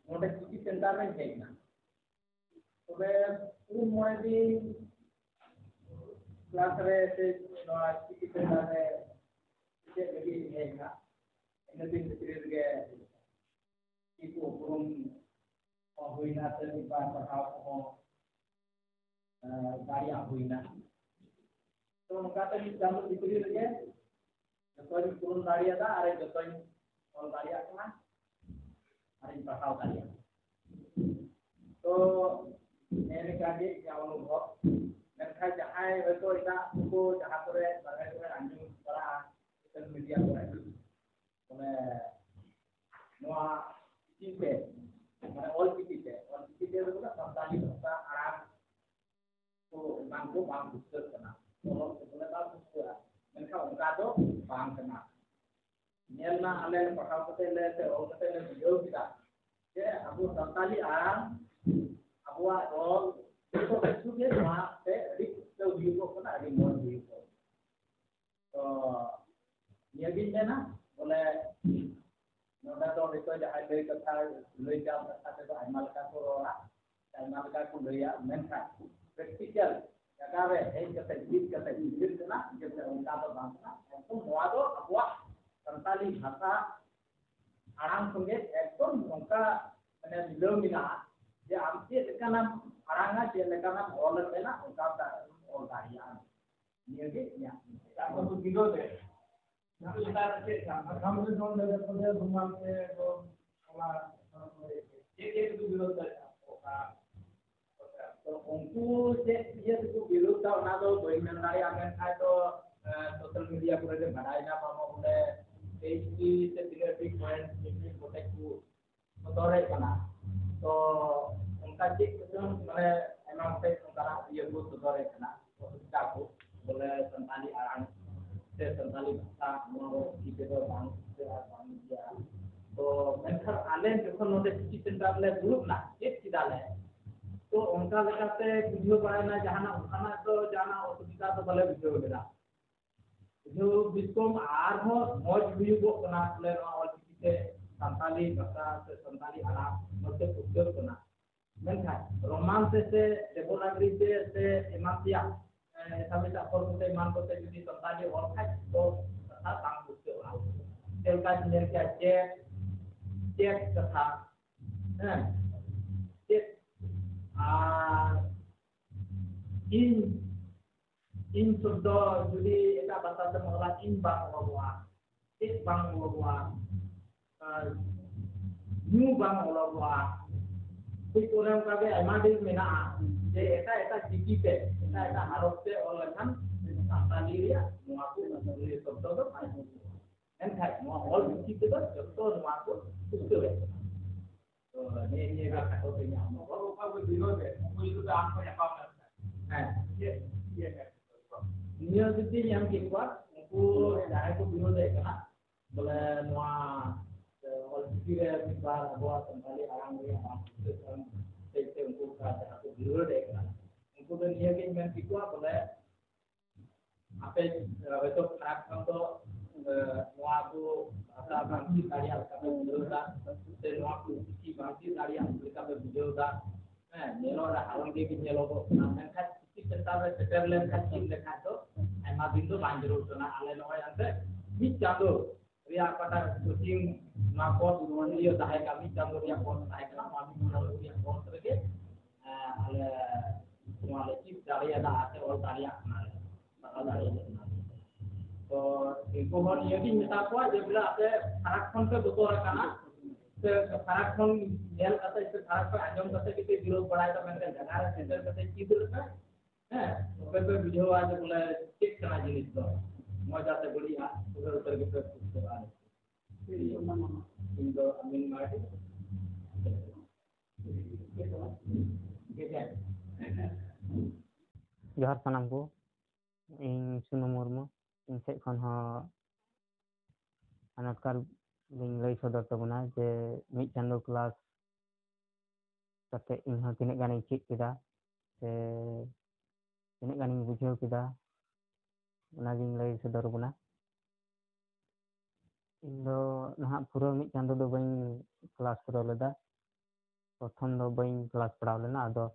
ᱱᱚᱰᱮ ᱪᱤᱠᱤ center ᱨᱮᱧ ᱦᱮᱡ ᱮᱱᱟ, ᱛᱚᱵᱮ ᱯᱩᱱ ᱢᱚᱬᱮ ᱫᱤᱱ class ᱨᱮ ᱥᱮ ᱱᱚᱣᱟ ᱪᱤᱠᱤ center ᱨᱮ ᱪᱮᱫ ᱞᱟᱹᱜᱤᱫ ᱤᱧ ᱦᱮᱡ ᱮᱱᱟ, ᱤᱱᱟᱹ ᱫᱤᱱ ᱵᱷᱤᱛᱨᱤ ᱨᱮᱜᱮ ᱪᱤᱠᱤ ᱠᱚ ᱩᱯᱨᱩᱢ ᱦᱚᱸ ᱦᱩᱭᱱᱟ, ᱥᱮ ᱢᱤᱫ ᱵᱟᱨ ᱯᱟᱲᱦᱟᱣ ᱠᱚᱦᱚᱸ, ᱮᱸ, ᱫᱟᱲᱮᱭᱟᱜ ᱦᱩᱭᱱᱟ᱾ ᱛᱚ, ᱱᱚᱝᱠᱟᱛᱮ ᱢᱤᱫ ᱪᱟᱸᱫᱳ ᱵᱷᱤᱛᱨᱤ ᱨᱮᱜᱮ ᱡᱚᱛᱚᱧ ᱯᱩᱨᱩᱱ ᱫᱟᱲᱮᱭᱟᱫᱟ ᱟᱨ ᱡᱚᱛᱚᱧ ᱚᱞ ᱫᱟᱲᱮᱭᱟᱜ ᱠᱟᱱᱟ ᱟᱨᱤᱧ ᱯᱟᱲᱦᱟᱣ ᱫᱟᱲᱮᱭᱟᱜ ᱠᱟᱱᱟ᱾ ᱛᱚ, ᱱᱮᱜᱼᱮ ᱱᱤᱝᱠᱟ ᱜᱮ ᱤᱧᱟᱹᱜ ᱚᱱᱩᱵᱷᱚᱵ᱾ ᱢᱮᱱᱠᱷᱟᱱ ᱡᱟᱦᱟᱸᱭ ᱦᱚᱭᱛᱳ ᱮᱴᱟᱜ ᱠᱚ ᱡᱟᱦᱟᱸ ᱠᱚᱨᱮ ᱵᱟᱨᱦᱮ ᱠᱚᱨᱮ ᱟᱸᱡᱚᱢ ᱵᱟᱲᱟᱜᱼᱟ, social media ᱠᱚᱨᱮ, ᱢᱟᱱᱮ ᱱᱚᱣᱟ ᱪᱤᱠᱤ ᱛᱮ, ᱢᱟᱱᱮ ᱚᱞ ᱪᱤᱠᱤ ᱛᱮ, ᱚᱞ ᱪᱤᱠᱤ ᱛᱮ ᱵᱚᱞᱮ ᱥᱟᱱᱛᱟᱲᱤ ᱵᱷᱟᱥᱟ ᱟᱲᱟᱝ ᱠᱚ ᱵᱟᱝ ᱠᱚ ᱵᱟᱝ ᱯᱩᱥᱴᱟᱹᱜ ᱠᱟᱱᱟ, ᱚᱞᱚᱜ ᱠᱚ ᱵᱚᱞᱮ ᱵᱟᱝ ᱯᱩᱥᱴᱟᱹᱜᱼᱟ, ᱢᱮᱱᱠᱷᱟᱱ ᱚᱱᱠᱟ ᱫᱚ ᱵᱟᱝ ᱠᱟᱱᱟ᱾ ᱧᱮᱞ ᱢᱟ ᱟᱞᱮ ᱯᱟᱲᱦᱟᱣ ᱠᱟᱛᱮ ᱞᱮ ᱥᱮ ᱚᱞ ᱠᱟᱛᱮ ᱞᱮ ᱵᱩᱡᱷᱟᱹᱣ ᱠᱮᱫᱟ ᱡᱮ ᱟᱵᱚ ᱥᱟᱱᱛᱟᱲᱤ ᱟᱲᱟᱝ, ᱟᱵᱚᱣᱟᱜ ᱨᱚᱲ, ᱡᱚᱛᱚ ᱠᱤᱪᱷᱩ ᱜᱮ ᱱᱚᱣᱟ ᱛᱮ ᱟᱹᱰᱤ ᱯᱩᱥᱴᱟᱹᱣ ᱦᱩᱭᱩᱜᱚᱜ ᱠᱟᱱᱟ, ᱟᱹᱰᱤ ᱢᱚᱡᱽ ᱦᱩᱭᱩᱜᱚᱜ ᱠᱟᱱᱟ᱾ ᱛᱚ, ᱱᱤᱭᱟᱹᱜᱤᱧ ᱢᱮᱱᱟ, ᱵᱚᱞᱮ, ᱱᱚᱰᱮ ᱫᱚ ᱦᱚᱭᱛᱳ ᱡᱟᱦᱟᱸᱭ ᱞᱟᱹᱭ ᱠᱟᱛᱷᱟ, ᱞᱟᱹᱭ ᱪᱟᱞ ᱠᱟᱛᱷᱟ ᱛᱮᱫᱚ ᱟᱭᱢᱟ ᱞᱮᱠᱟ ᱠᱚ ᱨᱚᱲᱟ, ᱟᱭᱢᱟ ᱞᱮᱠᱟ ᱠᱚ ᱞᱟᱹᱭᱟ, ᱢᱮᱱᱠᱷᱟᱱ practical ᱡᱟᱭᱜᱟ ᱨᱮ ᱦᱮᱡ ᱠᱟᱛᱮ, ᱪᱮᱫ ᱠᱟᱛᱮ ᱵᱩᱡᱷᱟᱹᱜ ᱠᱟᱱᱟ, ᱡᱟᱛᱮ ᱚᱱᱠᱟ ᱫᱚ ᱵᱟᱝ ᱠᱟᱱᱟ᱾ ᱮᱠᱫᱚᱢ ᱱᱚᱣᱟ ᱫᱚ ᱟᱵᱚᱣᱟᱜ ᱥᱟᱱᱛᱟᱲᱤ ᱵᱷᱟᱥᱟ ᱟᱲᱟᱝ ᱥᱚᱸᱜᱮ ᱮᱠᱫᱚᱢ ᱱᱚᱝᱠᱟ ᱢᱟᱱᱮ ᱢᱤᱞᱟᱹᱣ ᱢᱮᱱᱟᱜᱼᱟ ᱡᱮ ᱟᱢ ᱪᱮᱫ ᱞᱮᱠᱟᱱᱟᱜ ᱟᱲᱟᱝᱟ, ᱪᱮᱫ ᱞᱮᱠᱟᱱᱟᱜ ᱚᱞ ᱮᱢ ᱢᱮᱱᱟ, ᱚᱱᱠᱟ ᱚᱞ ᱫᱟᱲᱮᱭᱟᱜᱼᱟ᱾ ᱱᱤᱭᱟᱹᱜᱮ ᱤᱧᱟᱹᱜ ᱟᱨ ᱠᱚ ᱵᱤᱨᱳᱫ ᱮᱫ ᱱᱟᱦᱟᱜ ᱞᱮᱠᱟ ᱨᱮ ᱪᱮᱫ ᱠᱟᱱᱟ? ᱟᱥᱟᱢ ᱨᱮ ᱱᱚᱰᱮ ᱫᱚ ᱵᱚᱞᱮ ᱵᱚᱸᱜᱟ ᱛᱮ ᱠᱚ ᱚᱱᱟ ᱪᱮᱫ ᱪᱮᱫ ᱠᱚ ᱵᱤᱨᱳᱫ ᱫᱟᱲᱮᱭᱟᱜᱼᱟ? ᱚᱠᱟ ᱛᱚ ᱩᱱᱠᱩ ᱪᱮᱫ ᱤᱭᱟᱹ ᱛᱮᱠᱚ ᱵᱤᱨᱳᱫ ᱫᱟ ᱚᱱᱟ ᱫᱚ ᱵᱟᱹᱧ ᱢᱮᱱ ᱫᱟᱲᱮᱭᱟᱜᱼᱟ, ᱢᱮᱱᱠᱷᱟᱱ ᱫᱚ ᱥᱳᱥᱟᱞ ᱢᱤᱰᱤᱭᱟ ᱠᱚᱨᱮ ᱜᱮ ᱵᱟᱰᱟᱭ ᱧᱟᱢ ᱟᱵᱚ ᱵᱚᱞᱮ ᱮᱭᱤᱪ ᱰᱤ ᱥᱮ ᱛᱤᱱᱟᱹᱜ ᱴᱤ ᱯᱚᱭᱮᱱᱴ ᱠᱚᱛᱮ ᱠᱚ ᱥᱚᱫᱚᱨᱮᱫ ᱠᱟᱱᱟ᱾ ᱛᱚ ᱚᱱᱠᱟ ᱪᱮᱫ ᱠᱚᱪᱚᱝ ᱢᱟᱱᱮ ᱟᱭᱢᱟ ᱜᱚᱴᱮᱡ ᱚᱱᱠᱟᱱᱟᱜ ᱤᱭᱟᱹ ᱠᱚ ᱥᱚᱫᱚᱨᱮᱫ ᱠᱟᱱᱟ, ᱚᱥᱩᱵᱤᱫᱷᱟ ᱠᱚ ᱵᱚᱞᱮ ᱥᱟᱱᱛᱟᱞᱤ ᱟᱲᱟᱝ ᱥᱮ ᱥᱟᱱᱛᱟᱞᱤ ᱵᱷᱟᱥᱟ ᱱᱚᱣᱟ ᱫᱚ ᱪᱤᱠᱤ ᱛᱮᱫᱚ ᱵᱟᱝ ᱩᱪᱷᱟᱹᱜᱼᱟ, ᱵᱟᱝ ᱤᱭᱟᱹᱜᱼᱟ᱾ ᱛᱚ ᱢᱮᱱᱠᱷᱟᱱ ᱟᱞᱮ ᱡᱚᱠᱷᱚᱱ ᱱᱚᱰᱮ ᱪᱤᱠᱤ ᱥᱮᱱᱴᱟᱨ ᱞᱮ ᱫᱩᱲᱩᱵ ᱮᱱᱟ, ᱪᱮᱫ ᱠᱮᱫᱟᱞᱮ, ᱛᱚ ᱚᱱᱠᱟ ᱞᱮᱠᱟᱛᱮ ᱵᱩᱡᱷᱟᱹᱣ ᱵᱟᱲᱟᱭᱮᱱᱟ ᱡᱟᱦᱟᱱᱟᱜ ᱚᱱᱠᱟᱱᱟᱜ ᱫᱚ ᱡᱟᱦᱟᱱᱟᱜ ᱚᱥᱩᱵᱤᱫᱷᱟ ᱫᱚ ᱵᱟᱞᱮ ᱵᱩᱡᱷᱟᱹᱣ ᱞᱮᱫᱟ᱾ ᱵᱩᱡᱷᱟᱹᱣ ᱵᱤᱥᱠᱚᱢ ᱟᱨᱦᱚᱸ ᱢᱚᱡᱽ ᱦᱩᱭᱩᱜᱚᱜ ᱠᱟᱱᱟ ᱵᱚᱞᱮ ᱱᱚᱣᱟ ᱚᱞᱪᱤᱠᱤ ᱛᱮ ᱥᱟᱱᱛᱟᱞᱤ ᱵᱷᱟᱥᱟ ᱥᱮ ᱥᱟᱱᱛᱟᱞᱤ ᱟᱲᱟᱝ ᱱᱚᱛᱮ ᱩᱪᱷᱟᱹᱜ ᱠᱟᱱᱟ᱾ ᱢᱮᱱᱠᱷᱟᱱ ᱨᱳᱢᱟᱱ ᱛᱮ ᱥᱮ ᱫᱮᱵᱚᱱᱟᱜᱽᱨᱤ ᱛᱮ ᱥᱮ ᱮᱢᱟᱱ ᱛᱮᱭᱟᱜ, ᱮ, ᱮᱴᱟᱜ ᱮᱴᱟᱜ ᱦᱚᱲ ᱠᱚᱛᱮ ᱮᱢᱟᱱ ᱠᱚᱛᱮ ᱡᱩᱫᱤ ᱥᱟᱱᱛᱟᱲᱤ ᱚᱞ ᱠᱷᱟᱡ ᱫᱚ ᱠᱟᱛᱷᱟ ᱵᱟᱝ ᱯᱩᱥᱴᱟᱹᱜᱼᱟ᱾ ᱪᱮᱫ ᱞᱮᱠᱟ ᱧᱮᱞ ᱠᱮᱭᱟ ᱪᱮᱫ, ᱪᱮᱫ ᱠᱟᱛᱷᱟ, ᱦᱮᱸ, ᱪᱮᱫ, ᱟᱨ ᱤᱧ, ᱤᱧ ᱥᱚᱵᱫᱚ ᱡᱩᱫᱤ ᱮᱴᱟᱜ ᱵᱷᱟᱥᱟ ᱛᱮᱢ ᱚᱞᱟ, ᱤᱧ ᱵᱟᱝ ᱚᱞᱚᱜᱚᱜᱼᱟ, ᱪᱮᱫ ᱵᱟᱝ ᱚᱞᱚᱜᱚᱜᱼᱟ, ᱟᱨ ᱧᱩ ᱵᱟᱝ ᱚᱞᱚᱜᱚᱜᱼᱟ᱾ ᱴᱷᱤᱠ ᱚᱱᱮ ᱚᱱᱠᱟ ᱜᱮ ᱟᱭᱢᱟ ᱰᱷᱮᱨ ᱢᱮᱱᱟᱜᱼᱟ, ᱡᱮ ᱮᱴᱟᱜ ᱮᱴᱟᱜ ᱪᱤᱠᱤ ᱛᱮ, ᱮᱴᱟᱜ ᱮᱴᱟᱜ ᱦᱟᱨᱚᱯ ᱛᱮ ᱚᱞ ᱞᱮᱠᱷᱟᱱ ᱥᱟᱱᱛᱟᱞᱤ ᱨᱮᱭᱟᱜ ᱱᱚᱣᱟ ᱠᱚ ᱥᱚᱵᱫᱚ ᱫᱚ ᱵᱟᱭ ᱧᱟᱢᱚᱜᱼᱟ᱾ ᱢᱮᱱᱠᱷᱟᱱ ᱱᱚᱣᱟ ᱚᱞ ᱪᱤᱠᱤ ᱛᱮᱫᱚ ᱡᱚᱛᱚ ᱱᱚᱣᱟ ᱠᱚ ᱯᱩᱥᱴᱟᱹᱣ ᱮᱫ ᱠᱟᱱᱟ᱾ ᱛᱚ ᱱᱤᱭᱟᱹ ᱱᱤᱭᱟᱹ ᱜᱮ ᱠᱟᱛᱷᱟ ᱫᱚ ᱤᱧᱟᱹᱜ ᱦᱚᱸ᱾ ᱚᱠᱚᱭ ᱠᱚ ᱵᱤᱨᱳᱫᱷ ᱮᱫ, ᱩᱱᱠᱩ ᱡᱩᱫᱤ ᱟᱢ ᱠᱚ ᱧᱟᱯᱟᱢ ᱞᱮᱱᱠᱷᱟᱱ᱾ ᱦᱮᱸ᱾ ᱪᱮᱫ ᱤᱭᱟᱹ ᱢᱮᱱ ᱠᱚᱣᱟ? ᱱᱤᱭᱟᱹ ᱡᱩᱫᱤ ᱧᱟᱢ ᱠᱮᱫ ᱠᱚᱣᱟ, ᱩᱱᱠᱩ ᱡᱟᱦᱟᱸᱭ ᱠᱚ ᱵᱤᱨᱳᱫᱷ ᱮᱫ ᱠᱟᱱᱟ, ᱵᱚᱞᱮ ᱱᱚᱣᱟ, ᱮ, ᱚᱞᱪᱤᱠᱤ ᱨᱮ ᱢᱤᱫ ᱵᱟᱨ ᱟᱵᱚᱣᱟᱜ ᱥᱟᱱᱛᱟᱲᱤ ᱟᱲᱟᱝ ᱨᱮᱭᱟᱜ ᱵᱟᱝ ᱯᱩᱥᱴᱟᱹᱜ ᱠᱟᱱ ᱦᱚᱛᱮᱡ ᱛᱮ ᱩᱱᱠᱩ ᱡᱟᱦᱟᱸ ᱠᱚ ᱵᱤᱨᱳᱫᱷ ᱮᱫ ᱠᱟᱱᱟ, ᱩᱱᱠᱩ ᱫᱚ ᱱᱤᱭᱟᱹ ᱜᱤᱧ ᱢᱮᱱ ᱠᱮᱠᱚᱣᱟ, ᱵᱚᱞᱮ ᱟᱯᱮ, ᱮ, ᱦᱚᱭᱛᱳ ᱠᱷᱟᱨᱟᱯ ᱠᱷᱟᱱ ᱫᱚ, ᱮ, ᱱᱚᱣᱟ ᱠᱚ ᱵᱷᱟᱥᱟ ᱵᱟᱝ ᱪᱮᱫ ᱫᱟᱲᱮᱭᱟᱜ ᱞᱮᱠᱟ ᱯᱮ ᱵᱩᱡᱷᱟᱹᱣ ᱮᱫᱟ, ᱥᱮ ᱱᱚᱣᱟ ᱠᱚ ᱪᱤᱠᱤ ᱵᱟᱝ ᱪᱮᱫ ᱫᱟᱲᱮᱭᱟᱜ ᱞᱮᱠᱟ ᱯᱮ ᱵᱩᱡᱷᱟᱹᱣ ᱮᱫᱟ, ᱦᱮᱸ, ᱧᱮᱞᱚᱜ ᱨᱮ ᱦᱟᱨᱚᱱ ᱜᱮ ᱧᱮᱞᱚᱜᱚᱜ ᱠᱟᱱᱟ, ᱢᱮᱱᱠᱷᱟᱱ ᱪᱤᱠᱤ ᱥᱮᱱᱴᱟᱨ ᱨᱮ ᱥᱮᱴᱮᱨ ᱞᱮᱱᱠᱷᱟᱱ ᱪᱮᱫ ᱞᱮᱠᱷᱟᱱ ᱫᱚ ᱟᱭᱢᱟ ᱫᱤᱱ ᱫᱚ ᱵᱟᱝ ᱡᱟᱹᱨᱩᱲ ᱠᱟᱱᱟ᱾ ᱟᱞᱮ ᱱᱚᱜᱼᱚᱭ ᱮᱱᱛᱮ ᱢᱤᱫ ᱪᱟᱸᱫᱚ ᱨᱮᱭᱟᱜ ᱚᱠᱟᱴᱟᱜ ᱠᱳᱪᱤᱝ, ᱱᱚᱣᱟ ᱠᱳᱨᱥ ᱱᱚᱣᱟ ᱤᱭᱟᱹ ᱛᱟᱦᱮᱸ ᱠᱟᱱᱟ, ᱢᱤᱫ ᱪᱟᱸᱫᱳ ᱨᱮᱭᱟᱜ ᱠᱳᱨᱥ ᱛᱟᱦᱮᱸ ᱠᱟᱱᱟ, ᱱᱚᱣᱟ ᱢᱤᱫ ᱪᱟᱸᱫᱳ ᱨᱮᱭᱟᱜ ᱠᱳᱨᱥ ᱨᱮᱜᱮ, ᱮᱸ, ᱟᱞᱮ ᱱᱚᱣᱟ ᱞᱮ ᱪᱮᱫ ᱫᱟᱲᱮᱭᱟᱫᱟ ᱥᱮ ᱚᱞ ᱫᱟᱲᱮᱭᱟᱜ ᱠᱟᱱᱟ ᱞᱮ, ᱯᱟᱲᱦᱟᱣ ᱫᱟᱲᱮᱭᱟᱜ ᱠᱟᱱᱟ ᱞᱮ᱾ ᱛᱚ ᱩᱱᱠᱩ ᱦᱚᱸ ᱱᱤᱭᱟᱹ ᱜᱤᱧ ᱢᱮᱛᱟ ᱠᱚᱣᱟ ᱡᱮ ᱵᱚᱞᱮ ᱟᱯᱮ ᱯᱷᱟᱨᱟᱠ ᱠᱷᱚᱱ ᱯᱮ ᱵᱚᱛᱚᱨ ᱟᱠᱟᱱᱟ, ᱥᱮ ᱯᱷᱟᱨᱟᱠ ᱠᱷᱚᱱ ᱧᱮᱞ ᱠᱟᱛᱮ ᱥᱮ ᱯᱷᱟᱨᱟᱠ ᱠᱷᱚᱱ ᱟᱸᱡᱚᱢ ᱠᱟᱛᱮ ᱜᱮᱯᱮ ᱵᱤᱨᱳᱫ ᱵᱟᱲᱟᱭ ᱛᱟᱵᱮᱱ ᱠᱷᱟᱱ ᱡᱟᱭᱜᱟ ᱨᱮ ᱥᱮᱴᱮᱨ ᱠᱟᱛᱮ ᱪᱮᱫ ᱞᱮᱠᱟ, ᱦᱮᱸ, ᱛᱚᱵᱮ ᱯᱮ ᱵᱩᱡᱷᱟᱹᱣᱟ ᱡᱮ ᱵᱚᱞᱮ ᱪᱮᱫ ᱠᱟᱱᱟ ᱡᱤᱱᱤᱥ ᱫᱚ, ᱢᱚᱡᱽ ᱟᱥᱮ ᱵᱟᱹᱲᱤᱡᱼᱟ, ᱩᱫᱷᱟᱹᱨ ᱩᱫᱷᱟᱹᱨ ᱜᱮᱯᱮ ᱵᱩᱡᱷᱟᱹᱣᱟ᱾ ᱤᱧ ᱫᱚ ᱟᱹᱢᱤᱱ ᱢᱟᱨᱰᱤ᱾ ᱡᱚᱦᱟᱨ ᱥᱟᱱᱟᱢ ᱠᱚ, ᱤᱧ ᱥᱩᱱᱩ ᱢᱩᱨᱢᱩ, ᱤᱧ ᱥᱮᱫ ᱠᱷᱚᱱ ᱦᱚᱸ ᱟᱱᱟᱴᱠᱟᱨ ᱞᱤᱧ ᱞᱟᱹᱭ ᱥᱚᱫᱚᱨ ᱛᱟᱵᱚᱱᱟ ᱡᱮ ᱢᱤᱫ ᱪᱟᱸᱫᱳ ᱠᱞᱟᱥ ᱠᱟᱛᱮ ᱤᱧ ᱦᱚᱸ ᱛᱤᱱᱟᱹᱜ ᱜᱟᱱᱤᱧ ᱪᱮᱫ ᱠᱮᱫᱟ ᱥᱮ ᱛᱤᱱᱟᱹᱜ ᱜᱟᱱᱤᱧ ᱵᱩᱡᱷᱟᱹᱣ ᱠᱮᱫᱟ, ᱚᱱᱟᱜᱤᱧ ᱞᱟᱹᱭ ᱥᱚᱫᱚᱨ ᱟᱵᱚᱱᱟ᱾ ᱤᱧ ᱫᱚ ᱱᱟᱦᱟᱜ ᱯᱩᱨᱟᱹ ᱢᱤᱫ ᱪᱟᱸᱫᱳ ᱫᱚ ᱵᱟᱹᱧ ᱠᱞᱟᱥ ᱯᱩᱨᱟᱹᱣ ᱞᱮᱫᱟ, ᱯᱨᱚᱛᱷᱚᱢ ᱫᱚ ᱵᱟᱹᱧ ᱠᱞᱟᱥ ᱯᱟᱲᱟᱣ ᱞᱮᱱᱟ, ᱟᱫᱚ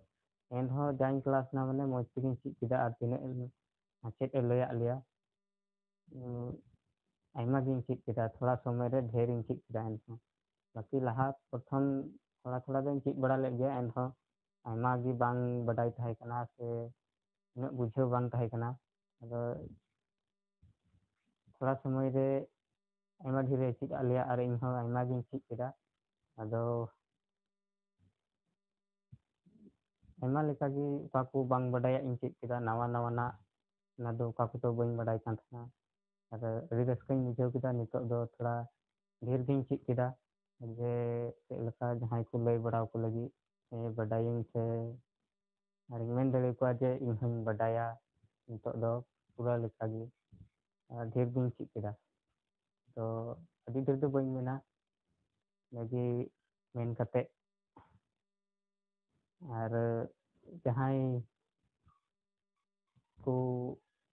ᱮᱱᱨᱮᱦᱚᱸ ᱡᱟᱧ ᱠᱞᱟᱥ ᱮᱱᱟ, ᱢᱟᱱᱮ, ᱢᱚᱡᱽ ᱛᱮᱜᱤᱧ ᱪᱮᱫ ᱠᱮᱫᱟ᱾ ᱟᱨ ᱛᱤᱱᱟᱹᱜ ᱢᱟᱪᱮᱫ ᱮ ᱞᱟᱹᱭᱟᱫ ᱞᱮᱭᱟ, ᱩᱸ, ᱟᱭᱢᱟ ᱜᱤᱧ ᱪᱮᱫ ᱠᱮᱫᱟ, ᱛᱷᱚᱲᱟ ᱥᱚᱢᱚᱭ ᱨᱮ ᱰᱷᱮᱨᱤᱧ ᱪᱮᱫ ᱠᱮᱫᱟ᱾ ᱮᱱᱦᱚᱸ ᱵᱟᱹᱠᱤ ᱞᱟᱦᱟ ᱯᱨᱚᱛᱷᱚᱢ ᱛᱷᱚᱲᱟ ᱛᱷᱚᱲᱟ ᱫᱚᱧ ᱪᱮᱫ ᱵᱟᱲᱟ ᱞᱮᱫ ᱜᱮᱭᱟ, ᱮᱱᱦᱚᱸ ᱟᱭᱢᱟ ᱜᱮ ᱵᱟᱝ ᱵᱟᱰᱟᱭ ᱛᱟᱦᱮᱸ ᱠᱟᱱᱟ ᱥᱮ ᱩᱱᱟᱹᱜ ᱵᱩᱡᱷᱟᱹᱣ ᱵᱟᱝ ᱛᱟᱦᱮᱸ ᱠᱟᱱᱟ᱾ ᱟᱫᱚ ᱛᱷᱚᱲᱟ ᱥᱚᱢᱚᱭ ᱨᱮ ᱟᱭᱢᱟ ᱰᱷᱮᱨᱮ ᱪᱮᱫ ᱟᱫ ᱞᱮᱭᱟ ᱟᱨ ᱤᱧ ᱦᱚᱸ ᱟᱭᱢᱟ ᱜᱤᱧ ᱪᱮᱫ ᱠᱮᱫᱟ᱾ ᱟᱫᱚ ᱟᱭᱢᱟ ᱞᱮᱠᱟᱜᱮ ᱚᱠᱟ ᱠᱚ ᱵᱟᱝ ᱵᱟᱰᱟᱭᱟᱜ ᱤᱧ ᱪᱮᱫ ᱠᱮᱫᱟ, ᱱᱟᱣᱟ ᱱᱟᱣᱟᱱᱟᱜ, ᱚᱱᱟ ᱫᱚ ᱚᱠᱟ ᱠᱚᱫᱚ ᱵᱟᱹᱧ ᱵᱟᱰᱟᱭ ᱠᱟᱱ ᱛᱟᱦᱮᱱᱟ᱾ ᱟᱨ ᱟᱹᱰᱤ ᱨᱟᱹᱥᱠᱟᱹᱧ ᱵᱩᱡᱷᱟᱹᱣ ᱠᱮᱫᱟ, ᱱᱤᱛᱚᱜ ᱫᱚ ᱛᱷᱚᱲᱟ ᱰᱷᱮᱨ ᱜᱤᱧ ᱪᱮᱫ ᱠᱮᱫᱟ, ᱡᱮ ᱪᱮᱫ ᱞᱮᱠᱟ ᱡᱟᱦᱟᱸᱭ ᱠᱚ ᱞᱟᱹᱭ ᱵᱟᱲᱟ ᱟᱠᱚ ᱞᱟᱹᱜᱤᱫ, ᱥᱮ ᱵᱟᱰᱟᱭᱟᱹᱧ ᱥᱮ ᱟᱨᱤᱧ ᱢᱮᱱ ᱫᱟᱲᱮ ᱟᱠᱚᱣᱟ ᱡᱮ ᱤᱧ ᱦᱚᱧ ᱵᱟᱰᱟᱭᱟ ᱱᱤᱛᱚᱜ ᱫᱚ ᱯᱩᱨᱟᱹ ᱞᱮᱠᱟᱜᱮ, ᱟᱨ ᱰᱷᱮᱨ ᱜᱤᱧ ᱪᱮᱫ ᱠᱮᱫᱟ᱾ ᱛᱚ ᱟᱹᱰᱤ ᱰᱷᱮᱨ ᱫᱚ ᱵᱟᱹᱧ ᱢᱮᱱᱟ, ᱤᱱᱟᱹᱜᱮ ᱢᱮᱱ ᱠᱟᱛᱮ, ᱟᱨ ᱡᱟᱦᱟᱸᱭ ᱠᱚ,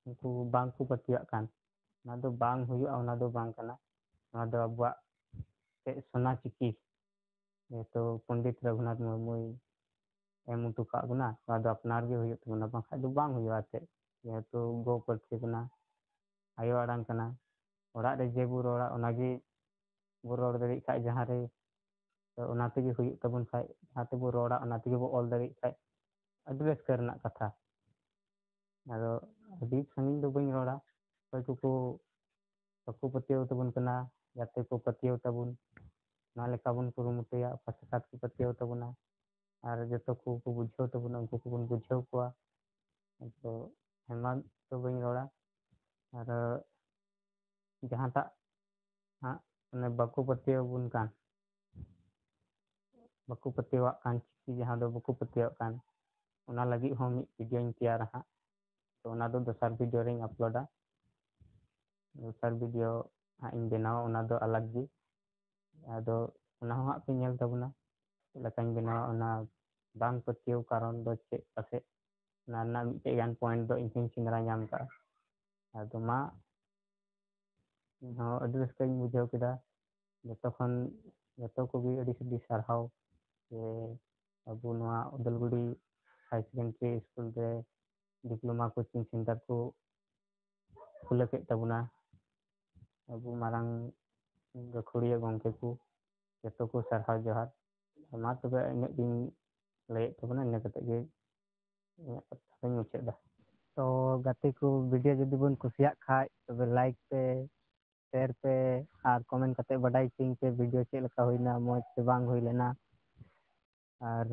ᱩᱱᱠᱩ ᱵᱟᱝ ᱠᱚ ᱯᱟᱹᱛᱭᱟᱹᱜ ᱠᱟᱱ, ᱚᱱᱟ ᱫᱚ ᱵᱟᱝ ᱦᱩᱭᱩᱜᱼᱟ, ᱚᱱᱟ ᱫᱚ ᱵᱟᱝ ᱠᱟᱱᱟ᱾ ᱱᱚᱣᱟ ᱫᱚ ᱟᱵᱚᱣᱟᱜ ᱪᱮᱫ ᱥᱚᱱᱟ ᱪᱤᱠᱤ, ᱡᱮᱦᱮᱛᱩ ᱯᱚᱱᱰᱤᱛ ᱨᱚᱜᱷᱩᱱᱟᱛᱷ ᱢᱩᱨᱢᱩᱭ ᱮᱢ ᱦᱚᱴᱚ ᱠᱟᱜ ᱵᱚᱱᱟ, ᱱᱚᱣᱟ ᱫᱚ ᱟᱯᱱᱟᱨ ᱜᱮ ᱦᱩᱭᱩᱜ ᱛᱟᱵᱚᱱᱟ, ᱵᱟᱝᱠᱷᱟᱱ ᱫᱚ ᱵᱟᱝ ᱦᱩᱭᱩᱜᱼᱟ᱾ ᱪᱮᱫ, ᱡᱮᱦᱮᱛᱩ ᱜᱚ ᱯᱟᱹᱨᱥᱤ ᱠᱟᱱᱟ, ᱟᱭᱳ ᱟᱲᱟᱝ ᱠᱟᱱᱟ, ᱚᱲᱟᱜ ᱨᱮ ᱡᱮ ᱵᱚ ᱨᱚᱲᱟ, ᱚᱱᱟᱜᱮ ᱵᱚ ᱨᱚᱲ ᱫᱟᱲᱮᱭᱟᱜ ᱠᱷᱟᱡ ᱡᱟᱦᱟᱸ ᱨᱮ, ᱛᱚ ᱚᱱᱟ ᱛᱮᱜᱮ ᱦᱩᱭᱩᱜ ᱛᱟᱵᱚᱱ ᱠᱷᱟᱡ, ᱡᱟᱦᱟᱸ ᱛᱮᱵᱚ ᱨᱚᱲᱟ, ᱚᱱᱟ ᱛᱮᱜᱮ ᱵᱚ ᱚᱞ ᱫᱟᱲᱮᱭᱟᱜ ᱠᱷᱟᱡ, ᱟᱹᱰᱤ ᱨᱟᱹᱥᱠᱟᱹ ᱨᱮᱱᱟᱜ ᱠᱟᱛᱷᱟ᱾ ᱟᱫᱚ ᱟᱹᱰᱤ ᱥᱟᱺᱜᱤᱧ ᱫᱚ ᱵᱟᱹᱧ ᱨᱚᱲᱟ, ᱚᱠᱚᱭ ᱠᱚᱠᱚ ᱵᱟᱠᱚ ᱯᱟᱹᱛᱭᱟᱹᱣ ᱛᱟᱵᱚᱱ ᱠᱟᱱᱟ, ᱡᱟᱛᱮ ᱠᱚ ᱯᱟᱹᱛᱭᱟᱹᱣ ᱛᱟᱵᱚᱱ, ᱚᱱᱟ ᱞᱮᱠᱟ ᱵᱚᱱ ᱠᱩᱨᱩᱢᱩᱴᱩᱭᱟ, ᱚᱠᱟ ᱥᱟᱠᱷᱟᱛ ᱠᱚ ᱯᱟᱹᱛᱭᱟᱹᱣ ᱛᱟᱵᱚᱱᱟ, ᱟᱨ ᱡᱚᱛᱚ ᱠᱚ ᱠᱚ ᱵᱩᱡᱷᱟᱹᱣ ᱛᱟᱵᱚᱱᱟ, ᱩᱱᱠᱩ ᱠᱚᱵᱚᱱ ᱵᱩᱡᱷᱟᱹᱣ ᱠᱚᱣᱟ᱾ ᱛᱚ ᱟᱭᱢᱟ ᱫᱚ ᱵᱟᱹᱧ ᱨᱚᱲᱟ, ᱟᱨ ᱡᱟᱦᱟᱸᱴᱟᱜ ᱦᱟᱸᱜ ᱚᱱᱮ ᱵᱟᱠᱚ ᱯᱟᱹᱛᱭᱟᱹᱣ ᱟᱵᱚᱱ ᱠᱟᱱ, ᱵᱟᱠᱚ ᱯᱟᱹᱛᱭᱟᱹᱣᱟᱜ ᱠᱟᱱ ᱪᱤᱠᱤ, ᱡᱟᱦᱟᱸ ᱫᱚ ᱵᱟᱠᱚ ᱯᱟᱹᱛᱭᱟᱹᱣᱟᱜ ᱠᱟᱱ, ᱚᱱᱟ ᱞᱟᱹᱜᱤᱫ ᱦᱚᱸ ᱢᱤᱫ ᱵᱷᱤᱰᱤᱭᱳᱧ ᱛᱮᱭᱟᱨᱟ ᱦᱟᱸᱜ᱾ ᱛᱚ ᱚᱱᱟ ᱫᱚ ᱫᱚᱥᱟᱨ ᱵᱷᱤᱰᱤᱭᱳ ᱨᱮᱧ ᱟᱯᱞᱳᱰᱟ᱾ ᱫᱚᱥᱟᱨ ᱵᱷᱤᱰᱤᱭᱳ ᱦᱟᱸᱜ ᱤᱧ ᱵᱮᱱᱟᱣᱟ, ᱚᱱᱟ ᱫᱚ ᱟᱞᱟᱜᱽ ᱜᱮ᱾ ᱟᱫᱚ ᱚᱱᱟ ᱦᱚᱸ ᱦᱟᱸᱜ ᱯᱮ ᱧᱮᱞ ᱛᱟᱵᱚᱱᱟ, ᱪᱮᱫ ᱞᱮᱠᱟᱧ ᱵᱮᱱᱟᱣᱟ᱾ ᱚᱱᱟ ᱵᱟᱝ ᱯᱟᱹᱛᱭᱟᱹᱣ ᱠᱟᱨᱚᱱ ᱫᱚ ᱪᱮᱫ ᱯᱟᱥᱮᱡ, ᱚᱱᱟ ᱨᱮᱱᱟᱜ ᱢᱤᱫᱴᱮᱡ ᱜᱟᱱ ᱯᱚᱭᱮᱱᱴ ᱫᱚ ᱤᱧ ᱦᱚᱸᱧ ᱥᱮᱸᱫᱽᱨᱟ ᱧᱟᱢ ᱠᱟᱜᱼᱟ᱾ ᱟᱫᱚ ᱢᱟ, ᱤᱧ ᱦᱚᱸ ᱟᱹᱰᱤ ᱨᱟᱹᱥᱠᱟᱹᱧ ᱵᱩᱡᱷᱟᱹᱣ ᱠᱮᱫᱟ᱾ ᱡᱚᱛᱚ ᱠᱷᱚᱱ, ᱡᱚᱛᱚ ᱠᱚᱜᱮ ᱟᱹᱰᱤ ᱟᱹᱰᱤ ᱥᱟᱨᱦᱟᱣ ᱡᱮ ᱟᱵᱚ ᱱᱚᱣᱟ ᱩᱫᱟᱞᱜᱩᱲᱤ ᱦᱟᱭᱟᱨ ᱥᱮᱠᱮᱱᱰᱟᱨᱤ ᱥᱠᱩᱞ ᱨᱮ ᱰᱤᱯᱞᱳᱢᱟ ᱠᱳᱪᱤᱝ ᱥᱮᱱᱴᱟᱨ ᱠᱚ ᱠᱷᱩᱞᱟᱹᱣ ᱠᱮᱫ ᱛᱟᱵᱚᱱᱟ᱾ ᱟᱵᱚ ᱢᱟᱨᱟᱝ ᱜᱟᱹᱠᱷᱩᱲᱤᱭᱟᱹ ᱜᱚᱢᱠᱮ ᱠᱚ, ᱡᱚᱛᱚ ᱠᱚ ᱥᱟᱨᱦᱟᱣ ᱡᱚᱦᱟᱨ᱾ ᱢᱟ ᱛᱚᱵᱮ ᱤᱱᱟᱹᱜ ᱜᱤᱧ ᱞᱟᱹᱭᱮᱫ ᱛᱟᱵᱚᱱᱟ, ᱤᱱᱟᱹ ᱠᱟᱛᱮ ᱜᱮ ᱤᱧᱟᱹᱜ ᱠᱟᱛᱷᱟ ᱫᱚᱧ ᱢᱩᱪᱟᱹᱫ ᱮᱫᱟ᱾ ᱛᱚ ᱜᱟᱛᱮ ᱠᱚ, ᱵᱷᱤᱰᱤᱭᱳ ᱡᱩᱫᱤ ᱵᱚᱱ ᱠᱩᱥᱤᱭᱟᱜ ᱠᱷᱟᱡ, ᱛᱚᱵᱮ ᱞᱟᱭᱤᱠ ᱯᱮ, ᱥᱮᱭᱟᱨ ᱯᱮ, ᱟᱨ ᱠᱚᱢᱮᱱᱴ ᱠᱟᱛᱮ ᱵᱟᱰᱟᱭ ᱦᱚᱪᱚᱧ ᱯᱮ, ᱵᱷᱤᱰᱤᱭᱳ ᱪᱮᱫ ᱞᱮᱠᱟ ᱦᱩᱭᱱᱟ, ᱢᱚᱡᱽ ᱥᱮ ᱵᱟᱝ ᱦᱩᱭ ᱞᱮᱱᱟ᱾ ᱟᱨ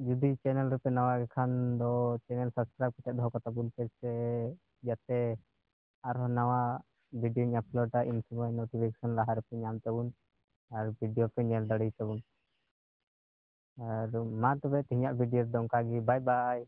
ᱡᱩᱫᱤ ᱪᱮᱱᱮᱞ ᱨᱮᱯᱮ ᱱᱟᱣᱟ ᱜᱮ ᱠᱷᱟᱱ ᱫᱚ, ᱪᱮᱱᱮᱞ ᱥᱟᱵᱥᱠᱨᱟᱭᱤᱵ ᱠᱟᱛᱮ ᱫᱚᱦᱚ ᱠᱟᱛᱟ ᱵᱚᱱ ᱯᱮ, ᱥᱮ ᱡᱟᱛᱮ ᱟᱨᱦᱚᱸ ᱱᱟᱣᱟ ᱵᱷᱤᱰᱤᱭᱳᱧ ᱟᱯᱞᱳᱰᱟ, ᱤᱱ ᱥᱚᱢᱚᱭ ᱱᱳᱴᱤᱯᱷᱤᱠᱮᱥᱚᱱ ᱞᱟᱦᱟ ᱨᱮᱯᱮ ᱧᱟᱢ ᱛᱟᱵᱚᱱ ᱟᱨ ᱵᱷᱤᱰᱤᱭᱳ ᱯᱮ ᱧᱮᱞ ᱫᱟᱲᱮᱭᱟᱜ ᱛᱟᱵᱚᱱ᱾ ᱟᱨ ᱢᱟ ᱛᱚᱵᱮ, ᱛᱮᱦᱮᱧᱟᱜ ᱵᱷᱤᱰᱤᱭᱳ ᱨᱮᱫᱚ ᱚᱱᱠᱟ ᱜᱮ᱾ ᱵᱟᱭ ᱵᱟᱭ᱾